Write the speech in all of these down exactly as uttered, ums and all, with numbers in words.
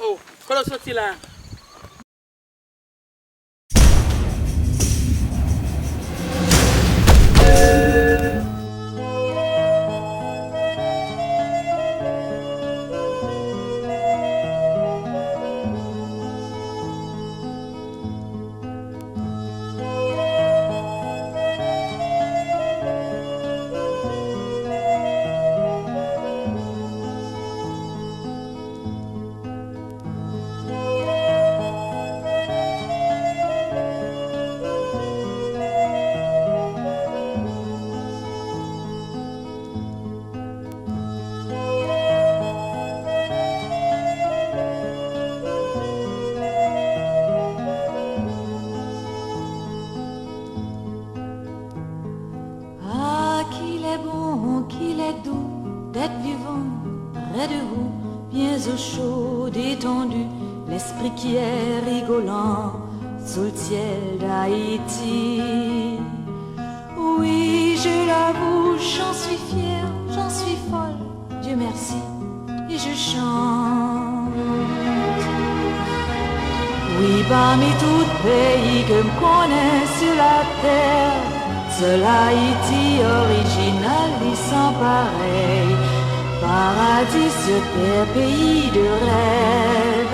Oh, kote w soti la? Ah, qu'il est bon, qu'il est doux d'être vivant près de vous, bien au chaud, détendu, l'esprit qui est rigolant sous le ciel d'Haïti. Oui, je l'avoue, j'en suis fière, j'en suis folle, Dieu merci, et je chante. Wi, pami tout peyi ke m konnen sou latè, sèl Ayiti orijinal li san parèy. Paradi sou tè, peyi de rèv,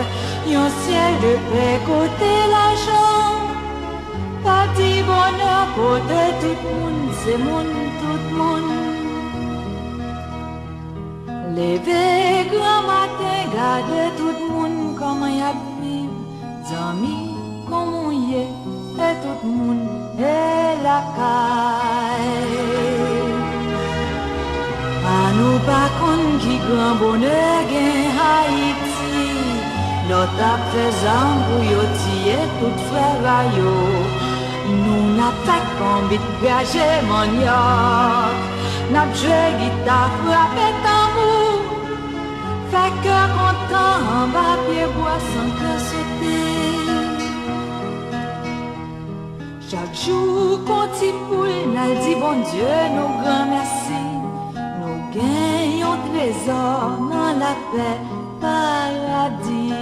yon syèl de pè kote lajan pa di bonè, kote tout moun se moun, tout moun. Leve granmaten, gade tout moun kòman y ap viv. Zanmi, kòman w ye? E tout moun e lakay. A nou pa konn ki gran bonè gen Ayiti. Lòt ap fè zam pou yo tiye tout frè pa yo. Nou n ap fè konbit, graje manyòk. N ap jwe gita, frape tanbou. Fè kè kontan anba pyebwa san kè sote. Chak jou, kon ti poul, n al di Bondye nou granmèsi. Nou gen yon trezò nan lapè, paradi.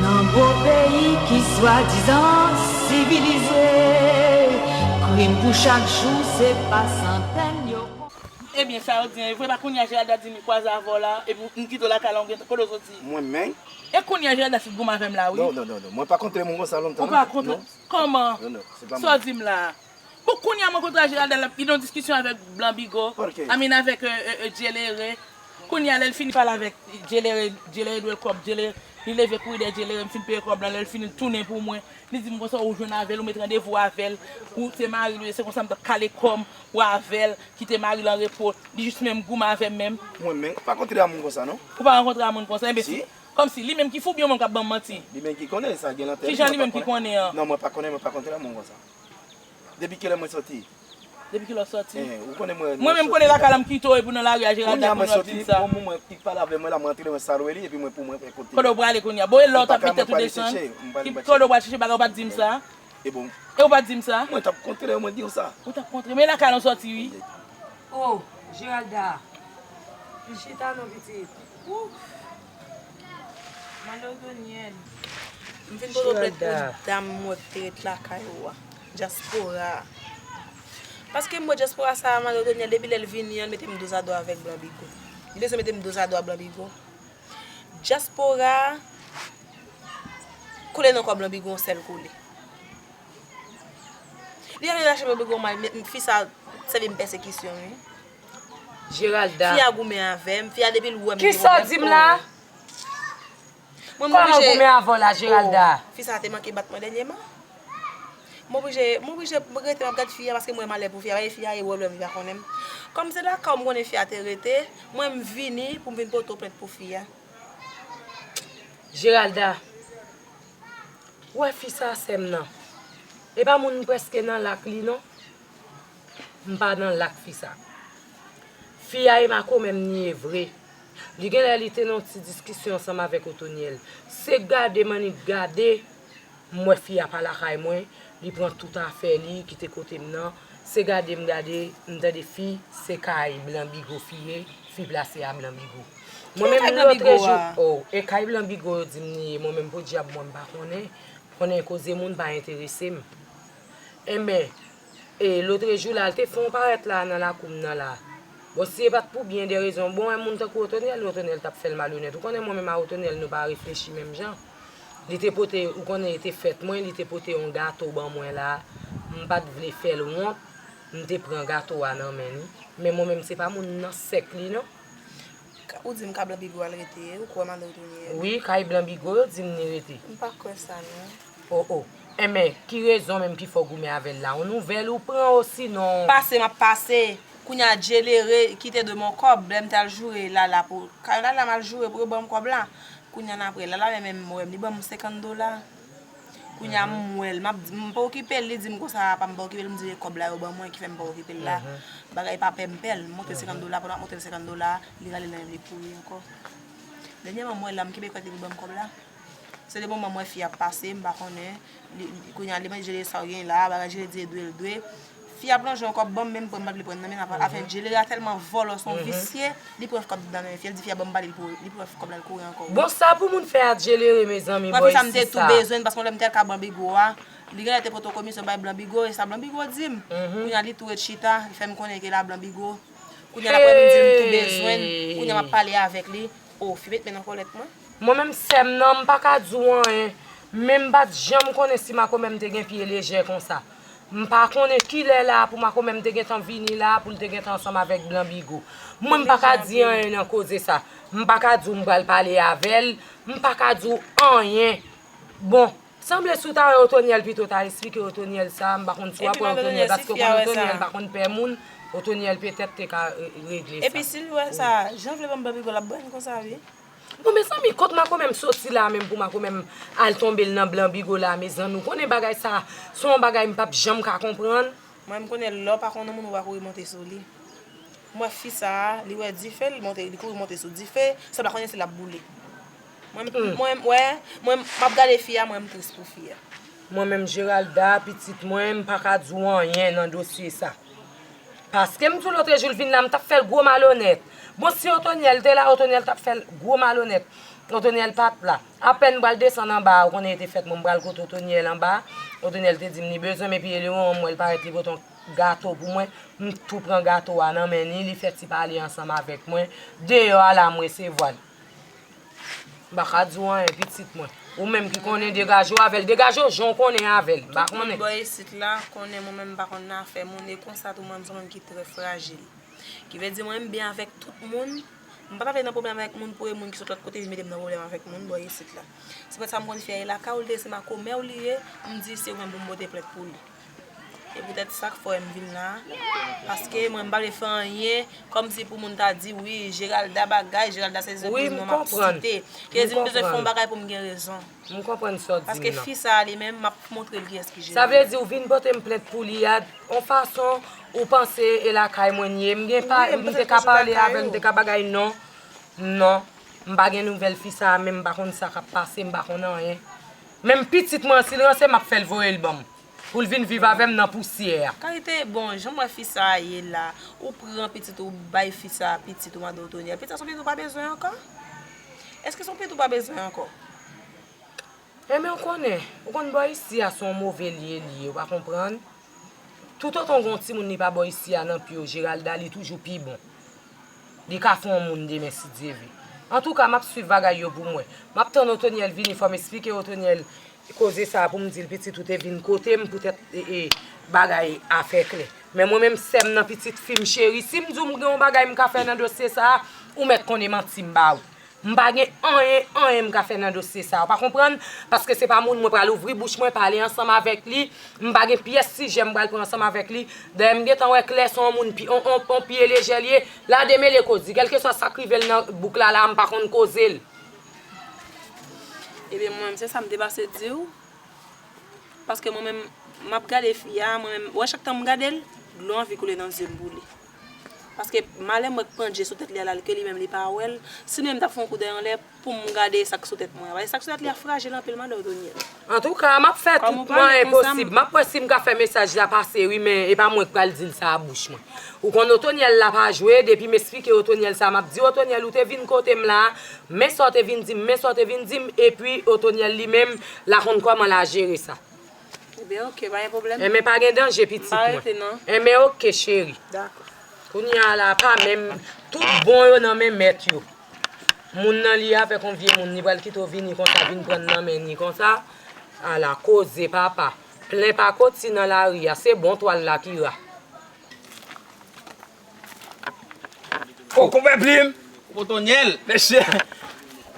Nan gwo peyi ki swadizan sivilize, krim pou chak jou se pa santèn yo. Ebyen, sa yo di an, e vre, pa kounye a Geralda di m kwaze avè w la, epi m kite w lakay la, ou gen kote w soti. Mwen menm? E kounye a Geralda fin goumen avè m la, wi. Non, non, non, non. Mwen pa kontre moun konsa lontan. Ou pa kontre? Non. Kòman? Non, non, se pa mwen. Sa w di m la? Bon, kounye a mwen kontre a Geralda, l ap, li nan diskisyon avèk Blan Bigo. Pòkè? I mean avèk, euh, euh, euh, Djelere. Kounye a, lè l fini pale avèk Djelere, Djelere dwe l kòb, Djelere, li leve kouri dèyè Djelere, m fin peye kòb lan, lè l fini l tounen pou mwen. Li di m konsa, ou jwenn avè l, ou met randevou avè l, ou se mari l, se konsa m t ap kale kò m, ou avè l, kite mari l an repo, li jis menm goumen avè m menm. Mwen menm, pa kontre a moun konsa, non. Ou pa rankontre a moun konsa, enbesil. Si. Kòmsi, li menm ki fou, byen moun k ap ban m manti. Li menm ki konnen, sa gen nan tèt li. Kijan li menm ki konnen an? Non, mwen pa konnen, mwen pa kontre a moun konsa. Depi kilè mwen soti? Depi kilè w soti? Eh, ou konnen mwen, mwen menm konnen lakay la m kite w epi w nan lari a Geralda kounye a w ap di m sa. Kounye a mwen soti, bon, moun mwen ki pale avè mwen la, mwen antre, mwen salwe li, epi mwen pou mwen fè kote. Kote w prale kounye a? Bon, e lè w t ap met tèt ou desann? Kote w pral chèche bagay, ou pa t di m sa? E bon. E ou pa t di m sa? Mwen t ap kontre, mwen di w sa. Ou t ap kontre, men lakay la w soti, wi. Oh, Geralda. Vin chita non, pitit. Ouf. Malodonyèl. M vin pote w plent pou dam mwen ki te ret lakay ou a. Dyaspora a. Paske m wè dyaspora sa a, Malodonyèl, depi lè l vini an, l mete m dozado avèk Blan Bigo. Li bezwen mete m dozado a Blan Bigo. Dyaspora a kole nan kò Blan Bigo yon sèl kole. Li ale nan chanm Blan Bigo mal, men fi sa sèvi m pèsekisyon, wi. Geralda. Fi a goumen avè m, fi a depi l wè m. Kisa w di m la? Mwen, mwen oblije. Kòman goumen avè w la, Geralda? Oh, fi sa te manke bat mwen dènyèman. Mwen oblije, mwen oblije rete, m ap gad fi a paske m wè malè pou fi a. Paske fi a e wè m, li pa konnen m. Kòm se lakay w m konnen fi a te rete, mwen m vini pou m vin pote w plent pou fi a. Geralda, ou wè fi sa, sè m nan. E pa moun m prèske nan lak li non. M pa nan lak fi sa. Fi a e makomè m ni e vre. Li genlè li te nan yon ti diskisyon ansanm avèk Otonyèl. Se gade m annik gade, m wè fi a pa lakay mwen, li pran tout afè li, kite kote m nan, Se gade m gade, m tande fi, se kay Blan Bigo fi ye, fi plase a Blan Bigo. Mwen menm lotrejou, oh, e kay Blan Bigo yo di m li ye, mwen menm podyab mwen m pa konnen, konnen koze moun pa enterese m. Enben, e lotrejou la, l te fè yon parèt la nan lakou m nan la. Bon, si e pa t pou byen de rezon, bon, yon moun tankou Otonyèl, Otonyèl t ap fè l malonèt. Ou konnen mwen menm a Otonyèl, nou pa reflechi menm jan. Li te pote, ou konnen e te fèt mwen, li te pote yon gato ban mwen la. M pa t vle fè l wont, m te pran gato a nan men li. Men mwen menm se pa moun nan sèk li non. Ou di m ka Blan Bigo al rete, ou kwè m al retoune? Wi, kay Blan Bigo yo di m li rete. M pa kwè sa non. Oh, oh. Enben, ki rezon menm ki fè w goumen avè l la? Yon nouvèl ou pran osinon? Pase m ap pase. Kounye a Djelere kite de m yon kòb, lè m t al joure Lala pou, kay Lala m al joure pou yo ban m kòb la. Kounye a n apre, Lala menm, menm wè m, li ban m senkant dola. Kounye a m wè l, m ap di, m pa okipe l, li di m konsa, apa m pa okipe l, m di e kòb la yo ban mwen ki fè m pa okipe l la. Bagay pa pè m pè l, m montre l senkant dola, pandan m ap montre l senkant dola, li rale l nan men l, li kouri ankò. Dènyèman m wè l la, m kenbe kwèt li pou ban m kòb la. Se de moman m wè fi ap pase, m pa konnen. Li, li, kounye a, li mande Djelere sa w gen la, bagay Djelere di e dwe, l dwe. Fi a plonje yon kòb ban m, men m pran, m pa t vle pran nan men l, afen Djelere a tèlman vòlò, se yon visye, li pran kòb nan men fi a, l di fi a ban m pale l pou, li pran kòb la, l kouri ankò. Bon, sa pou moun fè a Djelere, mezanmi, bò isi sa. Fi sa m te tou bezwen l, paske yon lè m te al ka Blan Bigo a, li genlè te pote w komisyon bay Blan Bigo, e sa Blan Bigo di m. Kounye a, li tou ret chita, li fè m konnen ke l a Blan Bigo. Kounye a, l ap wè m di m tou bezwen l, kounye a, m ap pale avèk li. O, fi met men nan kòlèt mwen. Mwen menm sè m nan, m pa ka di w anyen. Men m pa t janm konnen si makomè m te gen pye lejè konsa. M pa konnen kilè la pou makomè m te gentan vini la pou l te gentan ansanm avèk Blan Bigo. Mwen m pa ka di anyen nan koze sa. M pa ka di w m pral pale avè l. M pa ka di w anyen. Bon, sanble si w ta wè Otonyèl pito ta esplike Otonyèl sa, m pa konn si w ap wè Otonyèl, paske w konnen Otonyèl pa konn pè moun, Otonyèl petèt te ka, e, regle sa. Epi si l wè sa, jan l vle ban m Blan Bigo, l ap ban m konsa wi. Bon, mezanmi, kot makomè m soti la menm pou makomè m al tonbe l nan Blan Bigo la, mezanmi, ou konnen bagay sa, se yon bagay m p ap janm ka konprann. Mwen, m konnen lè w pa konn yon moun, ou pa kouri monte sou li. M wè fi sa a, li wè dife, li monte, li kouri monte sou dife, san l pa konnen si l ap boule. Mwen, mwen, wè, mwen, m ap gade fi a, mwen, m tris pou fi a. Mwen menm, Geralda, pitit mwen, m pa ka di w anyen nan dosye sa. Paske m di w lotrejou l vin la, m t ap fè l gwo malonèt. Bon, si Otonyèl te la, Otonyèl t ap fè l gwo malonèt. Otonyèl pa t la. Apèn m pral desann anba a, ou konnen e te fèt mwen, m pral kote Otonyèl anba. Otonyèl te di m li bezwen m, epi Elewon, m wè l parèt, li pote yon gato pou mwen. M tou pran gato a nan men li, li fè ti pale ansanm avèk mwen. Deyò a la, m resevwa l. M pa ka di w anyen, pitit mwen. Ou menm ki konnen, degaje w avè l. Degaje w jan w konnen avè l. M pa konnen. Tout moun bò isit la konnen mwen menm m pa konn nan afè moun, e konsa tou mwen menm se yon moun ki trè frajil. Ki vle di mwen m byen avèk tout moun. M pa ta vle nan pwoblèm avèk moun pou e moun ki sot lòt kote vin mete m nan pwoblèm avèk moun bò isit la. Se poutèt sa m konn fè e lakay ou l te se makomè w li ye, m di se ou menm pou m pote plent pou li. E poutèt sa k fè m vin la a. Paske mwen m pa vle fè anyen kòmsi pou moun ta di wi, Geralda bagay, Geralda se zepriz mwen m ap site. Ki vle di m bezwen fè yon bagay pou m gen rezon. M konprann sa w di m nan. Paske fi sa a li menm, m ap montre l kiyès ki Geralda. Sa vle di w vin pote m plent pou li a, yon fason ou panse e lakay mwen l ye. M gen pa, m te ka pale avè l, m te ka bagay non. Non. M pa gen nouvèl fi sa a menm, m pa konn sa k ap pase, m pa konn anyen. Menm pitit mwen an, si l ranse, m ap fè l voye l ban m. Pou l vin viv avè m nan pousyè a. Kalite, bon, jan m wè fi sa a ye la, ou pran pitit ou bay fi sa a, pitit ou madan Otonyèl. Pitit sa se yon pitit ou pa bezwen ankò? Èske se yon pitit ou pa bezwen ankò? Enben, ou konnen, ou konn bò isi a se yon move lye li ye, ou pa konprann? Toutotan w gen yon timoun li pa bò isi a nan pye w, Geralda, li toujou pi bon. Li ka fè yon moun demen si Dye vle. Antouka, m ap swiv bagay yo pou mwen. M ap tann Otonyèl vini, fò m esplike Otonyèl koze sa a pou m di l pitit ou te vin kote m poutèt, e, e, bagay a fè klè. Men mwen menm sè m nan, pitit fi m cheri, si m di w m gen yon bagay m ka fè nan dosye sa a, ou mèt konnen manti m ba ou. M pa gen anyen, anyen m ka fè nan dosye sa a. Ou pa konprann? Paske se pa moun mwen pral ouvri bouch mwen, pale ansanm avèk li. M pa gen pyès sijè m pral pran ansanm avèk li. Dayè, m gentan wè klè se yon moun pi, on, on, on pye lejè l ye. La demele koze. Kèlkeswa sa k rive l nan bouk la, la, m pa konn koze l. Ebyen, mwen menm, se sa m te pase di w. Paske mwen menm, m ap gade fi a, mwen menm, wè chak tan m gade l, dlo anvi koule nan zye m pou li. Paske malè mwen k pandje sou tèt li a la, ke li menm li pa wè l, si menm m t ap fè yon koudèy anlè pou m gade sa k sou tèt mwen an. Paske sa k sou tèt li a frajil anpil, mande Otonyèl. Antouka, m ap fè Kòm ou tout pale mwayen konsa, m posib. M ap wè si m ka fè mesaj la pase, wi, men e pa mwen k pral di l sa a bouch mwen. Ou konn Otonyèl la pa jwe, depi m esplike Otonyèl sa, m ap di Otonyèl, ou te vin kote m la, men sa w te vin di m, men sa w te vin di m, epi Otonyèl li menm, l a konn kòman l a jere sa. Ebyen, oke, pa gen pwoblèm. Enben, pa gen danje, pitit mwen. M pa rete, non. Enben, oke, cheri. Dakò. Kounye a la, pa menm, tout bon yo nan men mèt yo. Moun nan li avèk yon vye moun, li pral kite w vini konsa, vin pran nan men ni konsa. Ala koze, papa. Plen pakoti nan lari a, se bon twal la ki ra. O, konpè Plim! Kòpotonyèl! Mesye!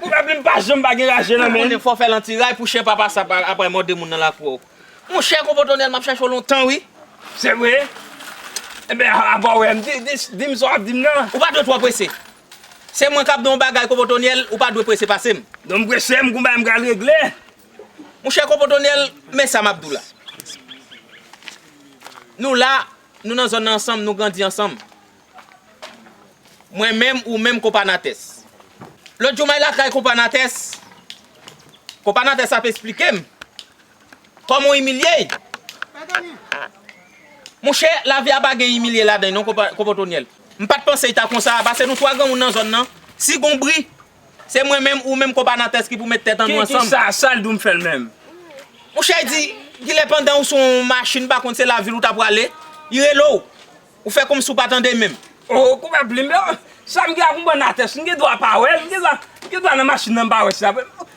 Konpè Plim pa janm pa gen raje nan men l. Ou konnen fò w fè l an ti ray pou chen pa pase ap al mòde moun nan lakou a. Monchè Kòpotonyèl, m ap chèche w lontan wi. Se vre? Enben, apa w wè m? Di, di, di m sa w ap di m nan. Ou pa dwe twò prese. Se mwen k ap di w yon bagay Kòpotonyèl, ou pa dwe prese pase m. Non m prese, m gon bagay m pral regle. Monchè Kòpotonyèl, men sa m ap di w la. Nou la, nou nan zòn nan ansanm, nou grandi ansanm. Mwen menm, ou menm, Konpa Natès. Lòt jou m al lakay Konpa Natès, Konpa Natès ap esplike m kòman w imilye l. Monchè, lavi a pa gen imilye ladan l non, Konpa, Kòpotonyèl. M pa t panse l ta konsa, pase nou twa granmoun nan zòn nan, si gon bri, se mwen menm, ou menm, Konpa Natès ki pou met tèt an nou ansanm. Ki, ki sa, sa l di w m fè l menm? Monchè, di, kilè pandan ou sou yon machin, m pa konn se lavil ou ta prale, li rele w. Ou fè kòmsi w pa tande menm. O, Konpè Plim, sa m gen ak Konpa Natès, m gen dwa pa wè l, m gen dwa, m gen dwa nan machin nan m pa wè sa.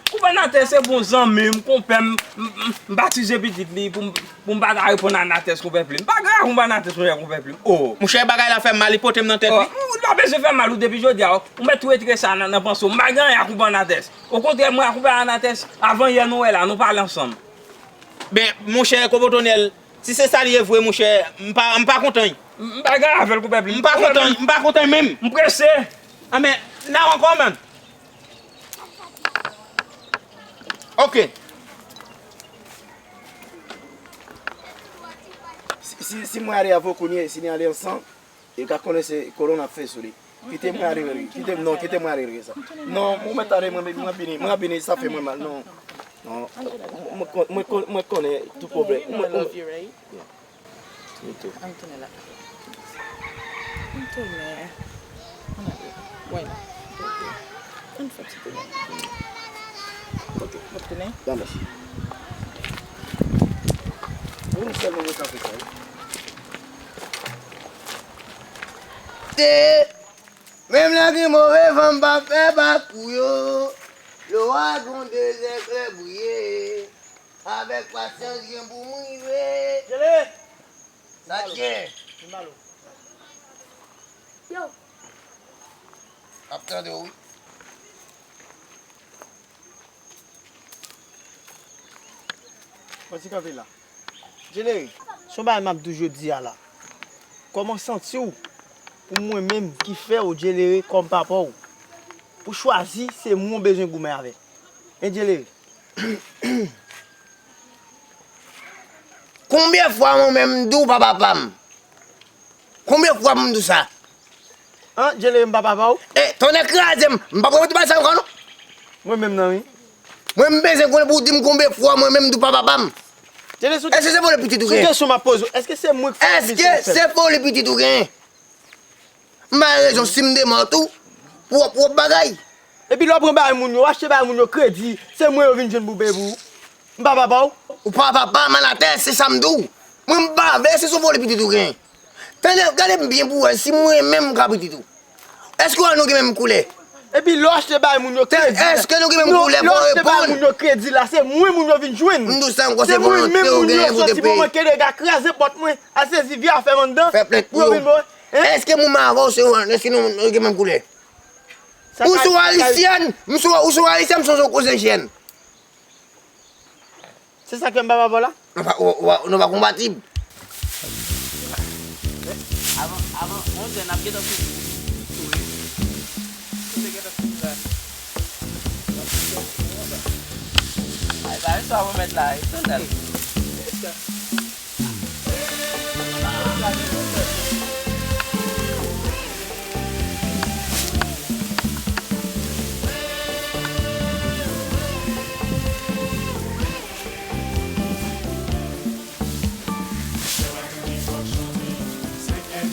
Konpa Natès se bon zanmi m, konpè m, m, m, m batize pitit li pou m, pou m pa ta reponn a Natès, Konpè Plim. M pa gen ak Konpa Natès, monchè Konpè Plim. O. Monchè, bagay la fè m mal, li pote m nan tèt wi. Ou pa bezwen fè m mal ou depi jodi a, ou mèt retire sa nan, nan panse w. M pa gen anyen ak Konpa Natès. Okontrè, mwen ak Konpa Natès, avan yè nou wè la, nou pale ansanm. Ben, monchè, Kòpotonyèl, si se sa l ye vre, monchè, m pa, m pa kontan. M pa gen avè l, Konpè Plim. M pa kontan, m pa kontan menm. M prese. Anben, n a ankò, man. Oke. Si, si, si mwen ale avè w kounye, si n ale ansanm, e ka konnen se kolon n ap fè sou li. Kite mwen ale, kite m, non, kite mwen ale, Reza. Non, ou mèt ale, mwen, mwen vini, mwen vini, sa fè mwen mal, non. Non, mwen, mwen, mwen, mwen konnen tout pwoblèm. Mwen, mwen, Antonella. Antonella. Ann fè ti tounen. Ok, w ap tounen? Ba mèsi. Ou sèlman mwen ka fè sa wi. Te, menm lè gen move van m pa fè bak pou yo. Lwa gon dezè klè bouye. Avèk pasyans gen pou m rive. Sa k gen? Yo. Ap tande w wi. Pati kanpe la. Djelere, se yon bagay m ap di w jodi a la. Kòman w santi w pou mwen menm ki fè w Djelere kòm papa w? Pou chwazi se moun w bezwen goumen avè. Hein Djelere? Konbyen fwa mwen menm m di w pa papa m? Konbyen fwa pou m di w sa? An, Djelere m pa papa w? E, tonnè kraze m! M p ap repete bagay sa ankò non! Mwen menm nan wi. Mwen m bezwen konnen pou w di m konbyen fwa mwen menm m di w pa papa m? Djelere sou... Èske se vòlè pitit ou genyen? Sou kesyon m ap poze w, èske se mwen k fè w misye fè l? Èske se vòlè pitit ou genyen? M ba rezon si m demò tou pou w ap wòp bagay. Epi lè w pran bagay moun yo, w achte bagay moun yo kredi, se mwen yo vin jwenn pou peye pou ou. M pa papa w. Ou pa papa m anatè, se sa m di w. Mwen m pa vle, se sou vòlè pitit ou genyen. Tande, gade m byen pou w wè si mwen menm m ka pitit ou. Èske w wè nou gen menm koulè? Epi lè w achte bagay moun yo kredi. Èske nou gen menm koulè pou w reponn? Lè w achte bagay moun yo kredi la, se mwen moun yo vin jwenn. M di w sa ankò, se vòlonte w genyen pou w te peye. Se mwen menm moun yo soti pou mwen, Kedega kraze pòt mwen, al sezi vye afè m anndan. Fè plent pou yo. Èske moun mwen avè w se, èske nou, nou gen menm koulè? Ou se yon ayisyèn, m se, ou se yon ayisyèn, m se yon kozenjyèn. Se sa k fè m pa papa w la? Nou pa, ou, ou, nou pa konpatib. Avan, avan onz è n ap gentan fini. Wi. Tout te gentan fini la. Ay, pa yon swa remèt la, e tonèl. Yes, sir. Yes, sir.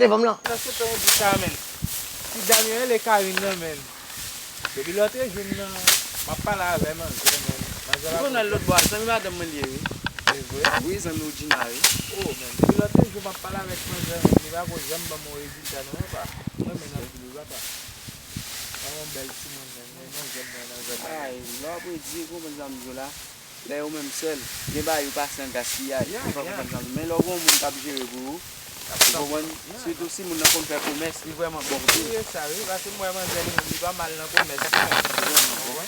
sou devan m lan. Nan se tan ou di sa, menn. Ti dam yo rele Karine nan, menn. Depi lòt jou m nan, m ap pale avè manzè, menn. Manzè la. Ou konn al lòt bò a, zanmi madanm mwen li ye, wi. Se vre? Wi, zanmi w Djina, wi. Oh, menn. Depi lòt jou m ap pale avèk manzè, menn. Li pa ko janm ban m yon rezilta, non, papa. Mwen, menn, ap di, wi, papa. Yon bèl timoun, menn. Ay, lè w ap redi, ou konprann sa m di w la? Lè yo menm sèl, gen bagay yo pase an gaspiyaj. Ou pa konprann sa m di w? Men lè w gen yon moun k ap jere pou ou, ou konprann? Sitou si moun nan konn fè komès, li vrèman bon tou. Li vrèman bon. Wi, sa wi, paske m wè manzè li menm, li pa mal nan komès non. Li vrèman bon.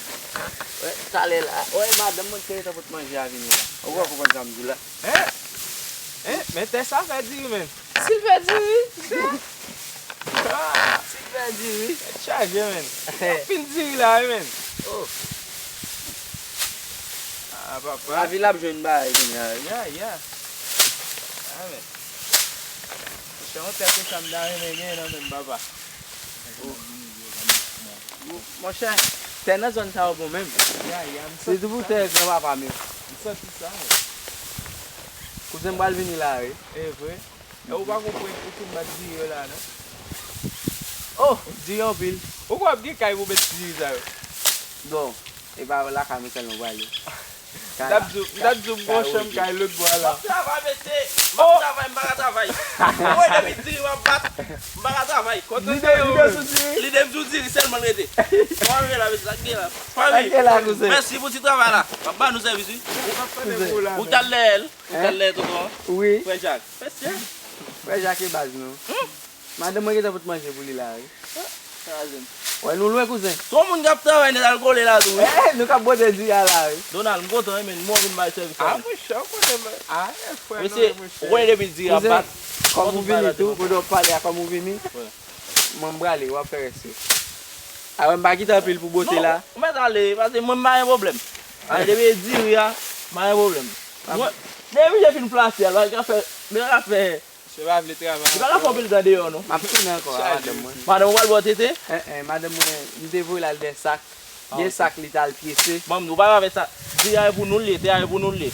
Talè la, wè madanm mwen ki te gentan pot manje a vini la. Ou pa konprann sa m di w la? Hein? Hein? Men tè sa fè diri menm. Si l fè diri, tè. Ah, si l fè diri. Tèt chaje, menn. Anpil diri la, wi, menn. Oh. Ah, papa. Lavi l ap jwenn bagay kounye a, wi. Ya, ya. Ah, menn. Se yon tèt konsa m ta renmen genyen nan men m, papa. Oh. Monchè, tè nan zòn sa yo bon menm. Ya, ya, m santi sa. Sitou pou tè granpapa m yo. M santi sa, wi. Kouzen m pral vini la, wi. E vre? E ou pa konprann ou fin bat diri yo la, non? Oh, diri anpil. Ou kwè ap gen kay pou met diri sa yo? Bon, e pa lakay mwen sèlman prale. M t ap di w, m t ap di w m gon chanm kay lòt bò a la. M ap travay, mesye. M ap travay, m pa ka travay. Mwen, depi diri m ap bat, m pa ka travay. Kote lide, lide sou diri? Lide m sou diri sèlman l rete. Kòman m ye la, mesye? Sa k gen la? Sa k gen la, kouzen? Mèsi pou ti travay la. M ap ba nou sèvis, wi. Ou t al dèyè l? Ou t al dèyè tonton an? Wi. Frè Jak. Mesye. Frè Jak e baz nou. Madanm mwen gentan pot manje pou li la, wi. Wè, nou lwen, kouzen. Se yon moun k ap travay nèt al kole la tou, wi. Eh, nou k ap bwote diri a la, wi. Donald, m kontan, wi, men mwen vin bay sèvis la. Ah, monchè, ou konnen, men. Ah, e frè nou ye, monchè. Ou konnen depi diri a bat. Kòm ou vini tou, pandan w pale a, kòm ou vini. Mwen, m prale, w ap fè rès yo. A wè, m pa kite anpil pou bwote la. Non, ou mèt ale, paske mwen, m pa gen pwoblèm. Ale, depi e diri a, m pa gen pwoblèm. Mwen, depi je fin plase a, l pa ka fè, l pa ka fè. Misye pa vle travay ankò. Li pa ka fè anpil tan deyò, non. M ap tounen ankò a madanm mwen. Madanm ou pral ba w tete? En, en, madanm mwen, m te voye l al dèyè sak. Dèyè sak li t al pyese. Bon, ou pa ka fè sa. Diri a e pou nou l ye, tè a e pou nou l ye.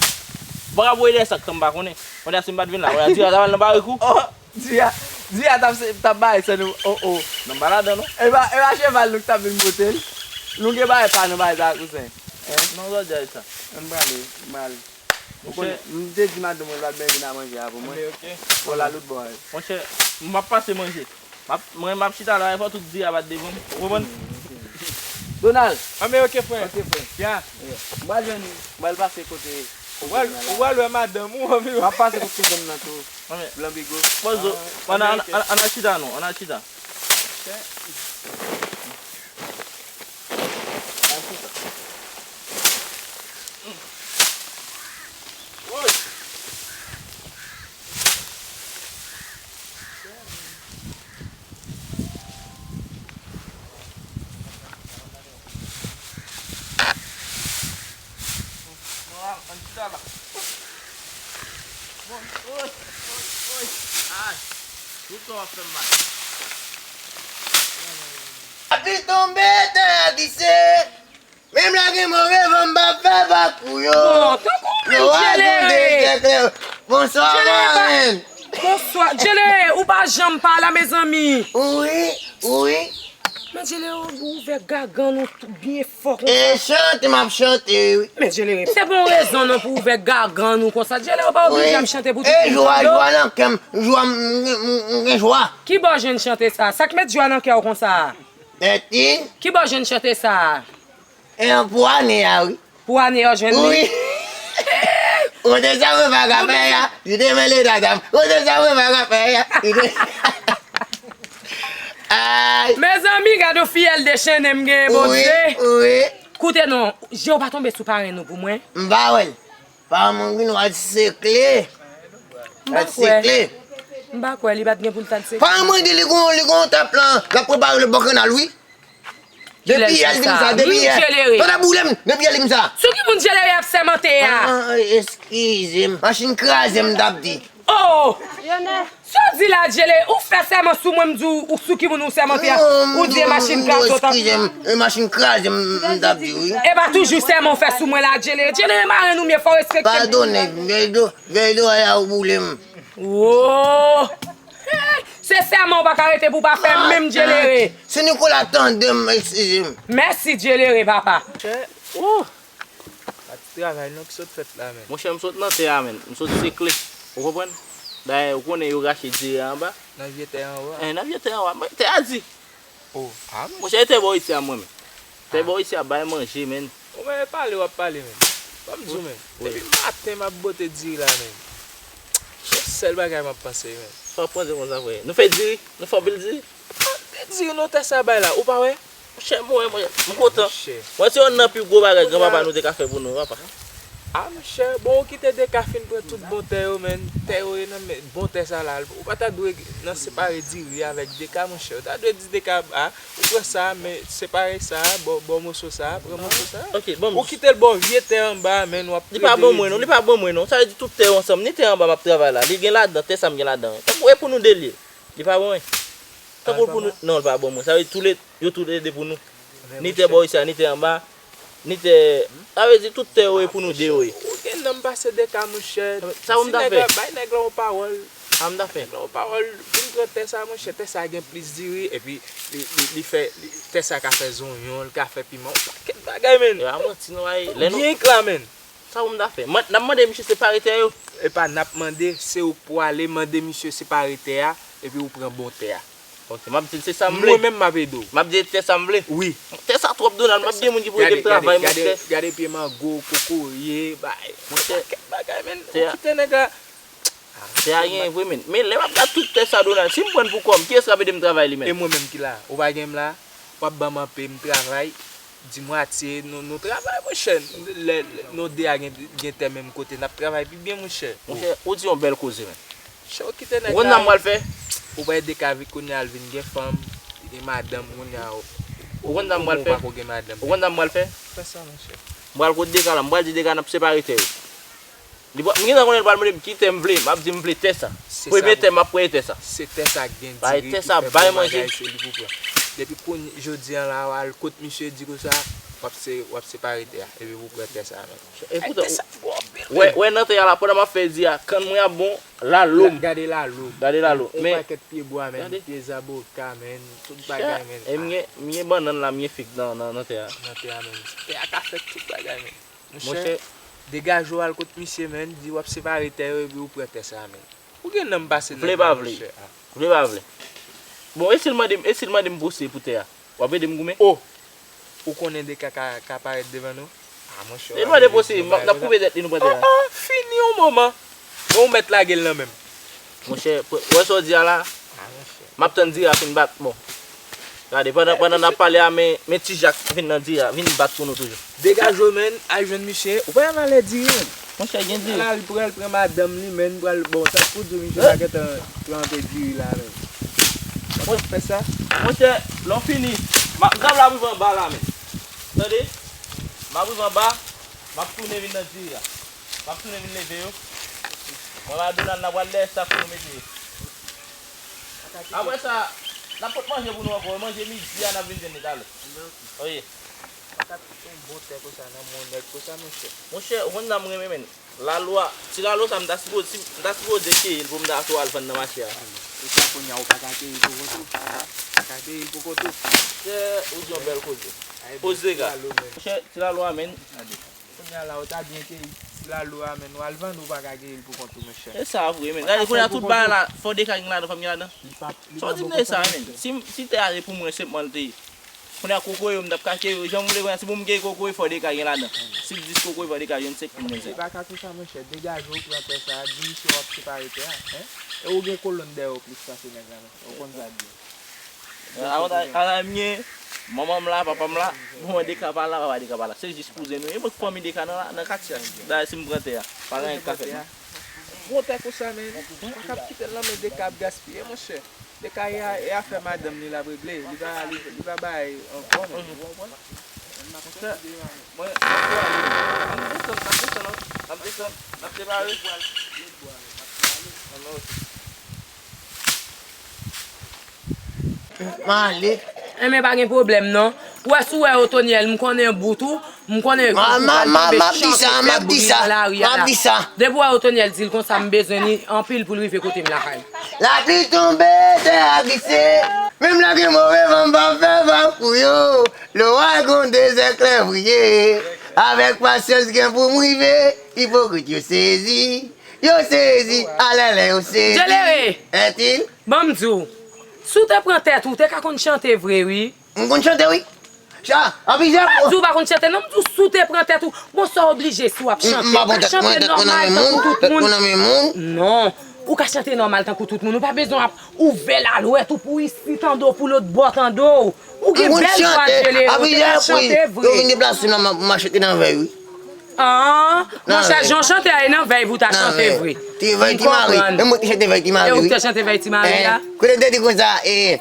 Ou pa ka voye dèyè sak san m pa konnen. Kounye a si m pa t vin la, kounye a diri a ta pral nan barèk ou. Oh, diri a, diri a t ap se, t ap bay san nou. Oh, oh. Non, m pa ladan, non. E pa, e pa cheval nou ki t ap vin pote l. Nou gen bagay pa nou, bagay sa, kouzen. Hein? Non, jodi a e sa. M prale, m prale. Ou konnen, m te di madanm mwen l pa t byen vin a manje a pou mwen. Anben, oke. Fò l al lòt bò a. Monchè, m ap pase manje. M ap, mwen, m ap chita la, fò tout diri a bat devan m. Ou konprann? Donald. Anben, oke, frè. Oke, frè. Ya. M pral jwenn ou. M pral pase kote. Ou pral, ou pral wè madanm ou anvi. M ap pase kote kouzen m nan tou. Anben. Blan Bigo. Poze w. Ann, ann, ann, ann al chita non, ann al chita. Bon, ann chita la. Bon, oy, oy, oy. Ay, tout tan w ap fè m mal. Lapli tonbe, tè a glise. Menm lè gen move van, m p ap fè vag pou yo. Bon, tankou menm Djelere. Bonswa, Djelere pa- marenn. Bonswa. Djelere, ou pa janm pa la, mezanmi. Wi, wi. Men Djelere, ou ouvè gagann ou tou byen fò konsa. E chante, m ap chante, wi. Men Djelere, se bon rezon non pou ouvè gagann ou konsa. Djelere, ou pa oblije ap chante pou tout moun tande w. E jwa, jwa nan kè m, jwa, m, m, m gen jwa. Ki bò w jwenn chante sa? Sa k met jwa nan kè w konsa? Tèt li. Ki bò w jwenn chante sa? E pou ane a, wi. Pou ane a w jwenn li? Wi. Ou te sa mwen pa ka fè a, li te mele dada m. Ou te sa mwen pa ka fè a, li te. Ay. Mezanmi, gade yon fiyèl dechennen m genyen, Bondye. Wi, wi. Koute non, je w pa tonbe sou parenn ou pou mwen? M pa wè l. Parenn mwen vin wè l sekle. M pa kwè. L sekle. M pa kwè, li pa t gen pou l ta t sekle. Parenn mwen di li gon, li gon tap lan, l ap prepare l bò kanal, wi. Depi yè l di m sa, depi yè. Tande boule m, depi yè l di m sa. Sou ki moun Djelere ap sèmante a? Ah, eskize m. Machin kraze m, m t ap di. Oh! Sa w di la, Djelere? Ou fè sèman sou mwen, m di w, ou sou ki moun ou sèmante a? Ou di e machin kraze w t ap. Eskize m, e machin kraze m, m t ap di, wi. E pa toujou sèman w fè sou mwen la, Djelere. Djelere, marenn ou m ye, fò w respekte m. Padone, vèy do, vèy do a ou boule m. Oh! Se sèman w pa ka rete pou w pa fè menm, Djelere. Se Nicolas tande m, eskize m. Mèsi, Djelere, papa. Chè, oh! Pa ti travay non ki sot fèt la, menn. Monchè, m sot nan tè a, menn. M sot sekle. Ou konprann? Dayè, ou konnen yo rache diri a anba. Nan vye tè a anba? Eh, nan vye tè a anba. Mwen, tè a di. Oh, ah, monchè, e tè bò isi a mwen, menn. Tè bò isi a bay manje, menn. Ou menm e pale w ap pale, menn. Ban m di w, menn. Depi maten m ap bwote diri la, menn. Se yon sèl bagay m ap panse, menn. Sa w ap panse konsa, frè? Nou fè diri? Nou fè anpil diri? Ah, de diri non tè sa bay la, ou pa wè? Monchè, mwen, mwen, m kontan. Monchè. Mwen, se yonn nan pi gwo bagay granpapa nou te ka fè pou nou, papa. Ah, monchè, bon, ou kite Deka fin pran tout bon tè yo, menn. Tè yo ye nan men, bon tè sa la. Ou pa ta dwe nan separe diri avèk Deka, monchè. Ou ta dwe di Deka, ah, ou pran sa, men separe sa, bò, bò moso sa, pran moso sa. Ok, bon. Ou kite l bò vye tè anba, menn, w ap plede redi. Li pa ban mwen, non, li pa ban mwen, non. Sa vle di tout tè yo ansanm, ni tè anba m ap travay la. Li gen ladan, tè sa m gen ladan. Tankou e pou nou de l ye. Li pa ban mwen. Tankou l pou nou, non, l pa ban mwen. Sa vle di tou le, yo tou le de pou nou. Ni tè bò isi a, ni tè anba, ni tè, sa vle di tout tè yo e pou nou de yo ye. Ou gen nanm pase Deka, monchè. Sa ou m ta fè? Bay nèg la yon pawòl. Sa m ta fè? Nèg la yon pawòl, vin pran tè sa, monchè. Tè sa gen plis diri, epi li, li, li fè, li, tè sa ka fè zonyon, li ka fè piman, yon pakèt bagay, menn. E pa manti, non, ay, lè nou byen k la, menn. Sa pou m ta fè? N ap mande misye separe tè yo? Epa, n ap mande, se ou k pou ale mande misye separe tè a, epi ou pran bon tè a. Ok, m ap di l se sa m vle. Mwen menm m ap ede w. M ap di l tè sa m vle. Wi. Tè sa twòp, Donald, m ap gen moun ki pou ede m travay, monchè. Gade pye mango, kokoye, bay. Monchè, pakèt bagay, men. Ou kite nèg la. Tè a gen vre, men. Men lè m ap gade tout tè sa, Donald, si m pran l pou kò m, kiyès k ap ede m travay li menm? E mwen menm ki la? Ou pa gen m la? W ap ban m anpe m travay, di mwatye, nou, nou travay, monchè. Lè, lè nou de a gen, gen tè menm kote, n ap travay pi byen, monchè. Monchè, ou di yon bèl koze, men. Monchè, ou kite nèg la. Ou konn sa m pral fè? Ou pral ede Kavi kounye a, al vin gen fanm, li gen madanm kounye a. Ou konn sa m pral fè? Ou pako gen madanm. Ou konn sa m pral fè? Fè sa, monchè. M pral kot Deka la, m pral di Deka n ap separe tè yo. Li pral, m gentan konnen l pral mande m ki tè m vle, m ap di m vle tè sa. Premye tè m ap preye tè sa. Se tè sa k gen diri, ki fè bon bagay, se li pou pran. Depi kounye, jodi a la, w al kot misye di konsa, w ap se, w ap separe tè a, epi pou pran tè sa menm. Epoutan, tè sa gwo anpil, wè, wè nan tè a la, pandan m ap fè di a, kann mwen ap bon, lalo. Gade lalo. Gade lalo. Men, yon pakèt pye bwa, men, pye zaboka, men, tout bagay, men. E m gen, m gen bannann la, m gen fig nan, nan, nan tè a. Nan tè a, men. Tè a ka fè tout bagay, men. Monchè, degaje w al kot misye, men, di w ap separe tè yo epi ou pran tè sa, men. Ou gen nanm pase nèg la, monchè. Vle pa vle. Vle pa vle. Bon, e si l mande m, e si l mande m pwosye pou tè a? W ap ede m goumen? O! Ou konnen Deka ka, ka parèt devan nou? A, monchè, w ap ede m goumen. E mande pwosye, n ap koupe tèt li, nou pran tè a. O, o, fini yon moman. Men ou mèt lage l nan men m. Monchè, wè sa w di a la? M ap tann diri a fin bat. Bon. Gade, pandan, pandan n ap pale a, men, men Ti Jak vin nan diri a, vin bat pou nou toujou. Degaje w, men, al jwenn misye. Ou pa nan lè diri, men. Monchè, gen diri. Al, al pran, al pran madanm li, men, pral, bon, sa pou di w, misye pa gentan trante diri la, men. Ou konn fè sa? Monchè, lè w fini, m ap, m ap rive anba la, men. Tande? M ap rive anba, m ap tounen vin nan diri a. M ap tounen vin leve yo. Mwen ak Donald n a pral dèyè sa pou nou mete. Apre sa, n ap pot manje pou nou ankò. Manje midi a, n ap vin jwenn li talè. Oye. Pa ka kite yon bon tè konsa nan men yon nèg konsa, monchè. Monchè, ou konn sa m renmen, men. Lalo a, ti lalo sa, m ta sipoze, m ta sipoze keyi l pou m ta tou al vann nan mache a. E sa kounye a, ou pa ka keyi l pou kont ou? Pa ka keyi l pou kont ou? Monchè, ou di yon bèl koze. Poze, gad. Monchè, ti lalo a, men. Kounye a la, ou ta byen keyi ti lalo a, men w al vann, ou pa ka keyi l pou kont ou, monchè. E sa vre, men. Gade, kounye a tout bagay la, fò Deka gen ladan, fò m gen ladan. Sa w di m nan sa, men? Si, si tè a se pou mwen, se pou mwen l te ye. Kounye a kokoye yo, m t ap ka keyi yo. Jan m vle kounye a, si pou m keyi kokoye, fò Deka gen ladan. Si l dis kokoye, fò Deka jwenn senk pou m jwenn senk. E pa ka konsa, monchè. Degaje w, pran tè sa a, di misye w ap separe tè a, en? E ou gen kolonn dèyè w plis pase nèg la, monchè. Ou konn sa di. Avantaj, avantaj m gen, manman m la, papa m la, bon, Deka pa la, papa Deka pa la. Se jis kouzen nou ye. Mwen fanmi Deka nan, nan katye a. Dayè, si m pran tè a, pa gen anyen k ka fèt non. Bon tè konsa, men. Pa ka kite l nan men Deka ap gaspiye, monchè. Deka, e afè madanm li l ap regle. Li pa, li, li pa bay ankò, men. Ou konprann? Monchè, mwen, mwen, m desann, m ap desann, m ap desann, m ap separe. M ale. Enben, pa gen pwoblèm non. Ou wè, si w wè Otonyèl, m konnen bout ou, m konnen ou pa kenbe chan, se bout li nan lari a la. Depi w wè Otonyèl di l konsa, m bezwen li anpil pou l rive kote m lakay. Lapli tonbe, tè a glise. Menm lè gen move van, m p ap fè van pou yo. Lwa gon dezè klè briye. Avèk pasyans gen pou m rive. Ipokrit yo sezi. Yo sezi, alèlè yo sezi. Djelere! Entil? Ban m di w, si w te pran tèt ou, w te ka konn chante vre, wi. M konn chante, wi. Cha, an plizyè fwa. M pa di w pa konn chante, non, m di w si w te pran tèt ou. Bon, sa w oblije si w ap chante. Ou ka chante nòmal tankou tout moun. Non, ou ka chante nòmal tankou tout moun. Ou pa bezwen ap ouvè lalwèt ou pou isit an do, pou lòt bò an do. Ou gen bèl vwa, Djelere, ou te ka chante vre. Yo vin deplase nan, m ap chante nan vèy, wi. Ah, monchè, jan w chante a, e nan vèy pou w ta chante vre. Ti vèy, ti mari. E mwen ki chante vèy, ti mari, wi. E ou ki te chante vèy, ti mari a? Kote m te di konsa, e,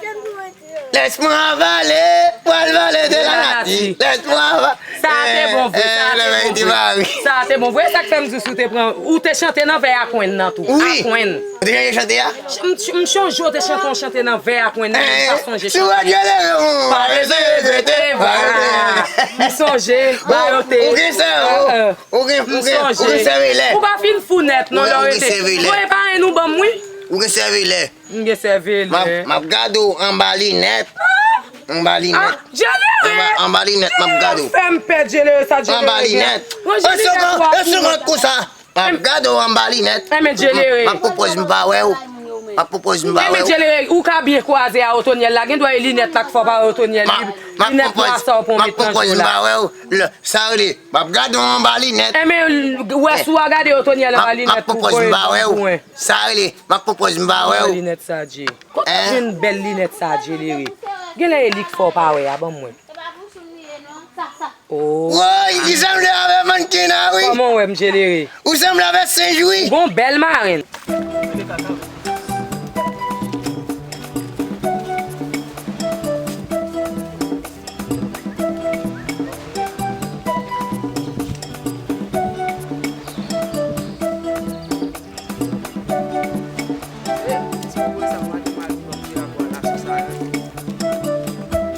laisse-moi avaler, pral vale de la nati. Laisse-moi avaler. Sa a te bon vre, sa a te bon vre. Sa a te bon vre. E sa k fè m di w si w te pran, ou te chante nan vèy a kwenn nan tou. Wi. A kwenn. Ou te chante chante a? M, m chonje w te chante yon chante nan vè a kwenn nan, men m pa sonje chante. Sou radyo Leon, pa bezwen regrete, pa regrete. M sonje, ba yo te. Ou gen sèvo. Ou gen, ou gen, ou gen sèvo lè. Ou pa fin fou nèt non, lè w rete. Voye parenn ou ban m, wi. Ou gen sèvo lè. M gen sèvo lè. M ap, m ap gade w anba linèt. Anba linèt. Anba, anba linèt, m ap gade w. Fè m pè Djelere sa, Djelere. Anba linèt. Ranje linèt ou a pou mwen. Konsa, m ap gade w anba linèt. Enben Djelere. M ap pwopoze m pa wè w. M ap pwopoze m pa wè w. Enben Djelere, ou ka byen kwaze a Otonyèl la. Gen dwa e linèt la k fè w pa wè Otonyèl. Linèt nwa sa w pran w met nan je w la. M ap pwopoze m pa wè w. Sa rele, m ap gade w anba linèt. Enben, wè si w a gade Otonyèl anba linèt pou voye pou mwen. Sa rele, m ap pwopoze m pa wè w. Linèt sa, Dje. Kote w jwenn bèl linèt sa, Djelere? Genlè e li k fè w pa wè a, ban m wè. Oh. Woy, li sanble avè mannken an, wi. Kòman w wè m, Djelere? Ou sanble avè senj, wi. Ou gon bèl marenn.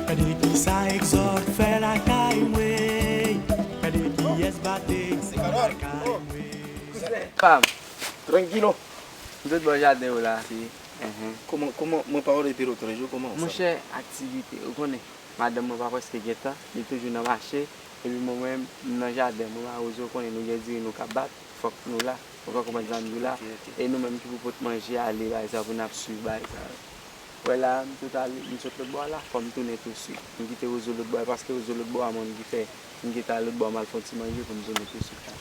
Gade kisa Exode fè lakay mwen. Gade kiyès bate lakay mwen. Pam. Trankilo. M sot bò jaden w la. Si. Kòman, kòman, mwen pa wè w depi lòt jou, kòman sa? Monchè, aktivite, ou konnen. Madanm mwen pa prèske gen tan, li toujou nan mache, epi mwen menm, m nan jaden, mwen pa woze, ou konnen nou gen diri nou ka bat, fòk nou la, ou ka konprann sa m di w la, e nou menm ki pou pot manje ale, bagay sa pou n ap swiv, bagay sa. Wè la, m sot ale, m sot lòt bò a la, fò m tounen touswit. M kite wozo lòt bò a, paske wozo lòt bò a, mwen ki fè, m kite al lòt bò a, m al fè yon ti manje pou m tounen touswit la.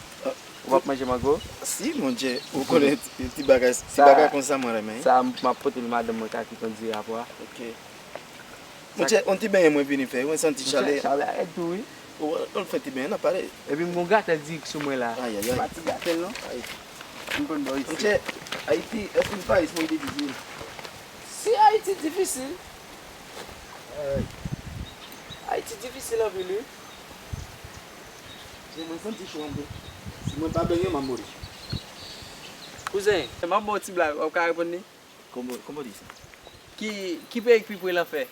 Ou p ap manje mango? Si, monchè, ou konnen ti, ti bagay, ti bagay konsa mwen renmen. Sa, m ap pote l madanm mwen ka kite yon diri apre. Ok. Monchè, yon ti benyen mwen vini fè, mwen santi chalè. Chalè a rèd tou, wi. Ou, ou fè ti benyen, n ap pale. Epi m gon gratèl dirèk sou mwen la. Ay, ay, ay. Pa ti gratèl, non. Ay. M konn bò isi. Monchè, Ayiti, èske li pa ekstrèmman difisil? Si Ayiti difisil. Ay. Ayiti difisil anpil, wi. Mwen santi cho anpil. Si mwen pa benyen, m ap mouri. Kouzen, m ap ba w ti blag, w ap ka reponn li? Kòman, kòman w di sa? Ki, ki peyi k pi pre lanfè?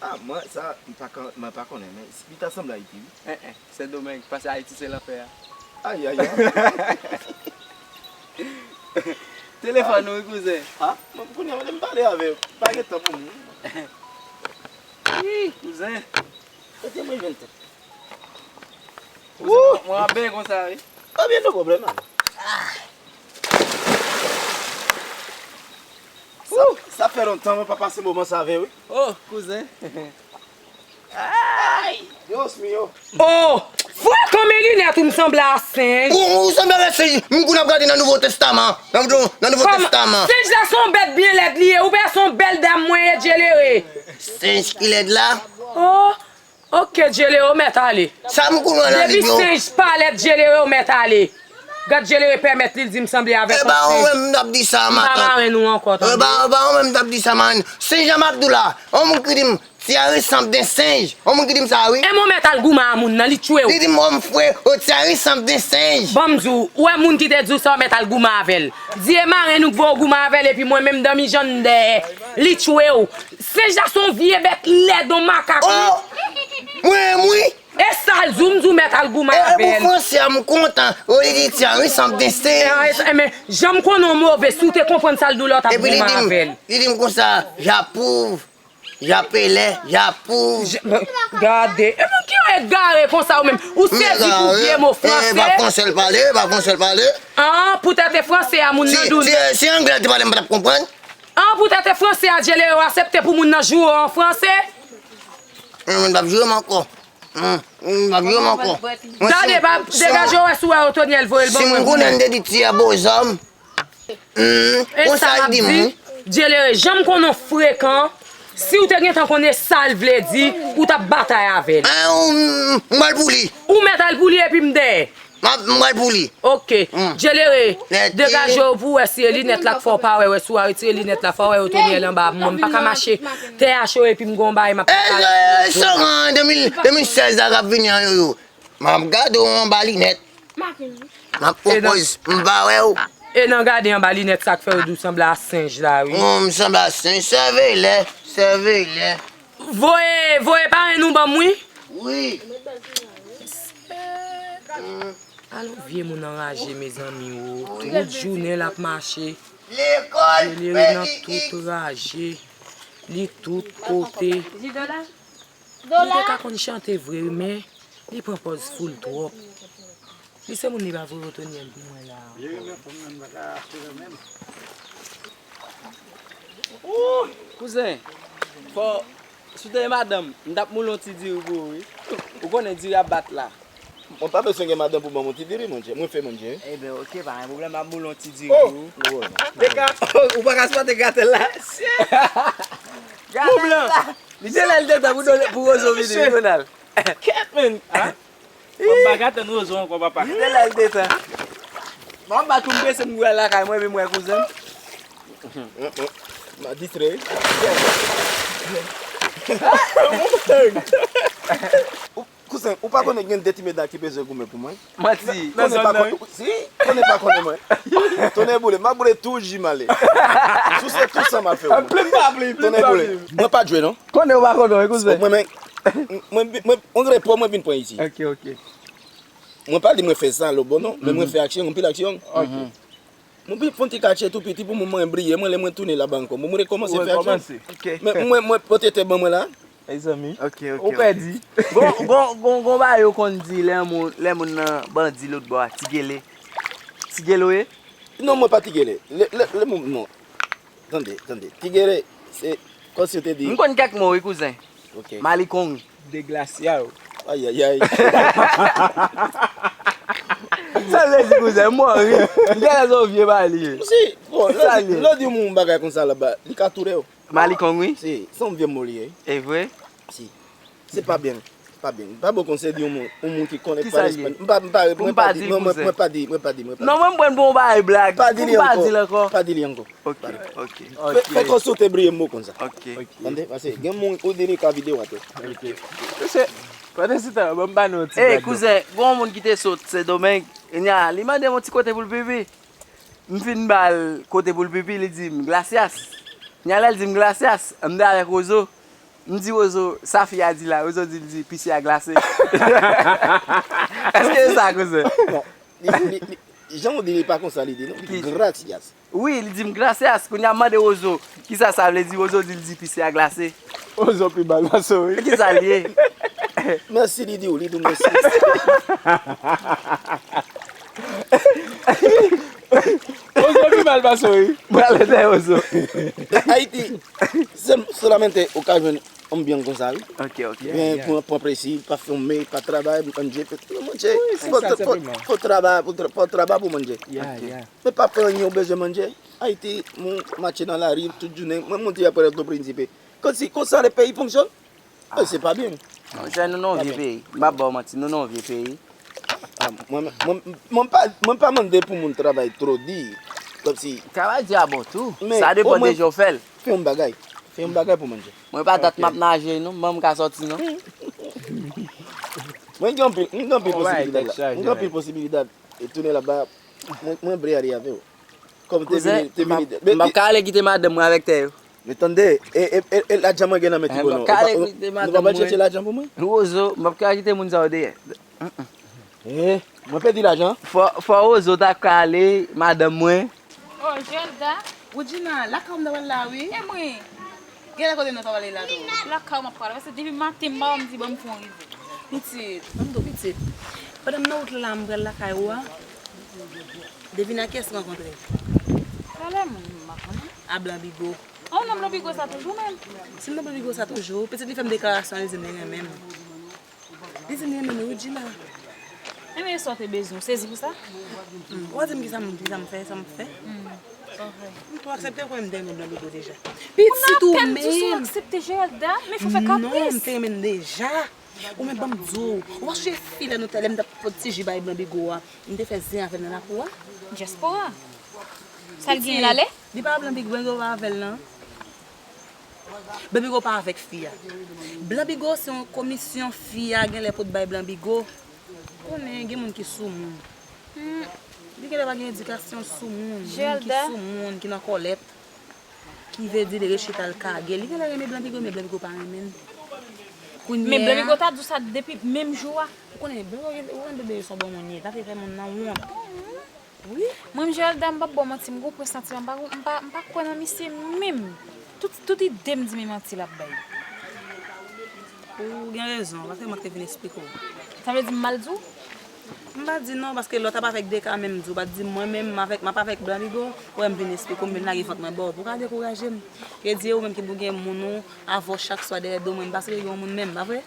Ah, mwen, sa, m pa ka, mwen pa konnen, men li ta sanble Ayiti, wi. En, en, Sendomeng, paske Ayiti se lanfè a. Ay, ay, ay. Telefòn ou, wi, kouzen. Ha? Mwen, kounye a, m pale avè w. Pa gen tan pou mwen. Ih, kouzen. Kote mwen jwenn tan? Kouzen, mwen ap benyen konsa, wi. Ebyen, no pwoblèm, man. Sa, sa fè lontan mwen pa pase moman sa avè w, wi. Oh, kouzen. Ay, Dios mío. Oh, frekan, men linèt ou m sanble a senj. Ou, ou sanble avèk senj. M konn ap gade nan Nouvo Testaman. Nan, nan Nouvo Testaman. Senj la se yon bèt byen lèd li ye. Ou wè se yon bèl dam mwen ye, Djelere. Senj ki lèd la? Oh, ok, Djelere, ou mèt ale. Sa m konn wè nan liv yo. Depi senj pa lèd, Djelere, ou mèt ale. Gad Djelere pèmèt li, l di m sanble avèk yon senj. E pa ou menm m t ap di sa, matant. M pa marenn ou ankò, tande. E pa, e pa ou menm m t ap di sa, marenn. Senj la m ap di w la. On moun ki di m, tu as ressemble d'un singe. On moun ki di m sa, wi. E mwen mèt al goumen a moun nan, li tchwe w. Li di m, on frè, oh, tu as ressemble d'un singe. Ban m di w, ou wè moun ki te di w sa, w mèt al goumen avè l. Di e marenn ou k voye w goumen avè l, epi mwen menm danmi Jàn dèyè. Li tchwe w. Senj la se yon vye bèt lèd, yon makak, wi. Oh! Mwen, wi. E sa l di w, m di w mèt al goumen avè l. E pou franse a, m kontan. Oh, li di, tu as ressemble d'un singe. E, e, men, jan m konnen w move, si w te konprann sa l di w la, w t ap goumen avè l. Epi li di m, li di m konsa, j'approuve. J'appelle, j'approuve. Gade, e moun ki yon egare konsa ou menm? Ou sezi pou vye mo franse? E pa franse l pale, e pa franse l pale. An, poutèt e franse a moun nan di w. Si, si anglè te pale, m pa t ap konprann. An, poutèt e franse a, Djelere, w aksepte pou moun nan joure w an franse? Mwen, m p ap joure m ankò. M p ap joure m ankò. Tande, degaje w, wè si w wè Otonyèl voye l ban mwen. Si m konnen m te di ti a bozòm. E sa m ap di, Djelere, jan m konnen w frekan, si w te gentan konnen sa l vle di, ou t ap batay avè l. An, m, m pral pou li. Ou mèt al pou li epi m dèyè. M ap, m pral pou li. Ok. Djelere, degaje w pou w wè si e linèt la k fè w pa wè, wè si w a retire linèt la, fò w wè Otonyèl anba. Mwen, m pa ka mache tè a cho epi m gon bagay m ap pale. E, e, e, Soran, de mil, de mil sèz la k ap vini an, yo, yo. M ap gade w anba linèt. M ap pran pòz, m pa wè w. E nan gade anba linèt sa k fè yo di w sanble a senj la, wi. Oh, m sanble a senj, sèvelè, sèvelè. Voye, voye parenn ou ban m, wi. Wi. Alon vye moun anraje, mezanmi, o. Tout jounen l ap mache. Lekòl, Djelere nan tout raje. Li tout kote. Li te ka konn chante vre wi, men li pran pòz foul twòp. Li se moun li pa voye Otonyèl pou mwen la ankò. Ooh, kouzen, fò, si w te gen madanm, m t ap moule yon ti diri pou ou wi. Ou konnen diri ap bat la. Mwen pa bezwen gen madanm pou ban m yon ti diri, monchè. Mwen fè manje wi. Ebyen, oke, pa gen pwoblèm, m ap moule yon ti diri pou ou. Teka. Ou pa ka sipòte gratèl la? Gratèl la. Li te lè l te tan pou Dole-, pou Wozo vini, Donald. Kèt, men. Mwen pa ka tann Wozo ankò, papa. Li te lè l te tan. Mwen pa tou m prese m pou al lakay mwen, epi m wè kouzen m. M a distrè wi. Kouzen, ou pa konnen gen de ti medam ki bezwen goumen pou mwen? Manti. Konnen pa konnen, si, konnen pa konnen mwen. Tonnè boule, m a boule tou ji m ale. Souse tou san m a fè w. Plim pa plim, plim pa plim. Mwen pa jwe non. Konnen ou pa konnen, wi, kouzen. Mwen, mwen, mwen, mwen, on repò mwen vin pran isi. Ok, ok. Mwen pa di mwen fè sa lo bon non, men mwen fè aksyon, anpil aksyon. Ok. Mwen vin fè yon ti katye tou piti pou mwen, mwen briye, mwen lè mwen tounen laba ankò. Mwen, mwen rekòmanse fè aksyon. Rekòmanse. Ok. Men mwen, mwen pote tè ban mwen la. Mezanmi. Ok, ok, ok. Ou pèdi. Gon, gon, gon, gon bagay yo konn di lè moun, lè moun nan bandi lòt bò a, ti gele. Ti gele w ye? Non, mwen pa ti gele. Lè, lè, lè moun, non. Tande, tande. Ti gele, se kòmsi yo te di. M konn kèk mo, wi, kouzen. Ok. Malikong. Deglasya w. Ayayay. Sa vle di, kouzen, m mò ri. M genlè se yon vye bagay li ye. Si, bon, lè w di, lè w di yon moun bagay konsa laba, li ka touye w. Malikong, wi. Si, se yon vye mo li ye. E vre? Si. Se pa byen. Pa byen. Pa bon konsèy di yon moun, yon moun ki konnen pale espanyòl. M pa, m pa, mwen pa di, mwen, mwen, mwen pa di, mwen pa di, mwen pa di. Non, mwen m pran l pou yon bagay blag. Pa di li ankò. Pa di l ankò. Ok, ok. Fè, fè kòmsi w te bliye mo konsa. Ok. Tande, paske gen moun ou di li ka videyo a tou. Ok. Mesye, pandan se tan, ban m ba nou yon ti gade. Ey, kouzen, gen yon moun ki te sot Sendomeng, kounya, li mande m yon ti kote pou l pipi. M fin ba l kote pou l pipi, li di m, "Gracias." Kounya lè l di m, "Gracias," m te avèk Wozo. M di Wozo, "Sa fi a di la?" Wozo di l di, "Pise a glase." Èske se sa, kouzen? Bon, li, li, li, jan w di li pa konsa li di, non? Li di, "Gracias." Wi, li di m, "Gracias." Kounya m mande Wozo, "Kisa sa vle di?" Wozo di l di, "Pise a glase." Wozo pi mal pase w, wi. Kisa l ye? Mèsi, li di w, li di w mèsi. Ozo pi mal pase w, wi. Pral etè Ozo. Ayiti, se, solamente ou ka jwenn anbyans konsa, wi. Ok, ok. Men, pran, pran plezi, pa fime, pa travay, manje, fè, manje. Wi, se sa, senpleman. Fò, fò travay, fò tra-, fò travay pou manje. Ya, ya. Men pa fè anyen, ou bezwen manje. Ayiti, moun mache nan lari tout jounen. Mwen, mwen te apre Puerto Príncipe. Kòmsi, konsa le peyi fonksyone? E se pa byen. Monchè, nou nan yon vye peyi. M p ap ba w manti, nou nan yon vye peyi. A, mwen, mwen, mwen pa, mwen pa mande pou moun travay twò di. Kòmsi. Travay di a bon tou. Sa depann de jan w fè l. Fè yon bagay. Fè yon bagay pou manje. Mwen pa dat m ap naje, non. Ban m ka sòti, non. Mwen gen anpil, mwen gen anpil posibilidad la. Mwen gen anpil posibilidad. E tounen laba, mwen, mwen vle ale avè w. Kòm te vini, te vini. Kouzen, m p ap ka ale kite madanm mwen avèk tè yo. Men tande, e, e, e, e lajan mwen gen nan men ti bono. M p ap ka ale kite madanm mwen. Nou pa pral chèche lajan pou mwen? Wozo, m p ap ka kite moun sa yo dèyè. E, mwen pèdi lajan. Fò, fò Wozo ta ka ale, madanm mwen. Oh, Gelda. Woodjina, lakay w m ta pral la, wi. E mwen? Genlè kote nou ta pral la tou. Lakay w m ap pral, paske depi maten m pa wè w m di ban m fè yon rive. Pitit, ban m di w pitit. Pandan m nan wout la, m pral lakay ou a. Devine ak kiyès m rankontre? Talè moun m pa konnen. A Blan Bigo. An, w nan Blan Bigo sa toujou menm? Si m nan Blan Bigo sa toujou, pitit li fè m deklarasyon, li di m li renmen m. Li di m li renmen m wi, Djina. Enben, e sa w te bezwen, w sezi pou sa? Hmm, ou pa di m kisa m, kisa m fè, sa m fè? Hmm, ok. M tou aksepte kwen m te renmen Blan Bigo deja. Pitit ou menm! Ou aksepte Geralda, men fò fè kapris. Non, m te renmen l deja. Ou menm ban m di w, ou pa sonje fi lè nou te, lè m t ap pot ti ji bay Blan Bigo a, m te fè zen avè l nan lakou a? Dyaspora. Sa l genyen l ale? Li pa Blan Bigo, Blan Bigo pa avè l nan. Blan Bigo pa avèk fi a. Blan Bigo se yon komisyon fi a genlè pot bay Blan Bigo. Konnen gen moun ki sou moun. Hmm. Li genlè pa gen edikasyon sou moun. Moun ki sou moun, ki nan kòlèt. Ki vle di li rechita l kage. Li genlè renmen Blan Bigo, men Blan Bigo pa renmen l. Kounye a. Men Blan Bigo ta di w sa depi menm jou a. Ou konnen, Blan Bigo gen, ou konnen Blan Bigo se yon bon moun ye. Pa vle fè moun nan wont. Wi. Mwen, Geralda, m p ap ba w manti, m gon presantiman, m pa, m pa, m pa kwè nan misye menm. Tout, tout ide m di men manti l ap bay. Ou gen rezon, paske mwen te vin esplike w. Sa vle di m mal di w? M pa di non, paske lè w t ap avèk Deka menm, m di w pa t di mwen menm, m avèk, m ap avèk Blan Bigo, ou wè m vin esplike w, m vin lage vant mwen ba w, pou w ka dekouraje m. Yo di e ou menm ki pou gen moun ou avè w chak swa dèyè do mwen, m pa sere gen yon moun menm, pa vre?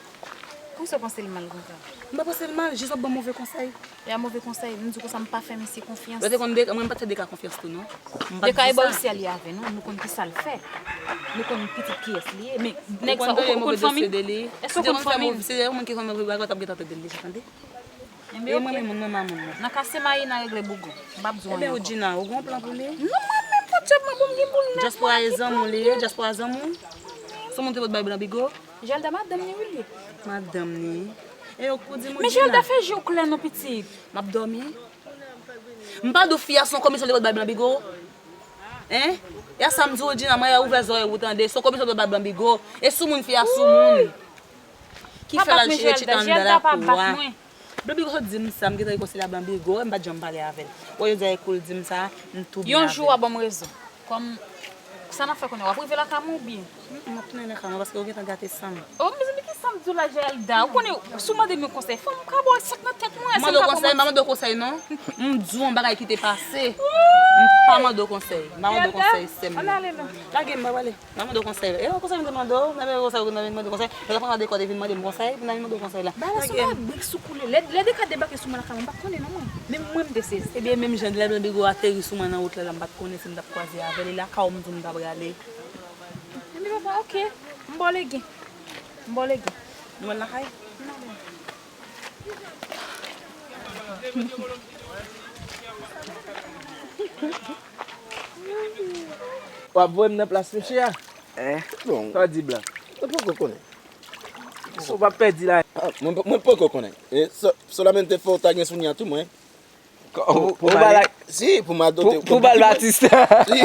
Kòman w panse l mal konsa? M pa panse l mal, jis w ap ban m move konsèy. E a move konsèy, m di w konsa m pa fè misye konfyans. Lè te konn Deka, mwen m pa t fè Deka konfyans tou non. M pa t di sa. Deka e bò isi a li avè nou, nou konn kisa l fè. Nou konn pitit kiyès li ye, men nèg sa, ou konn fanmi? Èske ou konn fanmi? Si se yon moun ki konn move bagay, w t ap gentan tande l deja, tande. Ebyen, oke. E mwen menm, mwen mamoun nan. Nan kase mayi, nan regle bougon. M p ap di w anyen ankò. Ebyen, Djina, ou gen yon plan pou li? Non, mwen menm, pot djòb mwen pou m gen pou l nèt. Dyaspora e zanmi w li ye, dyaspora zanmi w. Se yon moun te pot bay Blan Bigo. Gelda madanm ni wi li. Madanm ni. E yo kou di m ou Djina. Men Gelda fè je w klè non pitit. M ap dòmi. M pa di w fi a se yon komisyon li pot bay Blan Bigo. Hein? E a sa m di w Djina, mwen ouvè zòrèy ou tande. Se yon komisyon li pot bay Blan Bigo. E soumoun fi a soumoun. Ki fè l al chita anndan lakou a. Blan Bigo sot di m sa, m gentan rekonseye a Blan Bigo, m pa t janm pale avè l. Wè jodi a e kou l di m sa, m tou byen avè l. Yon jou w a ban m rezon. Kòm sa n ap fè kounye a, w ap rive lakay mwen oubyen? M ap tounen lakay mwen paske ou gentan gate san m. Oh, mezanmi, ki san m di w la, Gelda? Ou konnen, si w mande m yon konsèy, fò m ka ba w sa k nan tèt mwen, si m ka pran manti. Mande w konsèy, m pa mande w konsèy non. M di w yon bagay ki te pase. M pa mande w konsèy. M pa mande w konsèy, sè m. Lage m, m pa pale. M pa mande w konsèy. E yon konsèy m te mande w, nan men konsèy ou nan men mande w konsèy, lè w ap pran dekòd e vin mande m konsèy, pou nan vin mande w konsèy la. Bagay la se yon bagay brik sou koule. Lè, lè Deka debake sou mwen lakay mwen, m pa t konnen non mwen. Menm mwen m te sezi. Ebyen, menm jan lè Blan Bigo ateri sou mwen nan wout la, la m pa t konnen si m t ap kwaze avè l, e lakay ou m di w m ta prale. Ebyen papa, oke. M ba w legen. M ba w legen. Nou al lakay? N ale. W ap voye m nan plas mesye a? Hein? Bon. Sa w di Blan? Mwen poko konnen. Si w p ap pèdi la. Ah, mwen, mwen poko konnen. E so-, solamente fò w ta gen souvni a tou, mwen. Pou, pou, pou bal la. Si, pou m adote. Pou, pou bal Batista. Si.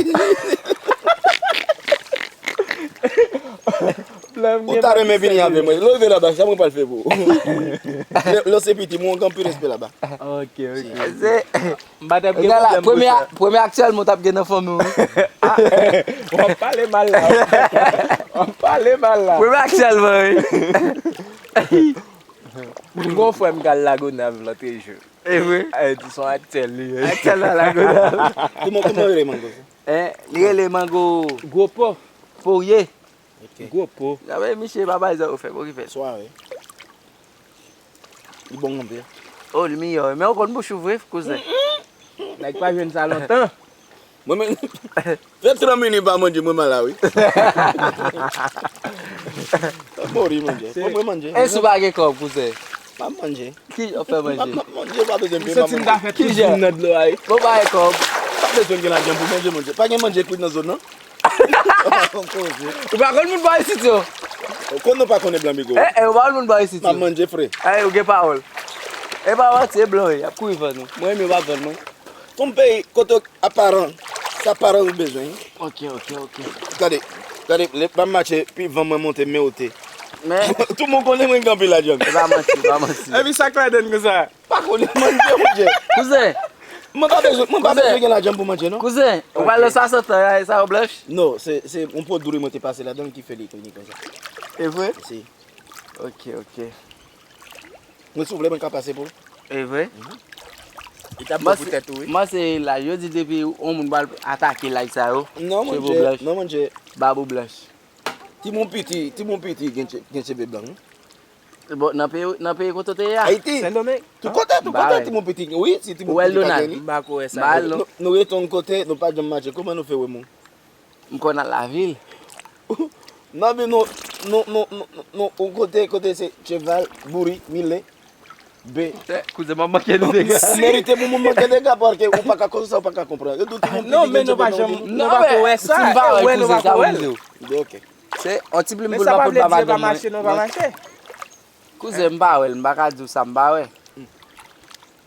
Ou ta renmen vini avè mwen. Lè w rive laba, sa mwen pral fè pou ou. Lè, lè w se pitit mwen, ou gen anpil respè laba. Ok, ok. Se, m pa t ap gen pwoblèm pou sa. Premye, premye aktyèlman w t ap gen nan fanmi w, wi. W ap pale mal la. W ap pale mal la. Premye aktyèlman, wi. M gon frè m k al Lagonav lòt jou. E vre? E di se yon aktyèl li ye. Aktyèl nan Lagonav. Kòman, kòman rele mango sa? Hein? Li rele mango Gwo Po. Porye. Ok. Gwo Po. Sa vle misye pa bay zan ou fè, pou ki fè. Sware. Li bon anpil. Oh, li miyò, wi. Men ou konn bouch ou vre, kouzen. Nèg pa jwenn sa lontan. Mwen menm, fè trant minit m pa manje, mwen mal la, wi. Mori manje. Mwen, mwen manje. E si w pa gen kòb, kouzen? M ap manje. Ki jan w fè manje? M ap, m ap manje, pa bezwen peye, m ap manje. Ki jan? Nan dlo a, wi. Bon, pa gen kòb. Pa bezwen gen lajan pou manje, manje. Pa gen manje kwit nan zòn nan. Ou pa konn moun bò isit yo? Ou konn nou pa konnen Blan Bigo. Eh, eh, ou pa konn moun bò isit yo? M ap manje fre. Eh, ou gen pawòl. E pa manti, e blan yo ye, y ap kouri vann ou. Mwen menm yo pa vann mwen. Ton peyi, kote aparan, sa aparan ou bezwen. Ok, ok, ok. Gade, gade, lè m ap mache, pi van mwen monte, men ote. Men tout moun konnen mwen gen anpil lajan. E pa manti, e pa manti. Epi sa k ladann konsa? Pa konnen manje, manje. Kouzen. Mwen pa bezwen, mwen pa bezwen gen lajan pou manje, non. Kouzen, ou pral nan swasant an, sa yo blanch? Non, se, se yon pwodui mwen te pase ladan l ki fè li vini konsa. E vre? Si. Ok, ok. Mwen, si w vle, mwen ka pase pou ou. E vre? Mhm. Li t ap bon pou tèt ou, wi. Mwen se laj, yo di depi yon moun pral atake laj sa yo, cheve w blanch. Non, manje, non, manje. Bab ou blanch. Timoun piti, timoun piti gen che-, gen cheve blan, wi. Bon, nan peyi, nan peyi kote w te ye a? Ayiti. Sendomeng. Tout kote, tout kote, timoun piti, wi, si timoun piti pa gen li. M pa ko wè sa. Nou, nou rete yon kote, nou pa janm mache. Kòman nou fè wè moun? M konn al lavil. Non, men nou, nou, nou, nou, nou, nou, yon kote, kote se cheval, bouri, milen, be. Kouzen, m ap manke nou dega. Merite pou moun manke dega, paske ou pa ka koze sa, ou pa ka konprann. Yo di timoun piti gen cheve blan, ou di. Non, men nou pa janm, nou pa ko wè sa. Si m pa wè l, kouzen, sa pou m di w. Ok. Se yon ti plim pou l pa pot pa madanm mwen. Men sa pa vle di yo pa mache, non, pa mache. Kouzen, m pa wè l, m pa ka di w sa m pa wè.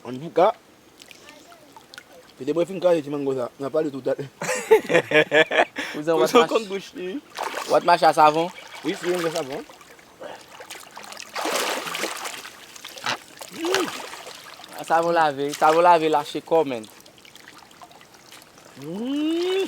Antouka, kite mwen fin kraze ti mango sa, n a pale toutalè. Kouzen, w ap mache. Kouzen konn bouch li, wi. W ap mache a savon? Wi, si yon savon. A savon lave, savon lave lache kò, menn. Mm.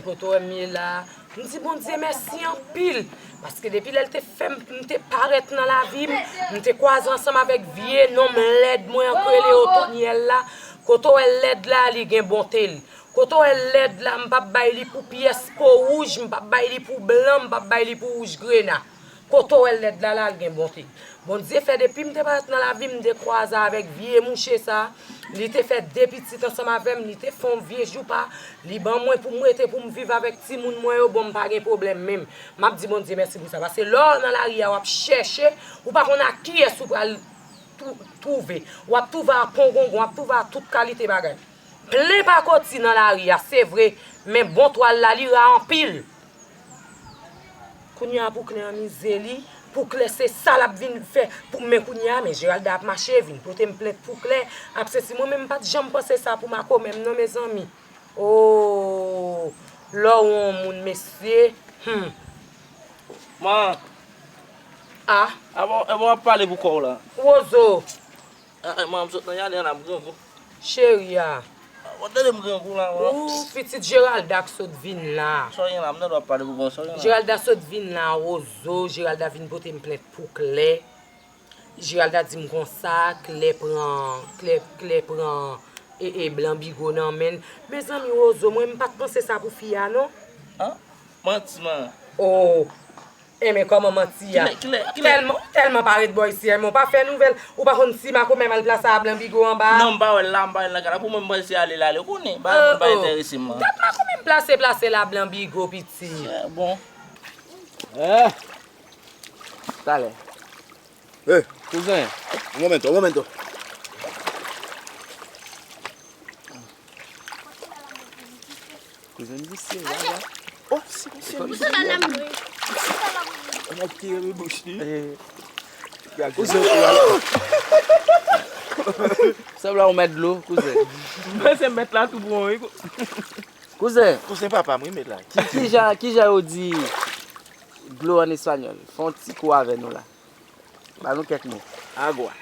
Kote w wè m ye la? M di Bondye mèsi anpil. Paske depi lè l te fè m, m te parèt nan lavi m, m te kwaze ansanm avèk vye nonm lèd mwen an k rele Otonyèl la. Kote w wè lèd la, li gen bonte l. Kote w wè lèd la, m p ap bay li pou pyès po wouj, m p ap bay li pou blan, m p ap bay li pou wouj grena. Kote w wè lèd la, la, l gen bonte. Bondye fè depi m te parèt nan lavi m, m te kwaze avèk vye mouche sa. Li te fè de pitit ansanm avè m, li te fè yon vye joupa, li ban mwen pou m rete, pou m viv avèk timoun mwen yo, bon, m pa gen pwoblèm menm. M ap di Bondye mèsi pou sa, paske lè w nan lari a, w ap chèche, ou pa konn ak kiyès ou pral twou-, twouve. W ap twouve a pongongon, w ap twouve a tout kalite bagay. Plen pakoti nan lari a, se vre, men bon twal la, li ra anpil. Kounye a pou klè an mize li, pou klè se sa l ap vin fè. Pou, men kounye a, men Geralda ap mache, vin pote m plent pou klè. Ap sesi, mwen menm m pa t janm panse sa pou makomè m non, mezanmi. Oh, lè w yon moun, mesye. Hmm. Man. Ah. Avan, avan w ap pale pou kò w la. Wozo. Ah, man, m sot nan jaden an la, m grangou. Cheri a. Mwen tande m grangou la, man. Ou, pitit Geralda k sot vin la. Sa w gen la, m tande w ap pale pou kò w, sa w gen la. Geralda sot vin la, Wozo. Geralda vin pote m plent pou klè. Geralda di m konsa, klè pran, klè, klè pran, e, e, blan bigo nan men l. Mezanmi, Wozo, mwen m pa t panse sa pou fi a, non. An? Manti, man. Oh. Enben, kòman manti a? Kilè, kilè, kilè? Tèlman, tèlman pa ret bò isi, enben, ou pa fè nouvèl, ou pa konn si makomè m al plase a blan bigo anba a? Non, m pa wè l la, m pa wè l nan kay la. Pou mwen, m panse ale l ale, ou konnen, bagay moun pa enterese m, man. Dat makomè m plase, plase la blan bigo, pitit. Bon. Eh. Talè. Eh. Kouzen. Un momento, un momento. Kouzen visye, la, la. Oh, si, si, si. N ap tire bouch li. Eh. Kouzen, kouzen. Sanble yon mèt dlo, kouzen. Mwen se mèt la tou bon, wi. Kouzen. Kouzen papa m, wi, mèt la. Ki, ki jan, ki jan yo di dlo an espanyòl? Fè yon ti kou avè nou la. Ba nou kèk mo. Agua.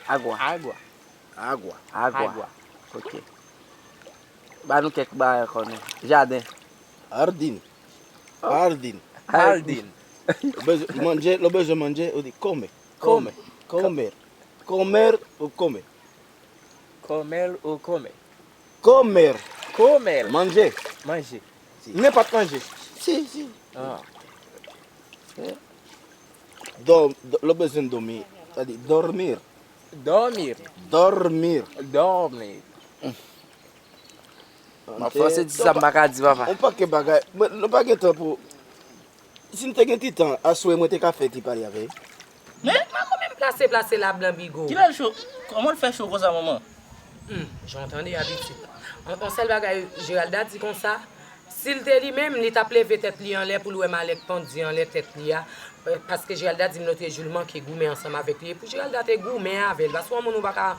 Agua. Agua. Agua. Agua. Agua. Ok. Ba nou kèk bagay ankò non. Jaden. Jardín. Oh. Jardín. Jardín. Ou bezwen manje, lè w bezwen manje, ou di come. Come. Come. Comer. Comer ou come. Comer ou come. Comer. Comer. Manje. Manje. Si. Nenpòt manje. Si, si. Ah. Eh. Dò-, dò-, lè w bezwen dòmi, sa di dormir. Dormir. Dormir. Dormir. M ap fòse di sa m pa ka di, papa. On pakèt bagay. Mwen, nou pa gen tan pou, si n te gen ti tan, aswè mwen te ka fè ti pale avè l. Men, makomè m plase, plase la blan bigo. Kilè l cho? Kòman l fè cho konsa, manman? Hmm, jan w tande a, pitit. On, on sèl bagay, Geralda di konsa, si l te li menm, li t ap leve tèt li anlè pou l wè malè k pandye anlè tèt li a. Eh, paske Geralda di m lotrejou l manke goumen ansanm avèk li. Epi Geralda te goumen avè l. Paske yon moun ou pa ka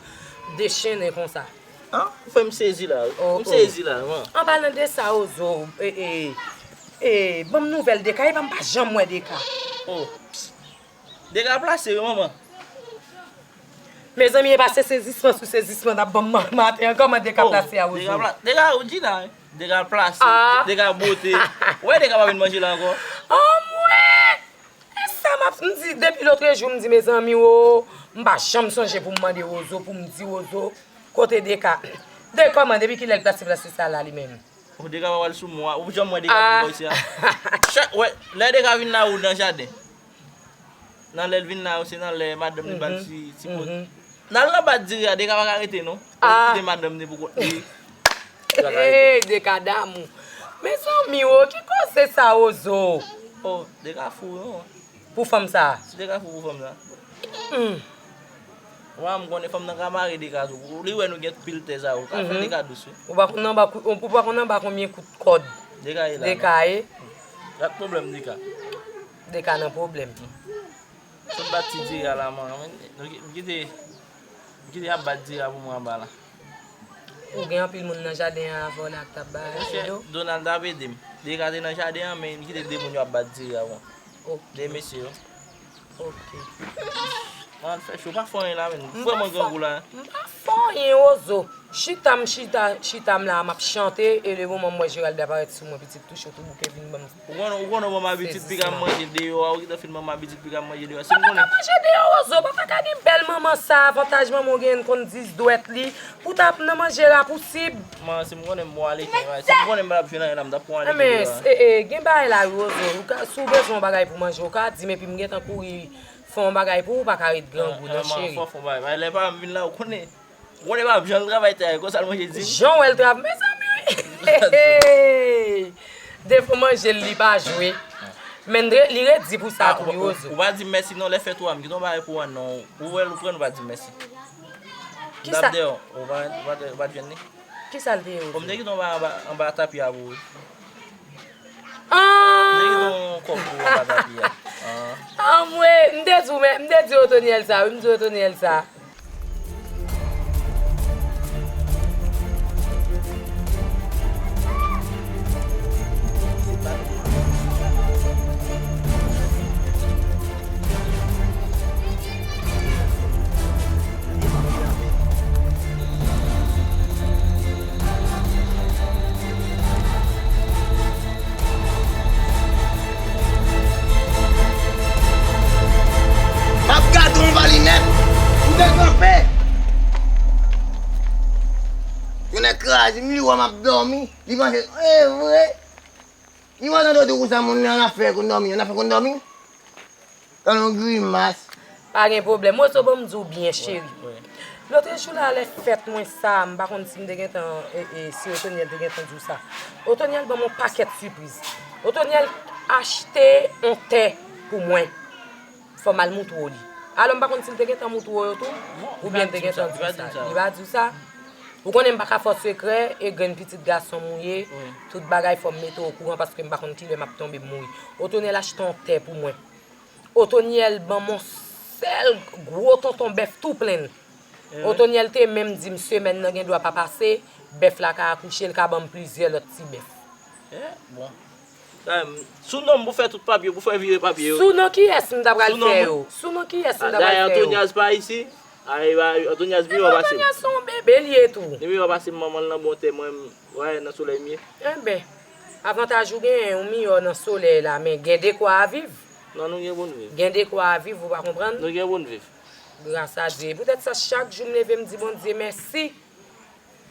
dechennen konsa. An? Ou fè m sezi la, wi. Oh, m sezi la, man. An palan de sa, Wozo, e, e, e, ban m nouvèl Deka, e pa m pa janm wè Deka. Oh. Deka plase, wi, manman. Mezanmi, e pa se sezisman sou sezisman n ap ban m ma-, maten an, kòman Deka plase a, Wozo? Deka pla-, Deka, ou di la, wi. Deka plase, ah. Deka bote. Ou wè Deka pa vin manje la ankò? Anmwey! E sa m ap, m di, depi lotrejou, m di, mezanmi, wo, m pa janm sonje pou m mande Wozo, pou m di Wozo, kote Deka? De kòman, depi kilè l plase, plase sa la, li menm? Ou Deka pa pral sou mwen, ou janm wè Deka vin bò isi a? Chak, wè, lè Deka vin la, ou nan jaden. Nan lè l vin la, ou se nan lè madanm li ba l ti, ti pot. N al nan bat diri a, Deka pa ka rete, non. Ou kite madanm li pou kont li. Hey, Deka damou. Mezanmi, wo, ki koze sa, Wozo? Oh, Deka fou, non. Pou fanm sa? Si Deka fou pou fanm sa. Hmm. Wa, m konnen fanm nan ka mare Deka tou. Li wè nou gen pil tè sa, ou ka fè Deka dous, wi. Ou pa konn anba kou-, ou pa konn anba konbyen kout kòd Deka ye la, non. Deka ye. Gad pwoblèm Deka. Deka nan pwoblèm. Sot bat ti diri a la, man. Nou ki-, m kite, m kite y ap bat diri a pou mwen anba la. Ou gen anpil moun nan jaden an avè w la k t ap bay ede w? Donald t ap ede m. Deka te nan jaden an, men m kite de moun yo ap bat diri a, bon. Ok. De mesye yo. Ok. An fè cho, pa fè anyen la menm. M pa Vrèman fè, grangou la. M pa fè anyen, Wozo. Chita m, chita, chita m la, m ap chante, e le moman m wè Gerald ap parèt sou mwen, pitit touche tou bouke vin ban m. Ou konnen, ou konnen manman pitit piga m manje deyò a, ou gentan fin manman pitit piga m manje deyò a. Si m konnen. Ou pa ta ka manje deyò, Wozo, ou pa ta ka gen bèl manman sa, avantaj manman w genyen konn dis dwèt li, pou ta ap nan manje rapousib. Man, si m konnen m bon ale, si m konnen m pa t ap jwenn anyen la, m t ap pran ale deyò a. Men, e, e, gen bagay la, wi, Wozo, ou ka, si w bezwen yon bagay pou manje, ou ka di m, epi m gentan kouri fè yon bagay pou ou, ou pa ka ret grangou, non, cheri. Fò fè yon bagay, lè pa m vin la, ou konnen. Ou konnen pa jan l travay tè a, konsa l manje di m. Jan w wè l travay, mezanmi, wi. Defo manje l, li pa jwe. Men li redi pou sa tou, wi, Wozo. Ou pa di m mèsi non, lè fèt ou a, m kite yon bagay pou ou non. Ou wè l, ou pran, ou pa di m mèsi. Kisa? M t ap deyò, ou pa, ou pa, ou pa t jwenn li? Kisa l te ye, Wozo? Bon, m te kite yon bagay anba, anba tapi a pou ou. Ah! Li gen yon kòb pou w anba tapi a. Ah. Anmwe, m te di w, men, m te di Otonyèl sa, wi, m di Otonyèl sa. M ap gade w anba linèt, ou te kanpe. Tounen kraze m, li wè m ap dòmi, li panse, e vre. Li wè tande w di konsa moun nan ap fè konn dòmi, nan ap fè konn dòmi. Tann yon grimas. Pa gen pwoblèm. Wozo, ban m di w byen, cheri. Wi, wi. Lòt jou la, lè fèt mwen sa, m pa konn si m te gentan, e, e, si Otonyèl te gentan di w sa. Otonyèl ban m yon pakèt sipriz. Otonyèl achte yon tè pou mwen. Fò m al moutre w li. Alò, m pa konn si l te gentan moutre w yo tou, oubyen l te gentan di w sa. Li pa di w sa. Ou konnen m pa ka fè w sekrè, e grenn pitit gason m ou ye, wi, tout bagay fò m mete w okouran paske m pa konn kilè m ap tonbe m mouri. Otonyèl achte yon tè pou mwen. Otonyèl ban m yon sèl gwo tonton bèf tou plen. Eh wi. Otonyèl te menm di m semèn nan gen dwa pa pase, bèf la ka akouche, l ka ban m plizyè lòt ti bèf. Eh, bon. Sa, m, sou non m pou fè tout papye, pou fè vire papye yo. Sou non kiyès m ta pral fè yo? Sou non kiyès m ta pral fè yo? Antonyaz pa isi. Ay, ay, Antonyaz miyò pase m. Antonyaz se yon bebe l ye tou. Li miyò pase m, manman l nan bon tè, mwen, m, wè, nan solèy m ye. Enben, avantaj ou genyen, ou miyò nan solèy la, men gen dekwa a viv. Non, nou gen pou n viv. Gen dekwa a viv, ou pa konprann? Nou gen pou n viv. Gras a Dye. E poutèt sa, chak jou m leve, m di Bondye mèsi.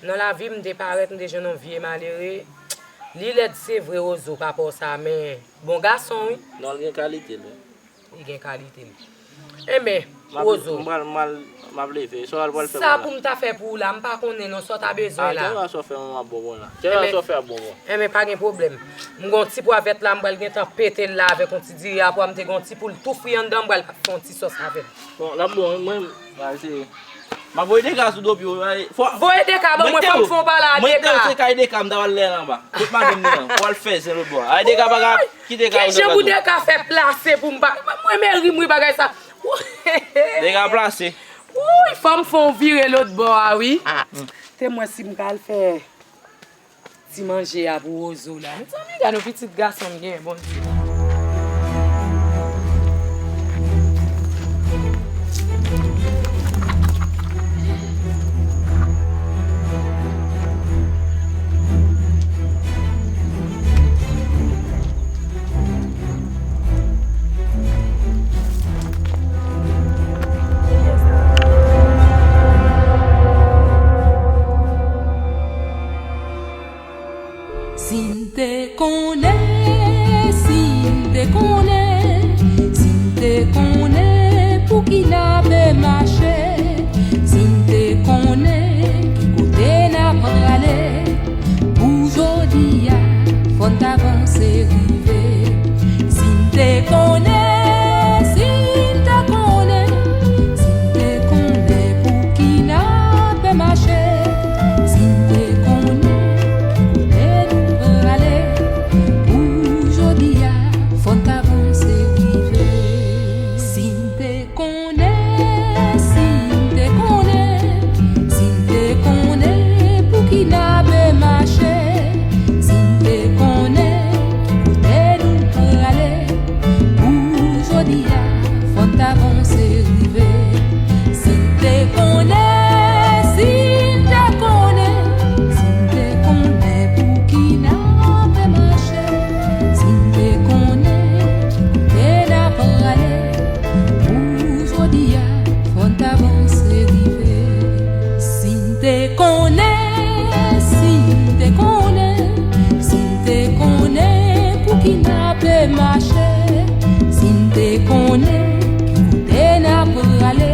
Nan lavi m, m te parèt, m te jwenn yon vye malere. Li lèd, se vre, Wozo, pa pa w sa, men bon gason, wi. Non, l gen kalite l, wi. Li gen kalite l. Enben, Wozo. M pral, m pral, m ap leve. Sa w pral fè pou mwen la? Sa pou m ta fè pou ou la, m pa konnen non, sa w ta bezwen la. Tèlman sa w fè mwen ap bon bon la. Tèlman sa w fè ap bon bon. Enben, pa gen pwoblèm. M gon ti pwa vèt la, m pral gentan pete l la avèk yon ti diri a pwa, m te gon ti poul tou fri anndan, m pral fè yon ti sòs avè l. Bon, l ap bon, mwen, mwen, m ap voye de ka sou do pye w. Voye de ka ban mwen, fò m fè w pale a de ka. Mwen te se kay de ka, m ta pral lè l anba. Kot madanm li an? Pral fè zen lòt bò. Ay, de ka pa ka kite ka. Ki jan pou de ka fè plase pou m pa. Mwen, mwen ri m ri bagay sa. De ka plase. Wouy, fò m fè w vire lòt bò a, wi. Te mwen si m ka al fè ti manje a pou Wozo la. Mezanmi, gade yon pitit gason m gen, Bondye. Si m te konnen, si m te konnen, si m te konnen pou ki n ape mache, si m te konnen ki kote n ap prale, pou jodi a, fò n t avanse rive. Si m te konnen, si m te konnen, si m te konnen pou ki n ape mache, si m te konnen ki kote nou prale, pou jodi a, fò n t avanse rive. Si m te konnen, si m te konnen, si m te konnen pou ki n ape mache, si m te konnen ki kote Te mache, si n te konnen ki kote n ap prale.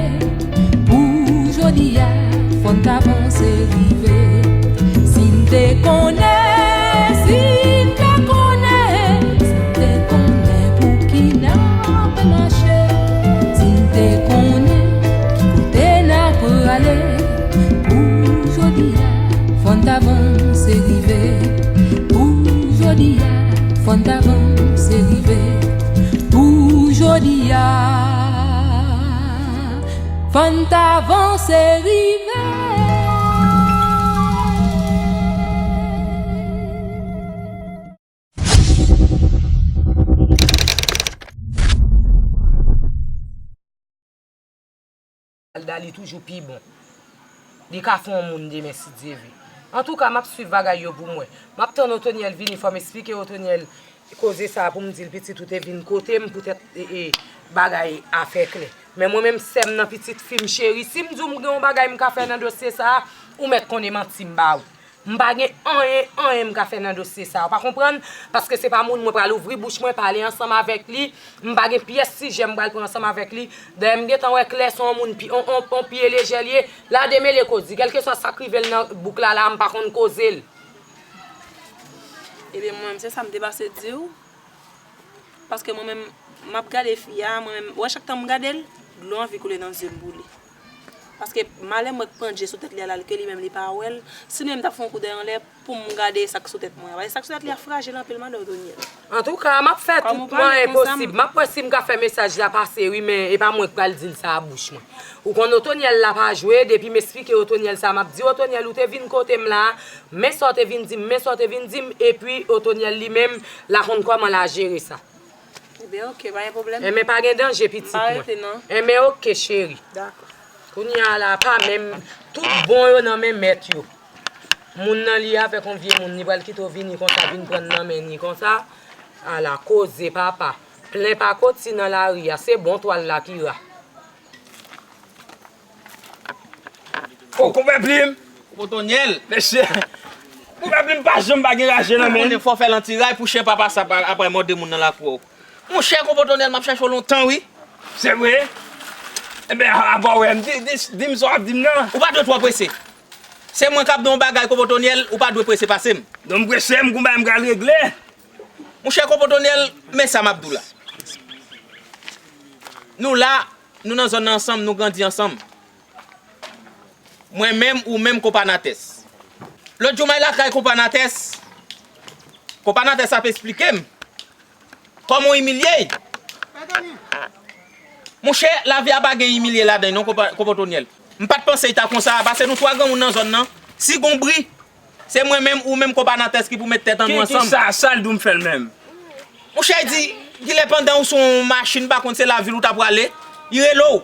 Pou jodi a, fò n t avanse rive. Si n te konnen, si n te konnen, si n te konnen pou ki n ap mache. Si n te konnen ki kote n ap prale. Pou jodi a, fò n t avanse rive. Pou jodi a, fò n t avanse rive. Pou jodi a, fò n t avanse rive. Alda, li toujou pi bon. Li ka fè yon moun demen, si Dye vle. Antouka, m ap swiv bagay yo pou mwen. M ap tann Otonyèl vini, fò m esplike Otonyèl koze sa a pou m di l, pitit, ou te vin kote m poutèt, e, e, bagay afè klè. Men mwen menm, sè m nan, pitit fi m cheri, si m di w m gen yon bagay m ka fè nan dosye sa a, ou mèt konnen manti m ba ou. M pa gen anyen, anyen m ka fè nan dosye sa a. Ou pa konprann? Paske se pa moun mwen pral ouvri bouch mwen, pale ansanm avèk li. M pa gen pyès sijè m pral pran ansanm avèk li. Dayè, m gentan wè klè se yon moun pi, on, on, on pye lejè l ye. La demele koz li. Kèlkeswa sa k rive l nan bouk la, la, m pa konn koze l. Ebyen, mwen menm, se sa m te pase di w. Paske mwen menm, m ap gade fi a, mwen menm, wè chak tan m gade l, dlo anvi koule nan zye m pou li. Paske malè m wè k pandje sou tèt li a la, ke li menm li pa wè l, si li menm t ap fè yon kout dèyè anlè pou m gade sa k sou tèt mwen an. Paske sa k sou tèt li a frajil anpil, mande Otonyèl. Antouka, m ap fè tout mwayen posib. M ap wè si m ka fè mesaj la pase, wi, men e pa mwen k pral di l sa a bouch mwen. Ou konn Otonyèl la pa jwe, depi m esplike Otonyèl sa, m ap di, Otonyèl, ou te vin kote m la, men sa w te vin di m, men sa w te vin di m, epi Otonyèl li menm, l a konn kòman l a jere sa. Ebyen, oke, pa gen pwoblèm. Enben, pa gen danje, pitit mwen. M pa rete, non. Enben, oke, cheri. Dakò. Kounye a la, pa menm, tout bon yo nan men mèt yo. Moun nan li avèk yon vye moun, li pral kite w vini konsa, vin pran nan men ni konsa. Ala koze, papa. Plen pakoti nan lari a, se bon twal la ki ra. O, konpè Plim! Konpè Otonyèl! Mesye! Konpè Plim pa janm pa gen raje nan men. Ou konnen fò fè l an ti ray pou chen pa pase apre, apre mòde moun nan lakou a. Monchè, konpè Otonyèl, m ap chèche w lontan, wi. Se vre? Enben, a, apa w wè m, di, di, di m sa w ap di m nan. Ou pa dwe twò prese. Se mwen k ap di w yon bagay, konpè Otonyèl, ou pa dwe prese pase m. Non, m prese, m gon bagay m pral regle. Monchè, konpè Otonyèl, men sa m ap di w la. Nou la, nou nan zòn nan ansanm, nou grandi ansanm. Mwen menm, ou menm, konpa Natès. Lòt jou, m al lakay konpa Natès. Konpa Natès ap esplike m kòman w imilye l. Monchè, lavi a pa gen imilye ladan l non, konpa, konpa Otonyèl. M pa t panse l ta konsa, pase nou twa granmoun nan zòn nan. Si gon bri, se mwen menm, ou menm, konpa Natès ki pou met tèt an nou ansanm. Ki, ki sa, sa l di w m fè l menm? Monchè, di, kilè pandan ou sou yon machin, pa konn se lavil ou ta prale, li rele w.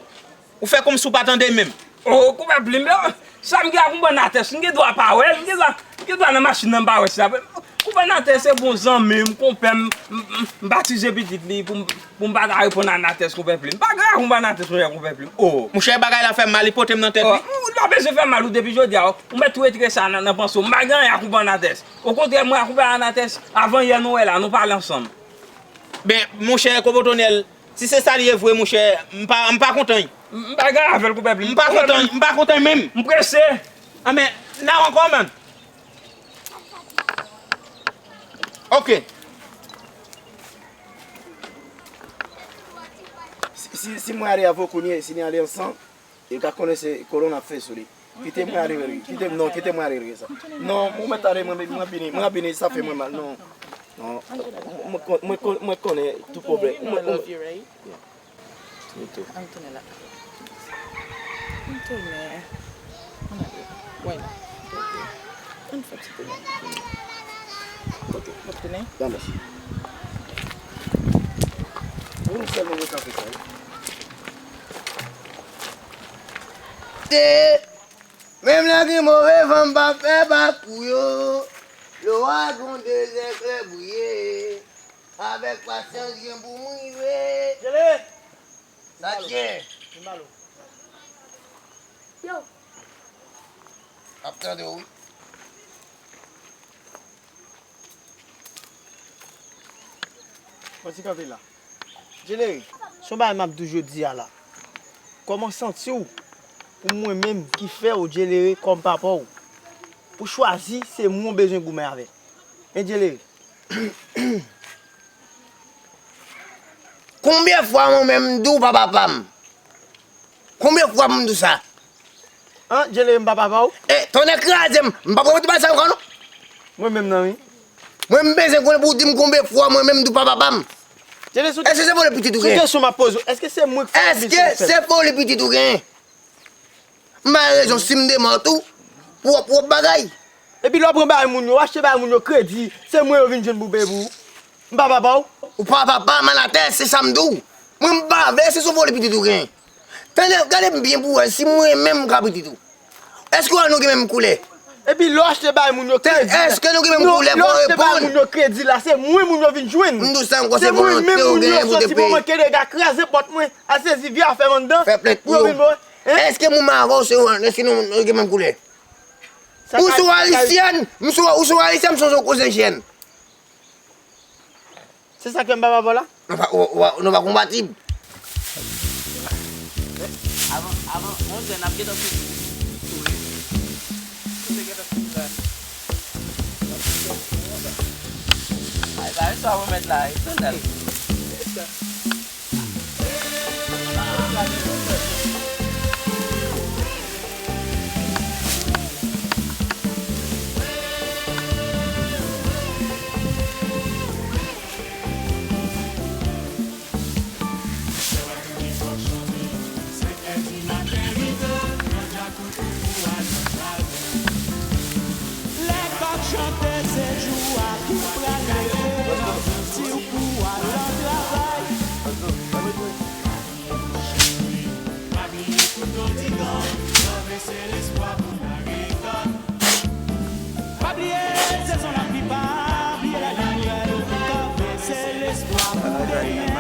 Ou fè kòmsi w pa tande menm. O, konpè Plim, sa m gen ak konpè Natès, m gen dwa pa wè l, m gen dwa, m gen dwa nan machin nan m pa wè sa. Konpè Natès se bon zanmi m, konpè m, m, m, m batize pitit li pou m, pou m pa ta reponn a Natès, konpè Plim. M pa gen ak konpè Natès, monchè, konpè Plim. O. Monchè, bagay la fè m mal, li pote m nan tèt, wi. O, ou pa bezwen fè mal, ou depi jodi a, ou mèt retire sa nan, nan panse w. M pa gen anyen ak konpè Natès. Okontrè, mwen ak konpè Natès, avan yè nou wè la, nou pale ansanm. Ben, monchè, konpè Otonyèl, si se sa l ye vre, monchè, m pa, m pa kontan. M pa gen avè l, konpè Plim. M pa kontan, m pa kontan menm. M prese. A, men, n a ankò, man. Oke. Si, si, si mwen ale avè w kounye, si n ale ansanm, yo ka konnen se kolon n ap fè sou li. Kite mwen ale, kite m, non, kite mwen ale, sa. Non, mwen mèt ale, mwen, mwen vini, mwen vini, sa fè mwen mal, non. Non, mwen, mwen, mwen, mwen konnen tout pwoblèm. Mwen, mwen, Ann tounen la. Ann tounen. Ann ale. Wè la. Ann fè ti tounen. Kote? W ap tounen? Granmèsi. Ou sèlman mwen ka fè sa, wi. Te, menm lè gen move van, m pa fè bak pou yo. Lwa gon dezè klè briye. Avèk pasyans gen pou m rive. Sa k gen? Yo. Ap tande w, wi. Pati kanpe la. Djelere, se yon bagay m ap di w jodi a la. Kòman w santi w pou mwen menm ki fè w, Djelere, kòm papa w? Pou chwazi, se mwen w bezwen goumen avèk. Hein, Djelere? Konbyen fwa mwen menm m di w pa papa m? Konbyen fwa pou m di w sa? An, Djelere, m pa papa w? E, tonnè kraze m, m p ap repete bagay sa ankò non. Mwen menm nan wi. Mwen m bezwen konnen pou w di m konbyen fwa mwen menm m di w pa papa m. Djelere, sou Èske se vòlè pitit ou gen? Sou kesyon m ap poze w, èske se mwen k fè w? Èske se vòlè pitit ou gen? M ba rezon si m demò tou pou w ap bagay. Epi lè w pran bagay moun yo, w achte bagay moun yo kredi, se mwen yo vin jwenn pou peye pou ou. M pa papa w. Ou pa papa m ann atè, se sa m di w. Mwen m pa vle, èske se yon vòlè pitit ou gen? Tande, gade m byen pou w wè si mwen menm m ka pitit ou. Èske w wè nou gen menm koulè? Epi lè w achte bagay moun yo kredi la. Èske nou gen menm koulè pou w reponn? Lè w achte bagay moun yo kredi la, se mwen moun yo vin jwenn. M di w sa ankò, se volonte w genyen pou w te peye. Se mwen menm moun yo soti pou mwen kede ka kraze pòt mwen, al sezi vye afè m anndan. Fè plent pou yo. Èske moun avè w se, èske nou gen menm koulè? Ou se yon ayisyèn, m se, ou se yon ayisyèn, m se yon kozenjyèn. Se sa k fè m pa papa w la? Nou pa, ou, ou, nou pa konpatib. Avan, avan, on jèn ap gentan fini. Wi. Ou te gentan fini la. Ay, ba, sa ou mèt la, e sandal. Lè kòk chante, se jou a ki prale, nan Ayiti ou pou al nan travay. Pa bliye sezon lapli, pa bliye lari nouvèl, kanpe se lespwa pou demen.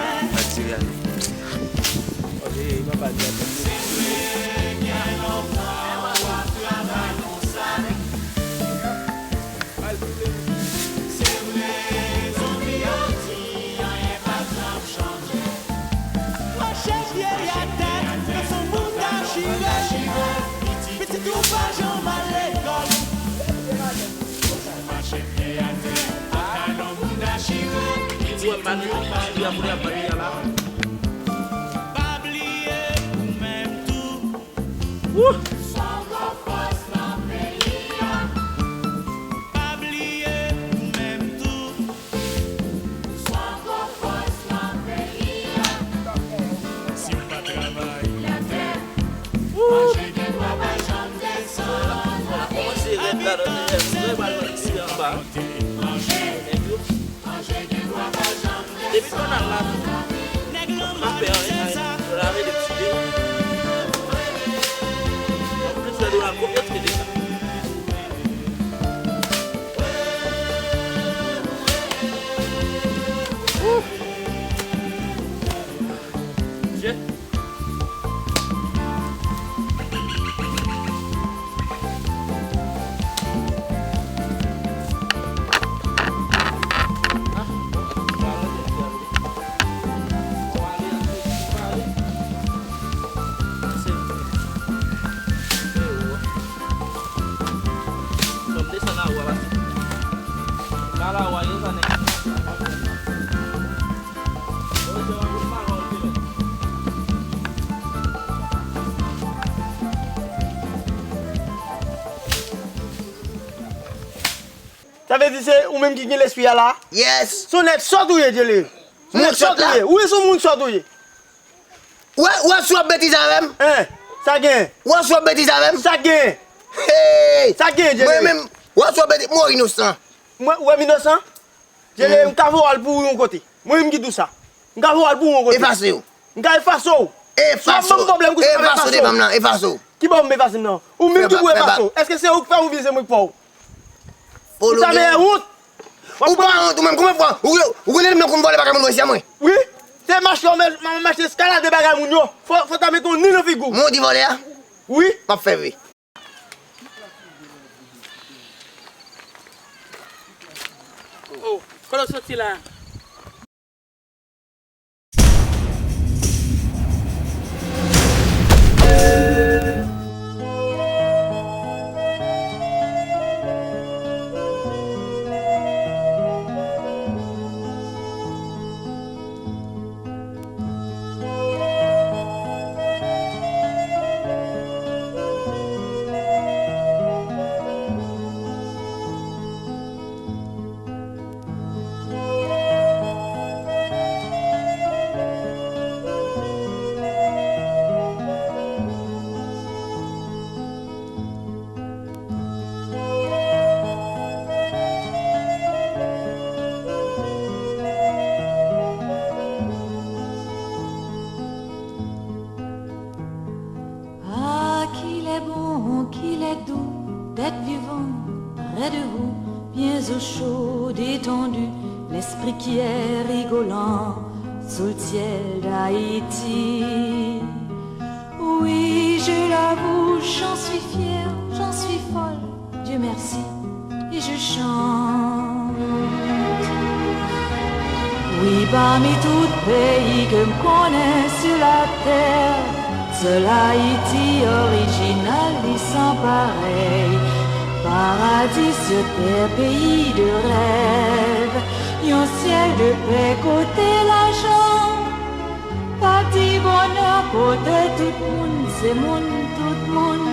Mache pye atè, nan son bouda chire. Pitit ou pa janm al lekòl. Mache pye atè, pantalon bouda chire. Pitit ou pa janm al lekòl. Pa bliye ou menm tou. Wouh! Pa bliye ou menm tou. Si w pa travay, manje gen dwa pa janm desann. Kòmanse rèd la nan dèyè, mwen pral nan isi anba. Nèg yo. Depi pandan l la tou, m pa fè anyen, lave de pti de. Mwen plis fè de la kopye trete sa. Ouf! Jè. Sa vle di se ou menm ki gen lespri a la? Yes. Se yon nèg sòt ou ye, Djele. Se yon nèg sòt ou ye. Ou se yon moun sòt ou ye. Ou wè, ou wè si w ap betize avè m? Hein, sa gen. Ou wè si w ap betize avè m? Sa gen. Hey! Sa gen, Djele. Mwen menm, ou wè si w ap betize, mwen inosan. Mwen, ou wè m inosan? Djele, m ka voye w al pou yon kote. Mwen menm ki di w sa. M ka voye w al pou yon kote. Efase w. M ka efase w. Efase w. Si w ap ban m pwoblèm konsa, m ap efase w. Efase w devan m nan, efase w. Ki bò m efase m nan? Ou menm ki pou efase w. Èske se ou k fè m oubyen se mwen k fè w? Ou ta mèyè wont. Ou pa wont ou menm, konbyen fwa ou, ou konnen m nan konn vòlè bagay moun yo isi a mwen? Wi. Se mache w mache eskalade bagay moun yo. Fò, fò ta mete yon ni nan figi w. Mwen w di vòlè a? Wi. M ap fè vre. Oh, kote w soti la? Esprit qui est rigolant sous le ciel d'Haïti. Oui, je l'avoue, j'en suis fière, j'en suis folle, Dieu merci, et je chante. Oui, pami tout peyi ke m konnen sou latè, sèl Ayiti orijinal li san parèy. Paradi sou tè, peyi de rèv, yon syèl de pè kote lajan pa di bonè, kote tout moun se moun, tout moun.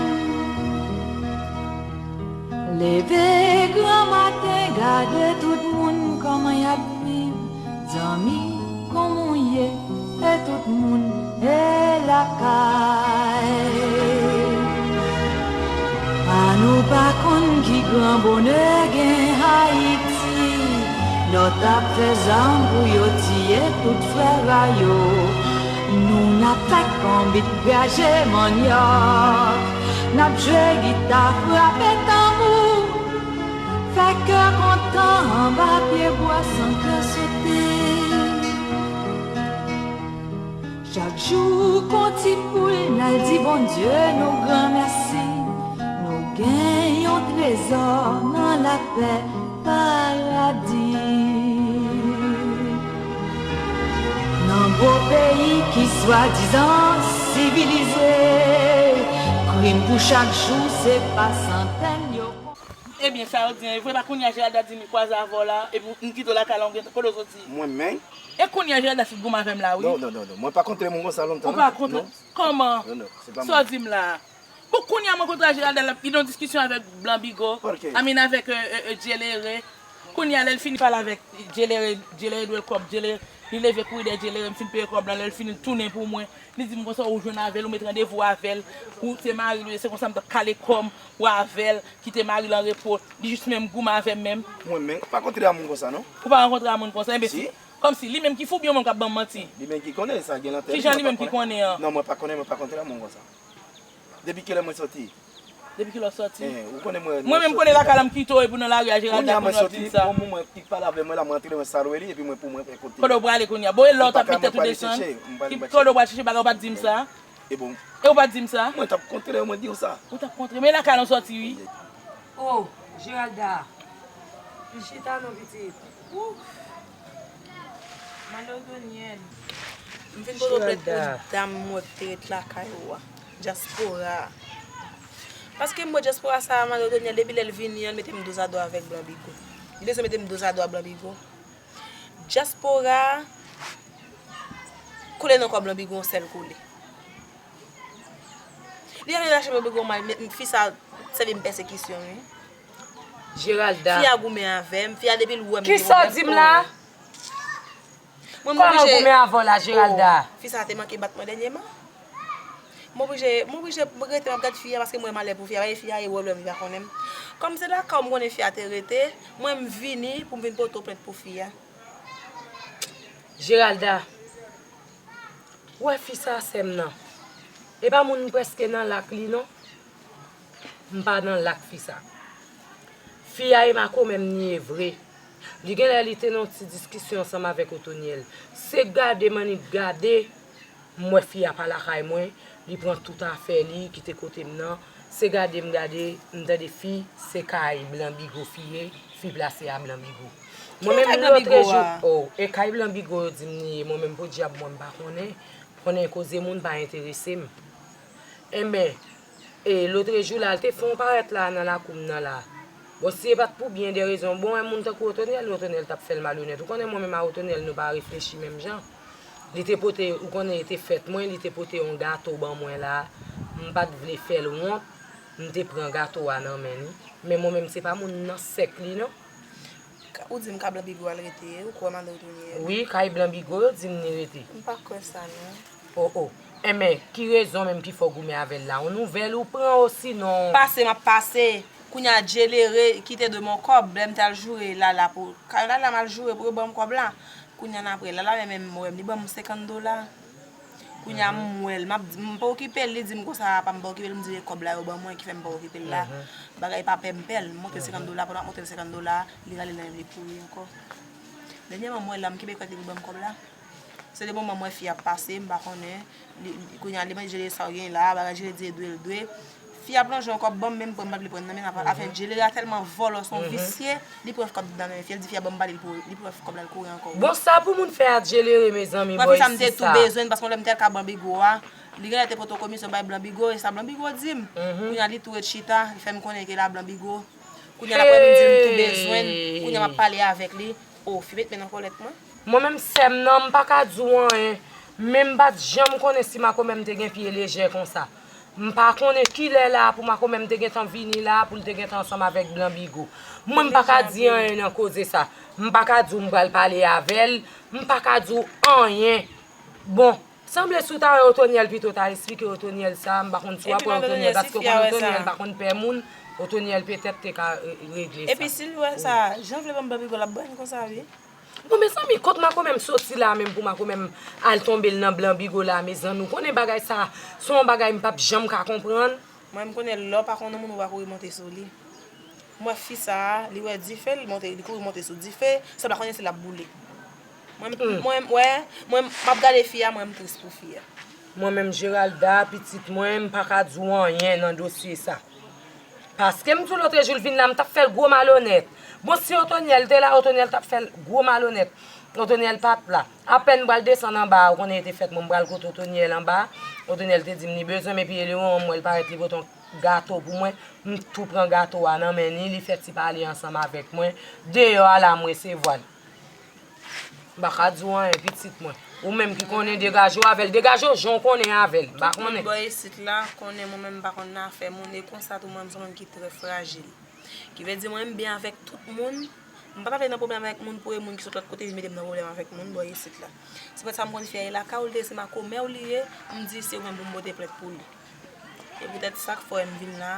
Leve gran maten, gade tout moun kòman y ap viv. Zanmi, kòman w ye? E tout moun e lakay. A nou pa konn ki gran bonè gen Ayiti. Lòt ap fè zam pou yo tiye tout frè a yo. Nou n ap fè konbit, graje manyòk. N ap jwe gita, frape tanbou. Fè kè kontan anba pye bwa san kè sote. Chak jou kon ti poul n al di Bondye nou granmèsi. Nou gen yon trezò nan lapè paradi. Nan gwo peyi ki swadizan sivilize, krim pou chak jou se pa santèn yo. Ebyen, sa yo di an e vre, pa kounye a Geralda di m kwaze avè w la, epi m kite w lakay la, ou gen kote w soti. Mwen menm? E kounye a Geralda fin goumen avè m la, wi. Non, non, non, non. Mwen pa kontre moun konsa lontan, non. Ou pa kontre? Non. Kòman? Non, non, se pa mwen. Sa w di m la a? Bon, kounye a mwen kontre a Geralda, l ap, li nan diskisyon avèk Blan Bigo. Pòkè? I mean, avèk, euh, euh, euh, Djelere. Kounye a, lè l fini pale avèk Djelere, Djelere dwe l kòb, Djelere, li leve kouri dèyè Djelere, m fin peye kòb la, lè l fini, l tounen pou mwen. Li di m konsa, ou jwenn avè l, ou met randevou avè l, ou se mari l, se konsa m t ap kale kò m, ou avè l, kite mari l an repo, li jis menm goumen avè m menm. Mwen menm, pa kontre a moun konsa, non. Ou pa rankontre a moun konsa, enben si, kòmsi li menm ki fou, oubyen yon moun k ap ban m manti? Li menm ki konnen sa, gen lantè li, mwen pa konnen. Kijan li menm ki konnen an? Non, mwen pa konnen, mwen pa kontre a moun konsa. Depi kilè mwen soti? Depi kilè w soti? Eh, ou konnen mwen, mwen menm konnen lakay la m kite w epi w nan lari a Geralda kounye a w ap di m sa. Kounye a mwen soti, bon, mwen, li pale avè mwen la, mwen antre, mwen salye li, epi mwen pou mwen fè kote. Kote w prale kounye a? Bon, e lè w t ap met tèt ou desann? Kote w pral chèche bagay, ou pa t di m sa? E bon. E ou pa t di m sa? Mwen t ap kontre, mwen di w sa. Ou t ap kontre, men lakay la w soti, wi. Oh, Geralda. Vin chita non, pitit. Ouf. Manno Doniel. M vin pote w plent pou dam mwen k te ret lakay ou a. Dyaspora a. Paske m wè dyaspora sa a, Manno Doniel, depi lè l vini an, l mete m dozado avèk Blan Bigo. Li bezwen mete m dozado a Blan Bigo. Dyaspora a kole nan kò Blan Bigo yon sèl kole. Li ale lache Blan Bigo mal, men fi sa sèvi m pèsekisyon, wi. Geralda. Fi a goumen avè m, fi a depi l wè m. Kisa w di m la? Mwen, mwen oblije. Kòman goumen avè w la, Geralda? Oh, fi sa te manke bat mwen dènyèman. Mwen oblije, mwen oblije rete, m ap gad fi a paske m wè malè pou fi a. Paske fi a e wè m, li pa konnen m. Kòm se lakay ou m konnen fi a te rete, mwen m vini pou m vin pote w plent pou fi a. Geralda, ou wè fi sa, sè m nan. E pa moun m prèske nan lak li non. M pa nan lak fi sa. Fi a e makomè m ni e vre. Li genlè li te nan yon ti diskisyon ansanm avèk Otonyèl. Se gade m annik gade, m wè fi a pa lakay mwen, li pran tout afè li, kite kote m nan. Se gade m gade, m tande fi, se kay Blan Bigo fi ye, fi plase a Blan Bigo. Mwen menm lotrejou, oh, e kay Blan Bigo yo di m li ye, mwen menm podyab mwen m pa konnen. Konnen koze moun pa enterese m. Enben, e lotrejou la, l te fè yon parèt la nan lakou m nan la. Bon, si se pa t pou byen de rezon, bon, yon moun tankou Otonyèl, Otonyèl t ap fè l malonèt. Ou konnen mwen menm a Otonyèl, nou pa reflechi menm jan. Li te pote, ou konnen e te fèt mwen, li te pote yon gato ban mwen la. M pa t vle fè l wont, m te pran gato a nan men li. Men mwen menm, se pa moun nan sèk li non. Ou di m kay Blan Bigo al rete, ou kwè m al retounen? Wi, kay Blan Bigo yo di m li rete. M pa kwè sa non. Oh, oh. Enben, ki rezon menm ki fè w goumen avè l la? Yon nouvèl ou pran osinon? Pase, m ap pase. Kounye a, Djelere ki te dwe m yon kòb, lè m t al joure Lala pou, kay Lala m al joure pou yo ban m kòb la. Kounye a, n apre Lala menm, menm wè m, li ban m senkant dola. Kounye a, m wè l, m ap di, m pa okipe l, li di m konsa, pa m pa okipe l, m di, e kòb la yo ban mwen ki fè m pa okipe l la. Bagay pa pè m pè l, m montre l senkant dola, pandan m ap montre l senkant dola, li rale l nan men m, li kouri ankò. Dènyèman, m wè la, m kenbe kwèt li pou ban m kòb la. Se de moman m wè fi ap pase, m pa konnen. Li, li, kounye a, li mande jere sa w gen la, bagay jere di dwe l dwe. Fi ap lonje yon kòb ban m, men m pran m pa t vle pran nan men l. Afè, jelere a tèlman vòlò, se yon visye, li pran kòb nan men fi a, li di fi a ban m pale l pou li pran kòb la, l kouri ankò. Bon, sa pou moun fè a jelere, mezanmi, bòy, si sa. Mwen, fi sa m te tou bezwen l, paske yon lè m te al ka ban Bigo a, li genlè te pote komisyon bay Blan Bigo, e sa Blan Bigo di m. Kounye a, li tou ret chita, li fè m konnen ke la Blan Bigo. Kounye a, l ap wè m di l m tou bezwen l, kounye a, m ap pale avèk li. O, fi met men nan kòlèt mwen. Mwen menm sè m nan, m pa ka di w anyen. Men m pa t janm konnen si makomè m te gen pye lejè konsa. M pa konnen kilè la pou makomè m te gentan vini la, pou l te gentan ansanm avèk Blan Bigo. Mwen m pa ka di anyen nan koze sa. M pa ka di w m pral pale avè l. M pa ka di w anyen. Bon, sanble si w ta wè Otonyèl pito ta esplike Otonyèl sa, m pa konn si w ap wè Otonyèl, paske w konn Otonyèl pa konn pè moun, Otonyèl petèt te ka, e, regle sa. Epi si l wè sa, jan l vle ban m Blan Bigo, l ap ban l konsa, wi. Bon, mezanmi, kot makomè m soti la menm pou makomè m al tonbe l nan Blan Bigo la, mezanmi. Ou konnen bagay sa, se yon bagay m p ap janm ka konprann. Mwen, m konnen lè w pa konn yon moun, ou pa kouri monte sou li. M wè fi sa a, li wè dife, li monte, li kouri monte sou dife, san l pa konnen si l ap boule. Mwen, mwen, wè, mwen, m ap gade fi a, mwen, m tris pou fi a. Mwen menm, Geralda, pitit mwen, m pa ka di w anyen nan dosye sa. Paske m di w lotrejou l vin la, m t ap fè l gwo malonèt. Bon, si Otonyèl te la, Otonyèl t ap fè l gwo malonèt. Otonyèl pa t la. Apèn m pral desann anba a, ou konnen e te fèt mwen, m pral kote Otonyèl anba a. Otonyèl te di m li bezwen m, epi Eleyon, m wè l parèt, li pote yon gato pou mwen. M tou pran gato a nan men li, li fè ti pale ansanm avèk mwen. Deyò a la, m resevwa l. M pa ka di w anyen, pitit mwen. Ou menm ki konnen, degaje w avè l. Degaje w jan w konnen avè l. M pa konnen. Tout moun bò isit la konnen mwen menm m pa konn nan afè moun. E konsa tou, mwen menm se yon moun ki trè frajil. Ki vle di, mwen menm m byen avèk tout moun. M pa ta vle nan pwoblèm avèk moun pou e moun ki sot lòt kote vin mete m nan pwoblèm avèk moun bò isit la. Se poutèt sa m konn fè e lakay ou l te ye, se makomè w li ye, m di se ou menm pou m pote plent pou li. E poutèt sa k fè m vin la.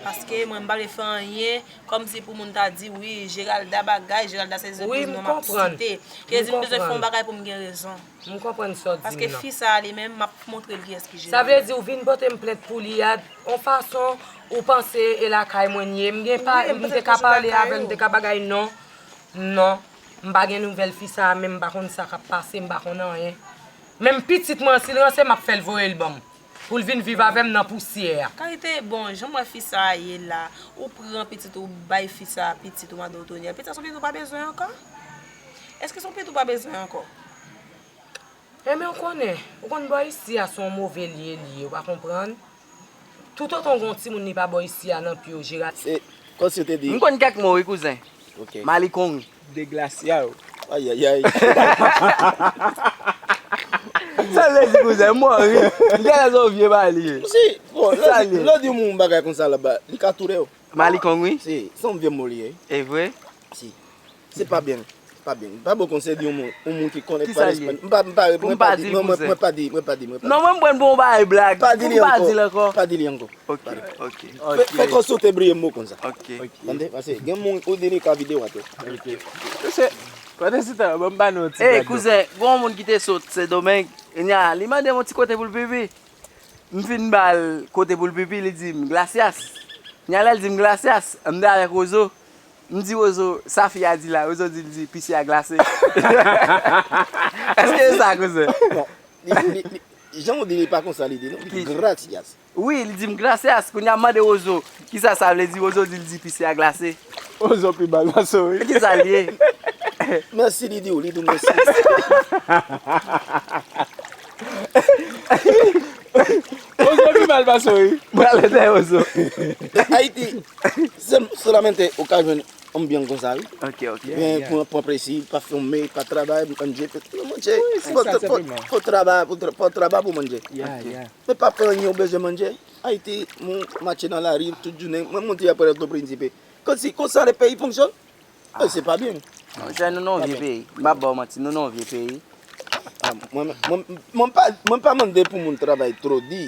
Paske mwen m pa vle fè anyen kòmsi pou moun ta di, wi, Geralda bagay, Geralda se eskiz mwen m ap site. Ki vle di m bezwen fè yon bagay pou m gen rezon. M konprann sa w di m nan. Paske fi sa a li menm, m ap montre l kiyès ki Geralda. Sa vle di w vin pote m plent pou li a, yon fason ou panse e lakay mwen l ye. M gen pa, m te ka pale avè l, m te ka bagay non. Non. M pa gen nouvèl fi sa a, men m pa konn sa k ap pase, m pa konn anyen. Menm pitit mwen, si l ranse, m ap fè l voye l ban m. Pou l vin viv avè m nan pousyè a. Kalite, bon, jan m wè fi sa a ye la, ou pran pitit ou bay fi sa a, pitit ou mande w Tonyèl. Pitit sa se yon pitit ou pa bezwen ankò? Èske se yon pitit ou pa bezwen ankò? Enben, ou konnen, ou konn bò isi a se yon move lye li ye, ou pa konprann? Toutotan w gen yon timoun li pa bò isi a nan pye w, Jera. Se kòmsi w te di. M konn kèk mo wi, kouzen. Ok. Malikong. Deglasya w. Ayayay. Sa vle di, kouzen, m mò ri. M genlè se yon vye pale. Si, bon, lè w di yon moun bagay konsa laba, li ka tounen w. Malikong, wi. Si, se yon vye mo li ye. E vre? Si. Se pa byen. Pa byen. Pa bon konsèy di yon moun, yon moun ki konnen pale espanyòl. M pa, m pa, mwen pa di, mwen, mwen, mwen pa di, mwen pa di, mwen pa di. Non, mwen m pran l pou yon bagay blag. Pa di li ankò. Pa di li ankò. Ok, ok. Fè, fè kòmsi w te bliye mo konsa. Ok. Tande, paske gen moun ou di li ka videyo a tou. Ok. Se, pandan se tan, ban m ba nou yon ti gade. Ey, kouzen, gen yon moun ki te sot Sendomeng, kounya, li mande m yon ti kote pou l pipi. M fin ba l kote pou l pipi, li di m, "Gracias." Kounya lè l di m, "Gracias," m te avèk Wozo. M di Wozo, "Sa fi a di la?" Wozo di, l di, "Pisi a glase." Èske se sa, kouzen? Bon, li, li, li, jan w di li pa konsa li di, non? Li di, "Gracias." Wi, li di m, "Gracias." Kounya m mande Wozo, "Kisa sa vle di?" Wozo di, l di, "Pisi a glase." Wozo pi mal pase w, wi. Kisa l ye? Mèsi, li di w, li di w mèsi. Ozo pi mal pase w, wi. Pral ede Ozo. Ayiti, se, solamente ou ka jwenn anbyans konsa, wi. Ok, ok. Men pran, pran plezi, pa fime, pa travay, manje, manje. Wi, se sa, senpleman. Fò, fò travay, fò tra-, fò travay pou manje. Ya, ya. Men pa fè anyen ou bezwen manje. Ayiti, moun mache nan lari tout jounen. Mwen monte apre Pòtoprensip. Kòmsi, konsa le peyi fonksyone. E se pa byen. Monchè, nou nan yon vye peyi. M p ap ba w manti, nou nan yon vye peyi. Ah, mwen, mwen, mwen pa, mwen pa mande pou moun travay twò di.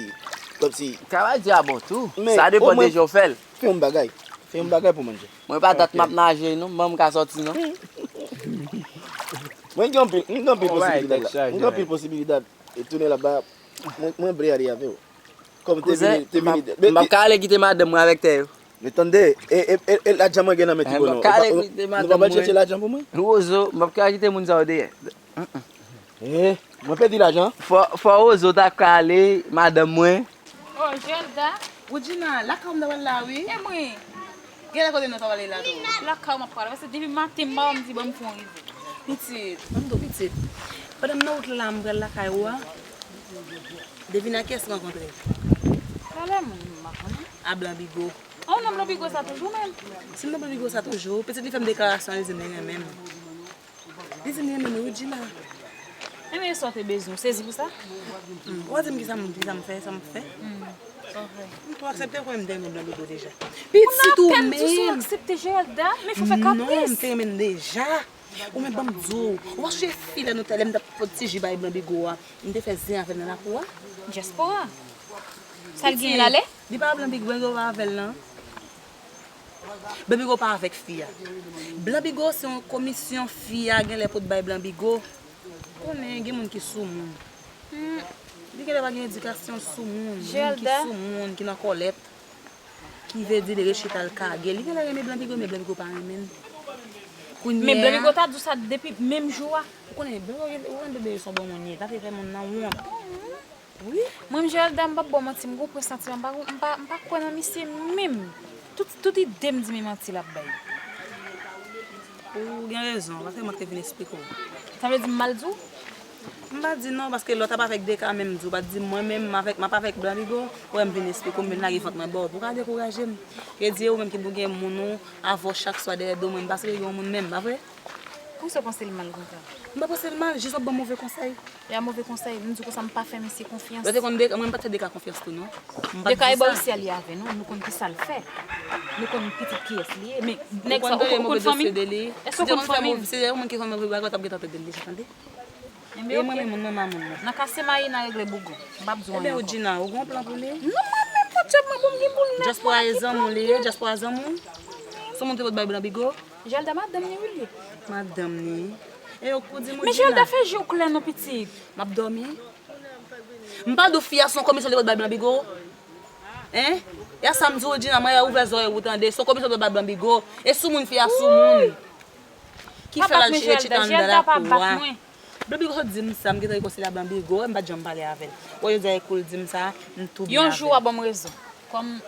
Kòmsi. Travay di a bon tou. Sa depann de jan w fè l. Fè yon bagay. Fè yon bagay pou manje. Mwen pa dat m ap naje, non. Ban m ka sòti, non. Mwen gen anpil, mwen gen anpil posibilite la. Mwen gen anpil posibilite. E tounen laba, mwen, mwen vle ale avè w. Kòm te vini, te vini. Kouzen, m p ap ka ale kite madanm mwen avèk tè yo. Men tande, e, e, e, e lajan mwen gen nan men Tibono. Nou p ap al chèche lajan pou mwen? Wozo, m p ap ka kite moun sa yo dèyè. Eh, mwen pèdi lajan. Fò, fò Wozo ta ka ale, madanm mwen. Oh, Gelda. Woodjina, lakay w m ta pral la, wi. E mwen. Genlè kote nou ta pral la tou. Lakay w m ap pral, paske depi maten m pa wè m di ban m fon rive. Pitit, ban m di w pitit. Pandan m nan wout la, m pral lakay ou a. Devine ak kiyès m rankontre. Talè moun m pa konnen. A Blan Bigo. Oh, nan Blan Bigo sa toujou menm. Si m nan Blan Bigo sa toujou, pitit li fè m deklarasyon, li di m li renmen m. Li di m li renmen mwen, Woodjina. Enben, e sa w te bezwen, w sezi pou sa? Hmm, w a di m kisa m, kisa m fè, sa m fè? Hmm, sa w fè. M tou aksepte w konnen m te renmen Blan Bigo deja. Pitit ou menm. Ou nan pèn di sou aksepte Geralda, men fò fè kapris. Non, m te renmen l deja. Ou menm ban m di w, ou pa sonje fi lè nou te, lè m t ap pot ti ji bay Blan Bigo a, m te fè zen avè l nan lakou a? Dyaspora. Sa l genyen l ale? Li pa Blan Bigo, Blan Bigo pa avè l nan. Blan Bigo pa avèk fi a. Blan Bigo se yon komisyon fi a genlè pot bay Blan Bigo. Konnen gen moun ki sou moun. Hmm. Li genlè pa gen edikasyon, l sou moun. Moun ki sou moun, ki nan kòlèt. Ki vle di li rechita l kage. Li genlè renmen Blan Bigo, men Blan Bigo pa renmen l. Men Blan Bigo ta di w sa depi menm jou a. Ou konnen, Blan Bigo, ou konnen Blan Bigo se yon bon moun li ye. Pa vle fè moun nan wont. Wi. Mwen, Geralda, m p ap ba w manti, m gen yon presantiman, m pa, m pa, m pa kwè nan misye menm. Tout, tout ide m di men manti l ap bay. Ou gen rezon, paske mwen te vin esplike w. Sa vle di m mal di w? M pa di non, paske lè w t ap avèk Deka menm di w, pa t di mwen menm, m avèk, m ap avèk Blan Bigo, ou wè m vin esplike w, m vin lage vant mwen ba w, pou w ka dekouraje m. Redi e ou menm ki pou gen moun ou avè w chak swa dèyè do mwen, m pa sere gen yon moun menm, pa vre? Poukisa w panse l mal konsa? M pa panse l mal, jis w ap ban m move konsèy. E a move konsèy, m di w konsa m pa fè misye konfyans. Lè w te konn Deka, mwen m pa t fè Deka konfyans tou non. M pa t di sa. Deka e bò isi a li avè nou, nou konn kisa l fè. Nou konn pitit kiyès li ye, men nèg sa, ou konn fanmi l? Èske w konn fanmi l? Si te yon moun ki konn move bagay, w t ap gentan tande l deja, tande. Enben, oke. Mwen, mwen, mwen, mwen, mwen. Nan kase mayi, nan regle bougon. M p ap di w anyen ankò. Enben, Woodjina, ou gen yon plan pou li? Non, mwen menm, fò djòb mwen bon, m gen pou l nèt. Dyaspora e zanmi w li ye, dyaspora zanmi w. Se yon moun te pot bay Blan Bigo. Geralda, madanm li, wi, li ye. Madanm li. E yo kou di m, Woodjina. Men Geralda, fè je w klè non, pitit. M ap dòmi. M pa di w fi a se yon komisyon li pot bay Blan Bigo? Hein? E a sa m di w, Woodjina, mwen ouvè zòrèy ou tande. Se yon komisyon li pot bay Blan Bigo. E sou moun fi a sou moun. Ki fè l al chita anndan lakou a. Blan Bigo sot di m sa, m gentan rekonsilye a Blan Bigo, m pa t janm pale avè l. Wè, jodi a e kou l di m sa, m tou byen avè l. Yon jou w a ban m rezon. Kòm,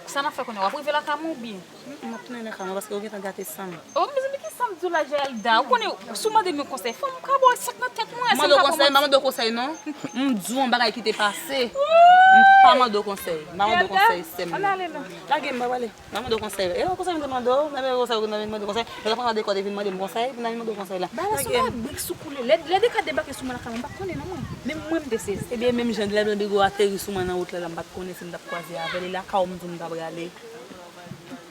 sa n ap fè kounye a, w ap rive lakay mwen oubyen? M ap tounen lakay mwen paske ou gentan gate san m. Oh, mezanmi, ki san m di w la, Geralda? Ou konnen, si w mande m yon konsèy, fò m ka ba w sa k nan tèt mwen, si m pa pran manti. Mande w konsèy, m pa mande w konsèy, non. M di w yon bagay ki te pase. M pa mande w konsèy, m pa mande w konsèy, sè m. Geralda, ann ale non. Lage m, m ap ale. M ap mande w konsèy. E yon konsèy m te mande w, nan men konsèy ou nan vin mande w konsèy. Lè w t ap pran dekò, te vin mande m konsèy, pou nan vin mande w konsèy la. Bagay la se yon brik sou koule. Lè, lè Deka debake sou mwen lakay mwen, m pa t konnen non mwen. Menm mwen m te sezi. Ebyen, menm jan lè Blan Bigo ateri sou mwen nan wout la, la m pa t konnen si m t ap kwaze avè l, e lakay ou m di w m ta prale.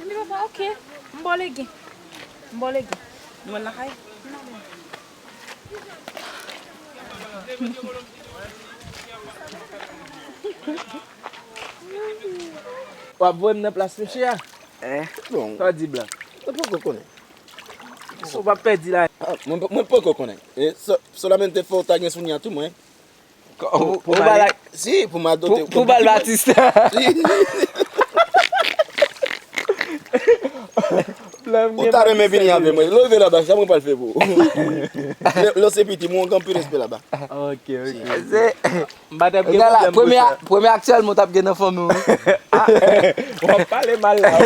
Ebyen, papa, oke. M ba w legen. M ba w legen. Nou al lakay? N ale. W ap voye m nan plas mesye a? Hein? Bon. Sa w di, Blan? Mwen poko konnen. Ou p ap pèdi la. Ah, mwen, mwen poko konnen. E, so, solamente fò w ta gen souvni a tou, mwen. Pou, pou bal, si, pou m adote. Pou, pou bal Batista. Si. Ou ta renmen vini avè mwen. Lè w rive laba, sa mwen pral fè pou ou. Lè, lè w se piti, mwen gen anpil respè laba. Ok, ok. Se M pa t ap gen pwoblèm pou sa. Premye, premye aktyèlman w t ap gen nan fanmi w, wi. W ap pale mal la. W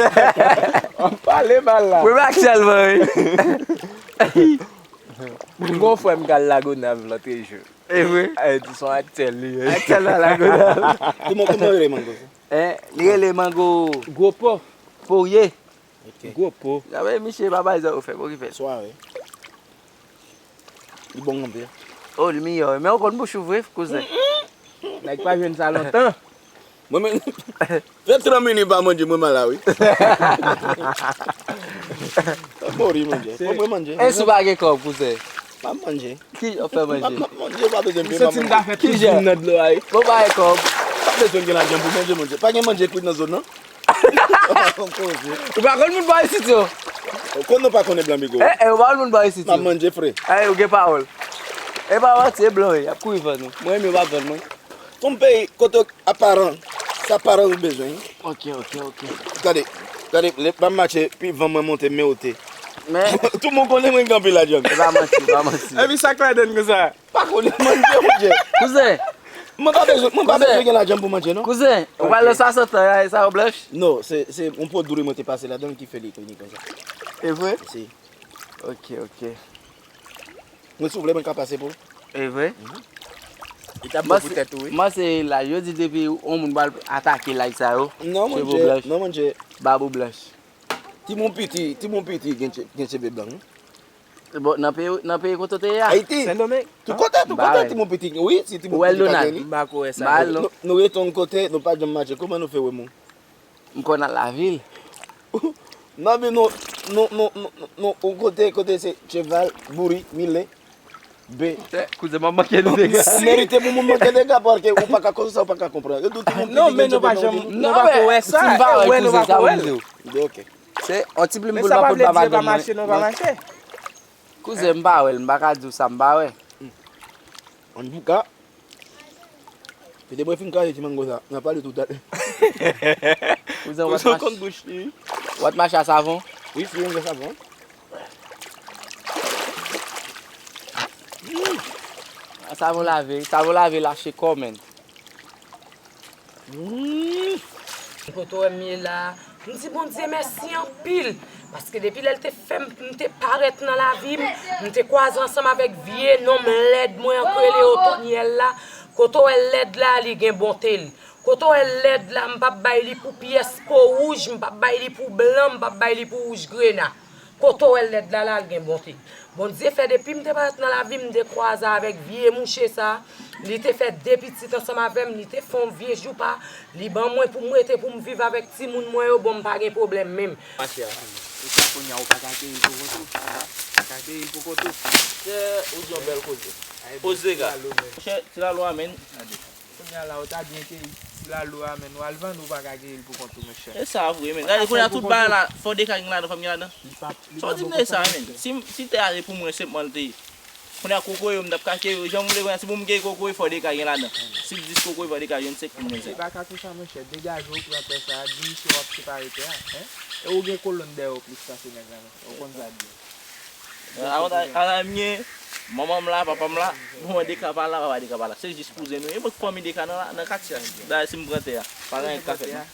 ap pale mal la. Premye aktyèlman, wi. M gon frè m k al Lagonav lòtrejou. E vre? Eh, di se yon aktyèl li ye. Aktyèl nan Lagonav. Kouman, kouman rele mango sa? Eh, li rele mango Gwo Po. Porye. Ok. Gwo Po. Sa vle misye pa bay zan ou fè, pou ki fè. Swa, wi. Li bon anpil. Oh, li miyò, wi. Men ou konn bouch ou vre, kouzen. Nèg pa jwenn sa lontan. Mwen menm, fè trant minit pa manje, mwen mal la, wi. Mori manje. Fò mwen manje. E si w pa gen kòb, kouzen? M ap manje. Ki jan w fè manje? M ap, m ap manje, pa bezwen peye, m ap manje. Ki jan? Nan dlo a, wi. Bon, pa gen kòb. Pa bezwen gen lajan pou manje, manje. Pa gen manje kwit nan zòn nan. Ou pa konn moun bò isit yo? Ou konn nou pa konnen Blan Bigo. Eh, eh, ou pa konn moun bò isit yo? M ap manje fre. Eh, ou gen pawòl. E pa manti, e blan yo, y ap kouri vann ou. Mwen menm yo pa vann mwen. Ton peyi, kote aparan, sa aparan ou bezwen. Ok, ok, ok. Gade, Gade, lè m ap mache, pi van mwen monte, men ote. Men, tout moun konnen mwen gen anpil lajan. E pa manti, e pa manti. Epi sa k ladann konsa? Pa konnen, manje, manje. Kouzen, mwen pa bezwen, mwen pa bezwen gen lajan pou manje, non. Kouzen, ou pral nan swasant an, e sa yo blanch? Non, se, se yon pwodui mwen te pase ladan l ki fè li vini konsa. E vre? Si. Ok, ok. Mwen si w vle mwen ka pase pou ou. E vre? Li t ap bon pou tèt ou wi. Mwen se laj, yo di depi yon moun pral atake laj sa yo, cheve w blanch, bab ou blanch. Timoun piti, timoun piti gen cheve blan wi. Bon, nan peyi, nan peyi kote w te ye a? Ayiti. Sendomeng. Tout kote, tout kote timoun piti gen, wi, si timoun piti pa gen li. M pa ko wè sa. Nou rete yon kote, nou pa janm mache, kòman nou fè wè moun? M konn al lavil. Nan bi nou, nou, nou, nou, nou, ou kote, kote se cheval, bouri, milen, be. Kouzen m ap manke nou dega. Ou merite pou moun manke dega paske ou pa ka koze sa, ou pa ka konprann. Yo di w timoun piti gen cheval. Non, men nou pa janm, nou pa ko wè sa, e wè nou pa ko wè l. Ok. Se yon ti plim pou l pa pot bavadon mwen. Men sa pa vle di yo pa mache, non, pa mache. Kouzen m pa wè l, m pa ka di w sa m pa wè. Antouka, Kite mwen fin kraze ti mango sa, n a pale tou talè. Kouzen w ap mache. Kouzen w konn bouch li wi. W ap mache a savon? Wi, si yon gwo savon. A savon lave, savon lave lache kò menm. Kote w wè m ye la, m di Bondye mèsi anpil. Paske depi lè l te fè m, m te parèt nan lavi m, m te kwaze ansanm avèk vye nonm lèd mwen an k rele Otonyèl la. Kote w wè l lèd la, li gen bonte l. Kote w wè l lèd la, m p ap bay li pou pyès po wouj, m p ap bay li pou blan, m p ap bay li pou wouj grena. Kote w wè l lèd la la, l gen bonte. Bondye fè depi m te parèt nan lavi m, m te kwaze avèk vye mouche sa, li te fè de pitit ansanm avè m, li te fè yon vye joupa, li ban mwen pou m rete pou m viv avèk timoun mwen yo, bon m pa gen pwoblèm menm. Mache a, ou kwè kounye a ou pa ka keyi l pou kont ou? Pa ka keyi l pou kont ou. Chè, ou di yon bèl koze. Poze ga. Monchè, ti lalo a menm. Kounye a la ou ta byen keyi ti lalo a menm, ou al vann ou pa ka keyi l pou kont ou monchè. E sa vre menm. Gade kounye a tout bagay la, fò de ka gen ladan, fò m gen ladan. Sa w di m nan sa menm. Si, si tè a se pou mwen senpman l te ye. Kounye a kokoye yo m t ap ka keyi yo jan m vle kounye a, se pou m keyi kokoye fò de ka gen ladan. Si dis kokoye fò de ka jwenn senk pou m jwenn senk. E pa ka konsa monchè, degaje w pran tè sa a, di misye w ap separe tè a, en? E ou gen kolonn dèyè w plis pase nèg la menm, ou konn sa byen. Avantaj, avantaj m gen, manman m la, papa m la, bon, Deka pa la, papa Deka pa la. Se jis kouzen nou ye. E mwen k fanmi Deka nan, nan katye a. Dayè, si m pran tè a, pa gen anyen k ka fèt non.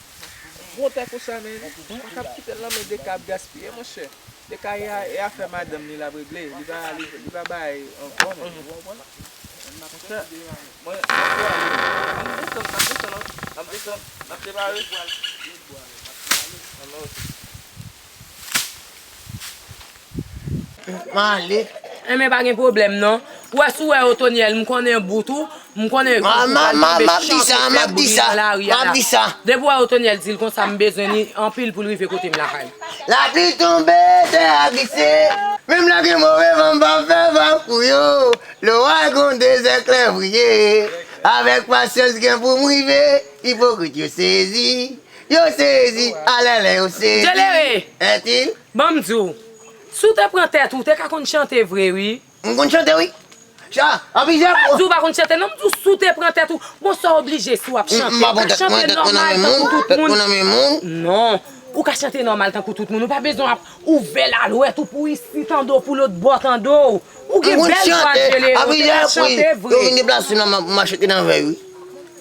Gwo tè konsa, men, pa ka kite l nan men Deka ap gaspiye, monchè. Deka, e afè madanm li l ap regle. Li pa, li, li pa bay ankò, men, ou konprann? Monchè, mwen, mwen, mwen, n ap desann, n ap desann, n ap desann, n ap separe. M ale. Enben pa gen pwoblèm non. Ou wè si w wè Otonyèl, m konnen bout ou, m konnen bout ou pral tonbe chante fè bri nan lari a la. Depi w wè Otonyèl di l konsa m bezwen li anpil pou l rive kote m lakay. Lapli tonbe, tè a glise. Menm lè gen move van, m p ap fè vag pou yo. Lwa gon dezèklè vre. Avèk pasyans gen pou m rive. Ipokrit yo sezi. Yo sezi, alèlè yo sezi. Djelere! Ètil? Ban m di w, si w te pran tèt ou, w te ka konn chante vre wi. M konn chante wi. Cha, an plizyè fwa. M pa di w pa konn chante non, m di w si w te pran tèt ou. Bon sa w oblije si w ap chante. Ou ka chante nòmal tankou tout moun. Non, ou ka chante nòmal tankou tout moun. Ou pa bezwen ap ouvè lalwèt ou pou isit an do pou lòt bò tande w. Ou gen bèl vwa Djelere, ou te ka chante vre. Yo vin deplase nan m, m a chante nan vèy wi.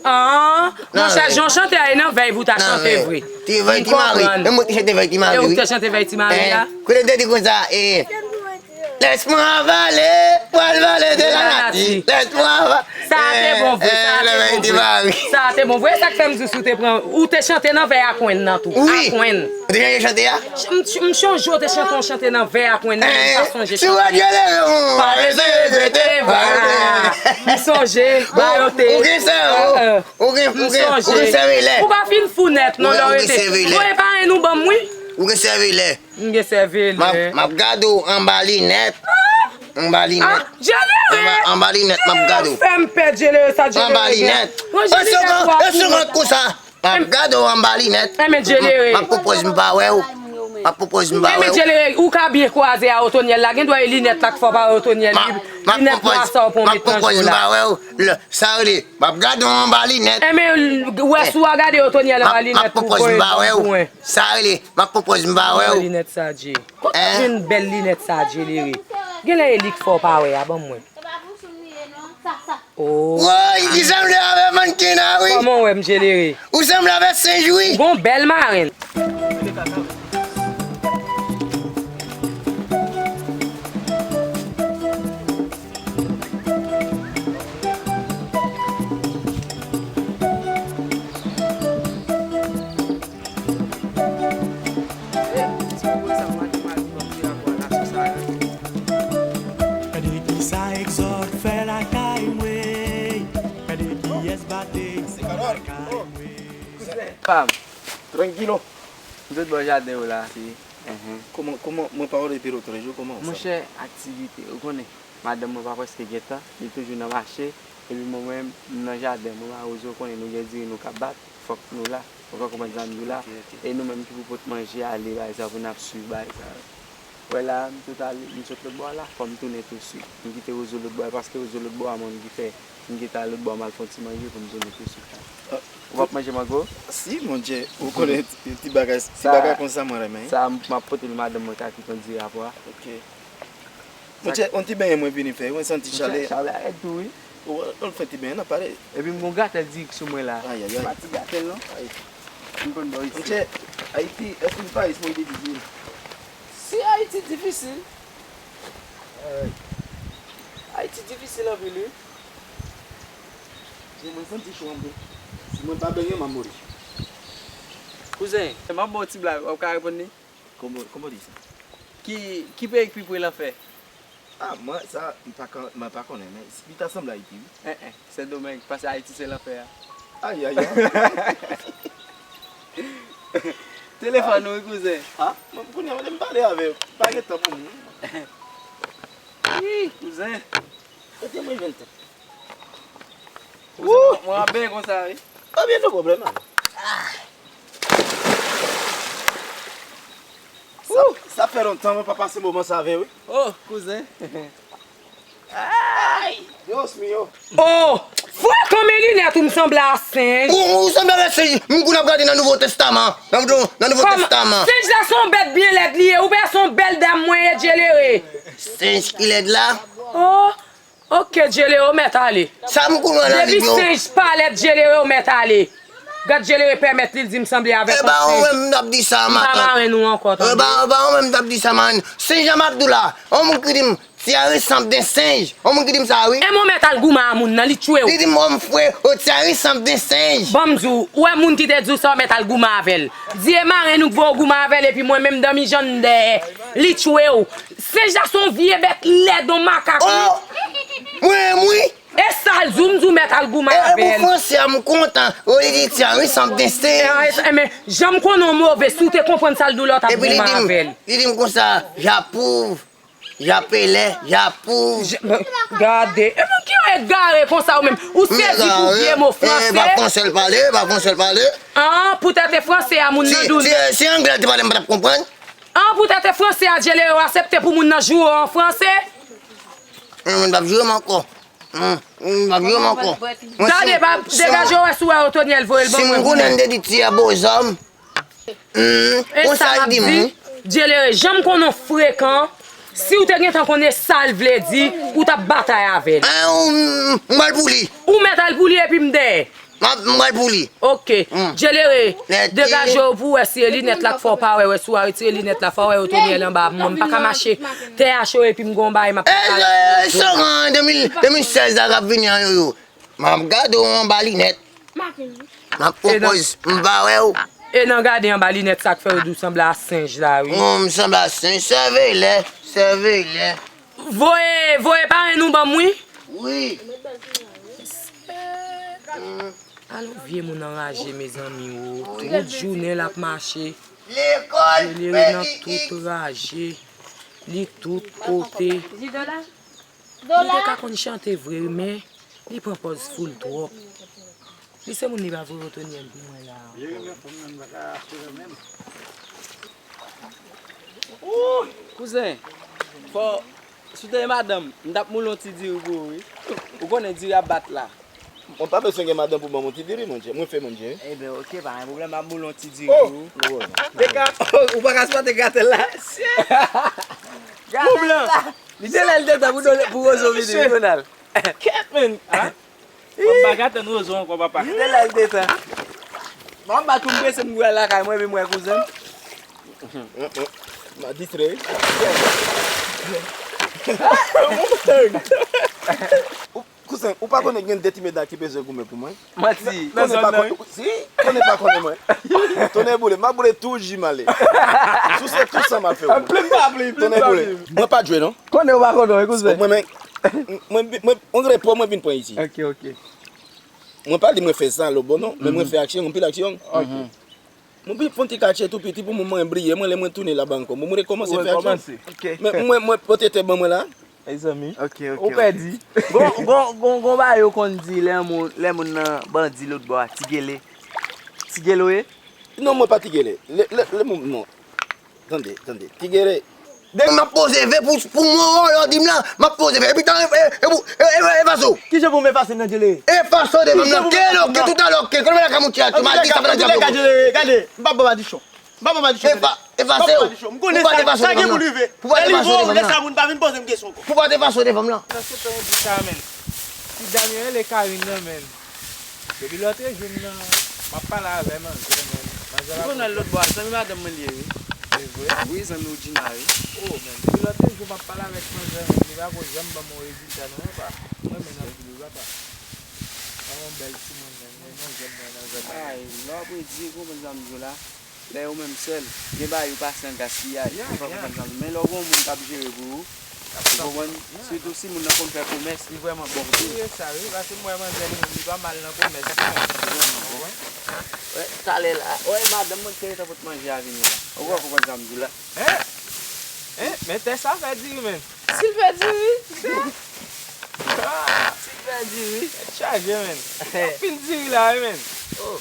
An, monchè, jan w chante a, e nan vèy pou w ta chante vre. Ti vèy, ti mare. Menm mwen ki chante vèy, ti mare wi. E ou ki te chante vèy, ti mare a? Kote m te di konsa, e, Laisse-moi avaler, pral vale de la nati. Laisse-moi avaler. Sa a te bon vre, sa a te bon vre. Sa a te bon vre. E sa k fè m di w si w te pran, ou te chante nan vèy Akwenn nan tou. Akwenn. Ou te chante chante a? M, m chonje w te chante yon chante nan vè Akwenn nan, m pa sonje chante. Sou radyo Lere, ou pa bezwen regrete. M sonje, ba yo te. Ou gen sèvo. Ou gen, ou gen, ou gen sèvo lè. Ou pa fin fou nèt non lè w rete. Voye parenn ou ban m wi. Ou gen sèvo lè. M gen sèvo lè. M ap, m ap gade w anba linèt. Anba linèt. Anba, anba linèt, m ap gade w. Ou fè m pè Djelere sa Djelere gen. Anba linèt. Pran Djelere pou ap. Yon segonn, yon segonn konsa. M ap gade w anba linèt. Enben Djelere. M ap pran pòz m pa wè w. M ap pran pòz m pa wè w. Enben, Djelere, ou ka byen kwaze a Otonyèl la. Gendwa e linèt la k fè w pa wè Otonyèl. Linèt nwa sa w pran w met nan je w la. M ap pran pòz m pa wè w. Sa rele, m ap gade w anba linèt. Enben, wè si w a gade Otonyèl anba linèt pou voye pou mwen. Sa rele, m ap pran pòz m pa wè w. Linèt sa, Dje. Kote w jwenn bèl linèt sa, Djelere? Genlè e li k fè w pa wè a, ban m wè. Oh. Woy, li sanble avè mannken an, wi. Kòman w wè m, Djelere? Ou sanble avè senj, wi. Ou gon bèl marenn. Gade kisa Exode fè lakay mwen. Gade kiyès batey fè lakay mwen. Kouzen pa m. Trankilo. M sot bò jaden w la. Kòman, kòman, mwen pa wè w depi lòt jou, kòman sa? Monchè, aktivite, ou konnen. Madanm mwen pa prèske gentan, li toujou nan mache, epi mwen menm, m nan jaden, mwen awoze, ou konnen nou gen diri nou ka bat, fòk nou la, ou ka konprann sa m di w la, e nou menm ki pou pot manje ale, bagay sa pou n ap swiv bagay sa yo. Wè la, m sot ale, m sot lòt bò a la, fò m tounen touswit. M kite Rozo lòt bò a, paske Rozo lòt bò a, mwen m ki fè, m kite al lòt bò a, m al fè yon ti manje pou m tounen touswit la. Ou p ap manje mango? Si, mon Dye, ou konnen ti, ti bagay, ti bagay konsa mwen renmen. Sa, m ap pote l madanm mwen ka kite yon diri apre. Ok. Monchè, yon ti benyen mwen vini fè, mwen santi chalè. Chalè a rèd tou, wi. Ou, ou fè ti benyen nan pale. Epi m gon gratèl dirèk sou mwen la. Ayayay. Se pa ti gratèl, non. Ay. M konn bò isi. Monchè, Ayiti, èske li pa extrèmman difisil? Si Ayiti difisil. Ayiti difisil anpil, wi. Mwen santi cho anpil. Si mwen pa benyen, m ap mouri. Kouzen, m ap ba w ti blag, w ap ka reponn li? Kòman, kòman w di sa? Ki, ki peyi k pi pre lanfè? Ah, mwen, sa, m pa ka, mwen pa konnen, men li ta sanble Ayiti, wi. En, en, Sendomeng, paske Ayiti se lanfè a. Ayayay. Telefòn ou, wi, kouzen. Ah, mwen, kounye a, m pale avè w. Pa gen tan pou mwen. Ih, kouzen. Kote mwen jwenn tan? Kouzen, mwen ap benyen konsa, wi. Ebyen, no pwoblèm, ale. Sa, sa fè lontan mwen pa pase moman sa avè w, wi. Oh, kouzen. Ay, Dios mío. Oh, frekan, men linèt ou m sanble a senj. Ou, ou sanble avèk senj. M konn ap gade nan Nouvo Testaman. Nan, nan Nouvo Testaman. Senj la se yon bèt byen lèd li ye. Ou wè se yon bèl dam mwen ye, Djelere. Senj ki lèd la? Oh. Ok, Djelere, w mèt ale. Sa m konn wè nan liv yo. Depi senj pa lèd, Djelere, w mèt ale. Gad Djelere pèmèt li, l di m sanble avèk yon senj. E pa ou menm m t ap di sa, matant. M pa marenn ou ankò, tande. E pa, e pa ou menm m t ap di sa, marenn. Senj jan m ap di w la. On moun ki di m, tu as ressemble d'un singe. On moun ki di m sa, wi. E mwen mèt al goumen a moun nan, li tchwe w. Li di m, on frè, oh, tu as ressemble d'un singe. Ban m di w, ou wè moun ki te di w sa, w mèt al goumen avè l. Di e marenn ou k voye w goumen avè l, epi mwen menm, danmi jan m dèyè, li tchwe w. Senj la se yon vye bèt lèd, yon makak, wi. Oh! Mwen menm, wi. E sa l di w, m di w mèt al goumen avè l. E pou franse a, m kontan. O, li di, tu as ressemble d'un singe. E, e, men, jan m konnen w move, si w te konprann sa l di w la, w t ap goumen avè l. Epi li di m, li di m konsa, j'approuve, j'appelle, j'approuve. Gade, e moun ki egare konsa ou menm? Ou sezi pou vye mo franse. E pa franse l pale, e pa franse l pale. An, poutèt e franse a moun nan di w. Si, si, si anglè l te pale, m pa t ap konprann. An, poutèt e franse a, Djelere, w aksepte pou moun nan joure w an franse? Mwen, mwen p ap joure m ankò. Mwen, mwen p ap joure m ankò. Tande, pa degaje w, wè si w wè Otonyèl voye l ban mwen. Si m konnen m te di ti a bozòm. E sa m ap di, Djelere, jan m konnen w frekan, si w te gentan konnen sa l vle di, ou t ap batay avè l. An, m, m pral pou li. Ou mèt al pou li epi m dèyè. M ap, m pral pou li. Ok. Djelere, degaje w pou w wè si e linèt la k fè w pa wè, wè si w a retire linèt la, fò w wè Otonyèl anba. Mwen, m pa ka mache tè a cho epi m gon bagay m ap pale. E, e, Soran, de mil, de mil sèz la k ap vini an, yo, yo. M ap gade w anba linèt. M ap pran pòz, m pa wè w. E nan gade anba linèt sa k fè yo di w sanble a senj la, wi. Bon, m sanble a senj, sèveyè, sèveyè. Voye, voye parenn ou ban m, wi. Wi. Alon vye moun anraje, mezanmi, o. Tout jounen l ap mache. Djelere nan tout raje. Li tout kote. Li te ka konn chante vre, wi, men li pran pòz foul twòp. Li se moun li pa voye Otonyèl pou mwen la ankò. Li renmen fanm nan, li pa ka achte l menm. Kouzen, fò, si w te gen madanm, m t ap moule yon ti diri pou ou, wi. Ou konnen diri ap bat la. Mwen pa bezwen gen madanm pou ban m yon ti diri, monchè. Mwen fè, monchè. Ebyen, oke, pa gen pwoblèm, m ap moule yon ti diri pou ou. Dega, ou pa ka sipòte gratèl la? Gratèl la. Li te lè l te tan pou Wozo vini, wi, Donald. Kèt, men. M ap ba gratèl Wozo ankò, papa. Li te lè l te tan. Bon, m pa tou prese, m pou al lakay mwen, epi m wè kouzen m. M a distrè, wi. Ou, kouzen, ou pa konnen gen de ti medam ki bezwen goumen pou mwen? Manti. Konnen pa konnen, si, konnen pa konnen mwen. Tonnè boule, m a boule tou ji m ale. Souse tou san m al fè ou. Plim pa plim, plim pa plim. Mwen pa jwe, non. Konnen ou pa konnen, wi, kouzen. Mwen, men, mwen, mwen, on repo mwen vin pran isi. Ok, ok. Mwen pa di mwen fè sa lo bon non, men mwen fè aksyon, anpil aksyon. Ok. Mwen vin fè yon ti katye tou piti pou mwen, mwen bliye, mwen lè mwen tounen laba ankò. Mwen rekòmanse fè aksyon. Ou rekòmanse. Ok. Men mwen, mwen pote tè ban mwen la. Mezanmi. Ok, ok, ou pèdi. Gon, gon, gon, gon bagay yo konn di lè moun, lè moun nan bandi lòt bò a, ti gele. Ti gele w ye? Non, mwen pa ti gele. Lè, lè, lè moun, non. Tande, tande. Ti gele. Dèk m ap poze ve pou, pou mwen, ou di m la, m ap poze ve. Epi tan, e, e, e, e, efase w. Kijan pou m efase nan djele? Efase w devan m nan. Ke lo, ke tout a lo, ke. Konnen la ka mouti a, ki mal di sa, fè nan djab yo. Gade, gade, m pa bon madichon. M pa bon madichon. Efa-, efase w. M konnen sa, sa gen pou rive. Pou pa t efase w devan m nan. Lè sa moun pa vin poze m kesyon ankò. Pou pa t efase w devan m nan. Nan se tan ou di sa, men. Ti dam yo rele Karine nan, men. Depi lòt jou m nan, m ap pale avè manzè, men manzè la. Ou konn wè l lòt bò a, zanmi madanm mwen li ye, wi. Se vre? Wi, zanmi Woodjina, wi. Oh, men, depi lòt jou m ap pale avèk manzè, men li pa ko janm ban m yon rezilta, non, papa. Mwen, men, anpil, wi, papa. Sa yon bèl timoun, men, men manzè m, mwen, nan zòn nan. Ay, lè w ap redi, ou konprann sa m di w la? Lè yo menm sèl, gen bagay yo pase an gaspiyaj, ou pa konprann sa m di w. Men lè w gen yon moun k ap jere pou ou, ou konprann? Sitou si moun nan konn fè komès, li vrèman bon tou. Li vrèman bon. Wi, e sa, wi, paske m wè manzè li menm, li pa mal nan komès. Li vrèman bon. Wè, talè la, wè, madanm mwen ki te gentan pot manje a vini la. Ou pa konprann sa m di w la? Hein? Hein? Men tè sa fè diri, men. Si l fè diri, si l fè diri. Tèt chaje, men. Anpil diri la, wi, men. Oh.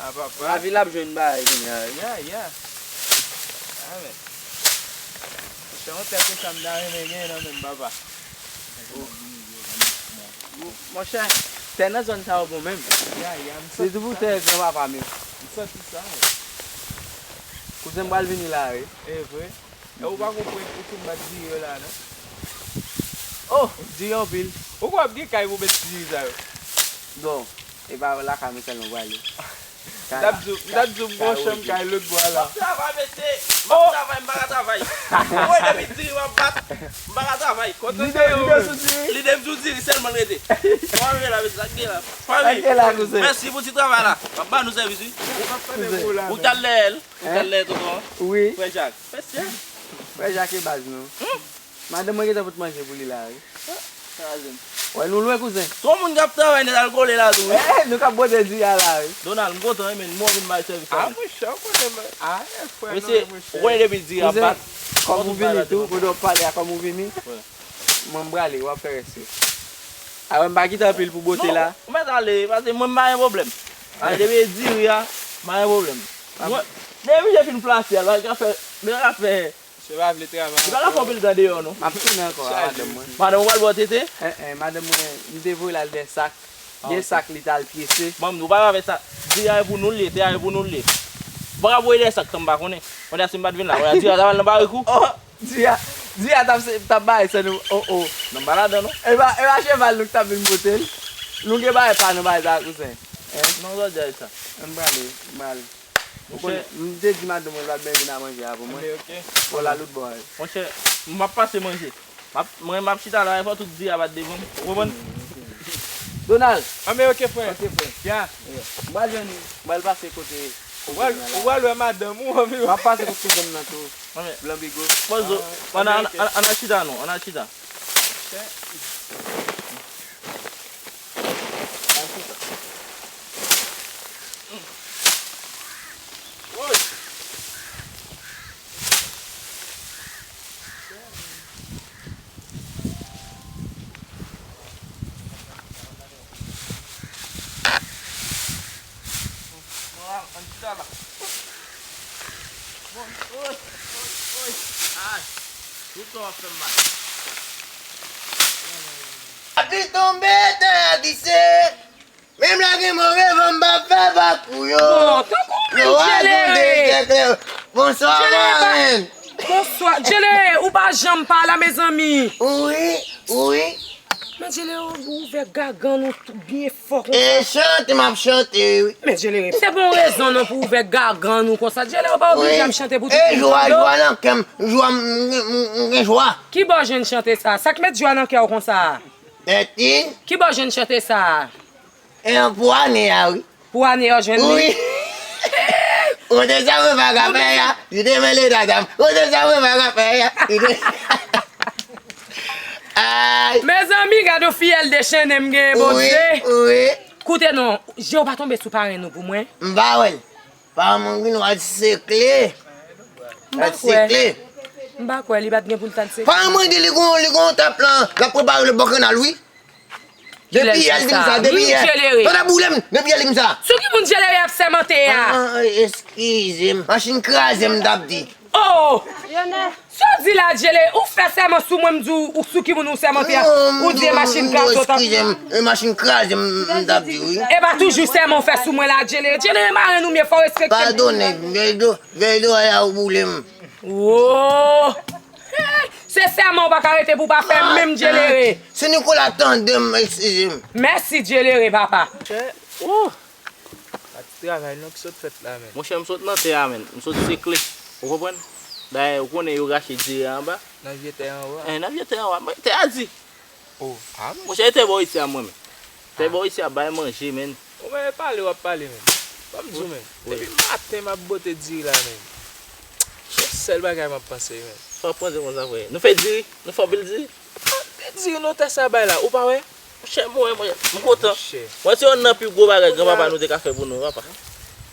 Ah, papa. Lavi l ap jwenn bagay kounye a, wi. Ya, ya. Ah, men. Monchè, yon tè konsa m ta renmen genyen nan men m, papa. Oh. Monchè, tè nan zòn sa yo bon menm. Ya, ya, m santi sa. Se tou pou tè granpapa m yo. M santi sa, men. Kouzen m pral vini la, wi. E vre? E ou pa konprann ou fin bat diri yo la, non? Oh, diri anpil. Ou kwè ap gen kay pou met diri sa yo? Bon, e pa lakay mwen sèlman pral ye. M t ap di w, m t ap di w m gon chanm kay lòt bò a la. M ap travay, mesye. M ap travay, m pa ka travay. Ou wè depi diri m ap bat, m pa ka travay. Kontre sa yo, lide m sou diri sèlman l rete. Mwen rive la, mesye, sa k gen la? Sa k gen la, kouzen? Mèsi pou ti travay la. M ap ba nou sèvis, wi. Ou t al dèyè l. Ou t al dèyè tonton an? Wi. Frè Jak. Mesye. Frè Jak e baz nou. Madanm mwen gentan pot manje pou li la, wi. Wè, nou lwen, kouzen. Tro moun k ap travay nèt al kole la tou, wi. Eh, nou k ap bwode diri a la, wi. Donald, m kontan, wi, men mwen vin bay sèvis la. Ah, monchè, ou konnen, men. Ah, eh, frè, non, monchè. Mesye, ou konnen depi diri a bat. Kòm ou vini tou, kote w ap pale a, kòm ou vini. Mwen, m prale, w ap fè rès yo. A, wè, m pa kite anpil pou bote la. Non, ou mèt ale, paske mwen, m pa gen pwoblèm. Ale, depi e diri a, m pa gen pwoblèm. Mwen, depi je fin plase a, l pa ka fè, li pa ka fè. Misye pa vle travay ankò. Li pa ka fè anpil tan deyò, non. M ap tounen ankò a madanm mwen. Madanm ou pral ba w tete? Eh, eh, madanm mwen, m te voye l al dè sak. Dè sak li t al pyese. Ban m di w, ou pa ka fè sa. Diri a e pou nou l ye, tè a e pou nou l ye. Ou pa ka voye dè sak san m pa konnen. Kounye a si m pa t vin la, kounye a diri a ta pral nan barik ou. Oh, diri a, diri a t ap se, t ap bay san nou. Oh, oh. Non, m pa ladan, non. E pa, e pa cheval nou ki t ap vin pote l. Nou gen bagay pa nou, bagay sa, kouzen. Hein? Non, jodi a e sa. Ann prale, m prale. Ou konnen, m te di madanm mwen l pa t bezwen vin a manje a pou mwen. Fò l al lòt bò a. Monchè, m ap pase manje. M ap, mwen, m ap chita la, fò tout diri a bat devan m. Ou konprann? Donald. Anben, ok, frè. Ok, frè. Ya. M pral jwenn ou. M pral pase kote. Ou pral, ou pral wè madanm ou, anben. M ap pase kote kouzen m nan tou. Blan Bigo. Pozo. Ann, ann, ann, ann al chita, non. Ann al chita. Ann chita la. Lapli tonbe, tè a glise. Menm lè gen move van, m pa fè vakou yo. Bon, tankou menm Djelere. Bonswa, Djelere, pa- Marèn. Bonswa, Djelere, ou pa janm pa la, mezanmi. Wi, wi. Men Djelere, ou ouvè gagann ou tou byen fò konsa. E chante, m ap chante, wi. Men Djelere, se bon rezon non pou ouvè gagann ou konsa. Djelere, ou pa oblije ap chante pou tout moun tande. E jwa, jwa nan kè m, jwa m, m, m, m gen jwa. Ki bò w jwenn chante sa? Sa k met jwa nan kè w konsa? Tèt li. Ki bò w jwenn chante sa? E an pou ane a, wi. Pou ane a, w jwenn li? Wi. Ou te sa mwen pa ka fè a, li te mele dada m. Ou te sa mwen pa ka fè a, li te Ay. Mezanmi, gade yon fiyèl dechennen m genyen, Bondye. Wi, wi. Koute non, je w pa tonbe sou parenn ou pou mwen. M pa wè l. Parenn mwen vin wè l sekle. M pa kwè. L sekle. M pa kwè, li pa t gen pou l t al sekle. Parenn mwen di li gon, li gon tap lan, l ap prepare l bò kanal, wi. Depi yè l di m sa, depi yè. Tande boule m, depi yè l di m sa. Sou ki moun Djelere ap sèmante a? Ah, eskize m. Machin kraze m, m t ap di. Oh! Sa w di la, Djelere? Ou fè sèman sou mwen, m di w, ou sou ki moun ou sèmante a? Ou di e machin kraze w t ap. Eskize m, e machin kraze m, m t ap di, wi. E pa toujou sèman w fè sou mwen la, Djelere. Djelere, marenn ou m ye, fò w respekte m. Padone, vèy do, vèy do a ou boule m. Oh! Se sèman w pa ka rete pou w pa fè menm, Djelere. Se Nicolas, tande m, eskize m. Mèsi, Djelere, papa. Chè, oh! Pa ti travay non ki sot fèt la, men. Monchè, m sot nan tè a, men. M sot sekle. Ou konprann? Dayè, ou konnen yo rache diri a anba. Nan vye tè anwo a. Eh, nan vye tè anwo a. Mwen, tè a di. Oh, ah, monchè, e tè bò isi a mwen menm. Tè bò isi a bay manje, men. Ou men pale w ap pale, men. Ban m di w, men. Depi maten m ap bote diri la, men. Se yon sèl bagay m ap panse, men. Sa w ap panse konsa, frè? Nou fè diri? Nou fè anpil diri? Ah, de diri non tè sa bay la, ou pa wè? Monchè, mwen, mwen, m kontan. Monchè. Mwen, se youn nan pi gwo bagay granpapa nou te ka fè pou nou, papa.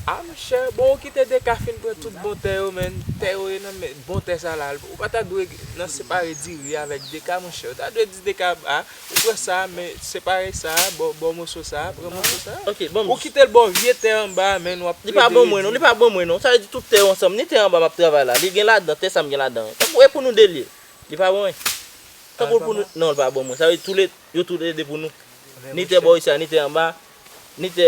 Ah, monchè, bon, ou kite Deka fin pran tout bon tè yo, men. Tè yo ye nan men, bon tè sa la. Ou pa ta dwe nan separe diri avèk Deka, monchè. Ou ta dwe di Deka, ah, ou pran sa, men separe sa, bò, bò moso sa, pran moso sa. Ok, ban m. Ou kite l bò vye tè anba, men, w ap plede redi. Li pa ban mwen, non, li pa ban mwen, non. Sa vle di tout tè yo ansanm, ni tè anba m ap travay la. Li gen ladan, tè sa m gen ladan. Tankou e pou nou de l ye. Li pa ban mwen. Tankou l pou nou, non, l pa ban mwen. Sa vle di tou le, yo tou le de pou nou. Ni tè bò isi a, ni tè anba, ni tè,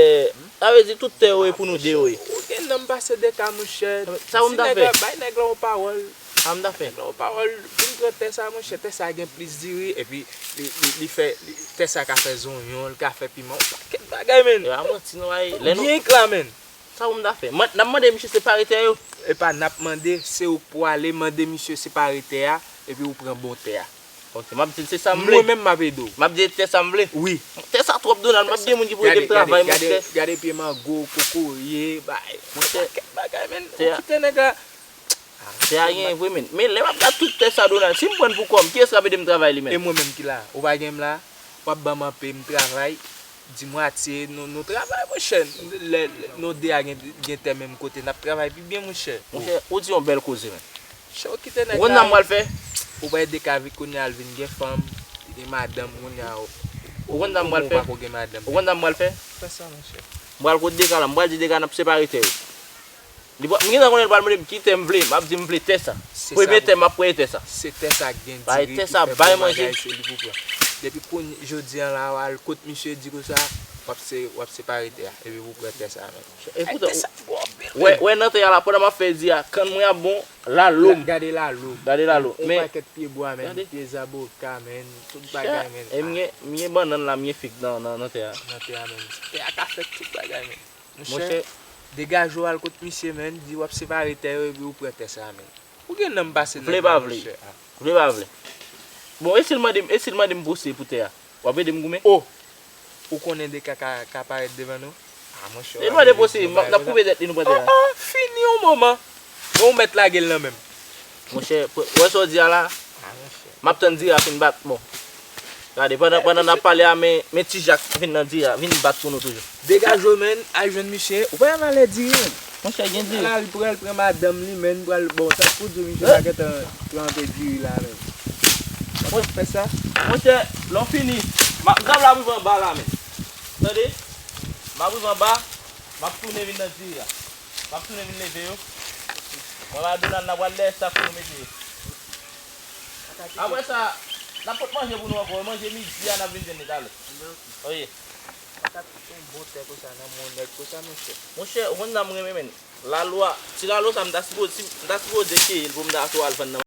sa vle di tout tè yo ye pou nou de yo ye. Ou gen nanm pase Deka, monchè. Sa ou m ta fè? Bay nèg la yon pawòl. Sa m ta fè? Nèg la yon pawòl, vin pran tè sa, monchè. Tè sa gen plis diri, epi li, li, li fè, li, tè sa ka fè zonyon, l ka fè piman, yon pakèt bagay, men. E pa manti, non, ay, lè nou byen k la, men. Sa pou m ta fè? N ap mande misye separe tè yo? E pa n ap mande, se ou k pwale mande misye separe tè a, epi ou pran bon tè a. Ok, m ap di l se sa m vle. Mwen menm m ap ede w. M ap di l tè sa m vle. Wi. Tè sa twòp, Donald, m ap gen moun ki pou ede m travay, monchè. Gade, gade pye mango, kokoye, bay. Monchè. Pakèt bagay, men. Ou kite nèg la. Tè a gen vre, men. Men lè m ap gade tout tè sa, Donald, si m pran l pou kò m, kiyès k ap ede m travay li menm? E mwen menm ki la. Ou pa gen m la? W ap ban m anpe m travay, di mwatye, nou, nou travay, monchè. Lè, lè nou de a gen, gen tè menm kote, n ap travay pi byen, monchè. Monchè, ou di yon bèl koze, men. Monchè, ou kite nèg la. Ou konn sa m pral fè? Ou pral ede Kavi kounye a, al vin gen fanm, gen madanm kounye a. Ou konn sa m pral fè? Ou pako gen madanm. Ou konn sa m pral fè? Fè sa, monchè. M pral kot Deka la, m pral di Deka n ap separe tè yo. Li pral, m gentan konnen li pral mande m ki tè m vle, m ap di m vle tè sa. Premye tè m ap preye tè sa. Se tè sa k gen diri, ki fè bon bagay, se li pou pran. Depi kounye, jodi a la, w al kot misye, di konsa, w ap se, w ap separe tè a, epi pou pran tè sa menm. E poutan, wè, wè nan tè a la, pandan m ap fè diri a, kann mwen ap bon, lalo m. Gade lalo. Gade lalo. Yon pakèt pye bwa, men, pye zaboka, men, tout bagay, men. E m gen, m gen bannann la, m gen fig nan, nan, nan tè a. Nan tè a, men. Tè a ka fè tout bagay, men. Monchè, degaje w al kot misye, men, di w ap separe tè yo epi ou pran tè sa, men. Ou gen nanm pase nèg la, monchè. Vle pa vle. Vle pa vle. Bon, e si l mande m, e si l mande m pouse pou tè a? W ap ede m goumen? Oh! Ou konnen Deka ka, ka parèt devan nou? Ah, monchè, w ap ede m goumen. E l mande pouse, n ap koupe tèt li, nou pran tè a. Oh, oh, fini yon moman. Bon, ou mèt lage l nan men m. Monchè, wè sa w di a la? Ah, monchè. M ap tann diri a fin bat, bon. Gade, pandan, pandan n ap pale a, men, men Ti Jak vin nan diri a, vin bat pou nou toujou. Degaje w, men, al jwenn misye. Ou pa wè valè diri, men. Monchè, gen diri. Al, pran, al pran madanm li, men, pral, bon, sa pou di w, misye pa gentan tranpe diri la, men. Ou konn fè sa? Monchè, lè w fini, m ap, m ap la rive anba la, men. Tande? M ap rive anba, m ap tounen vin nan diri a. M ap tounen vin leve yo. Mwen, Madonna, n ap pral dèyè sa pou nou mete yo. Apre sa, n ap pot manje pou nou ankò. Manje midi a, n ap vin jwenn li talè. Oye. Sa t ap yon bon tè konsa nan men yon nèg konsa, monchè. Monchè, ou konn sa m renmen, menn? Lalo a, ti lalo sa, m ta sipoze, si, m ta sipoze keyi l pou m ta sou al vann nan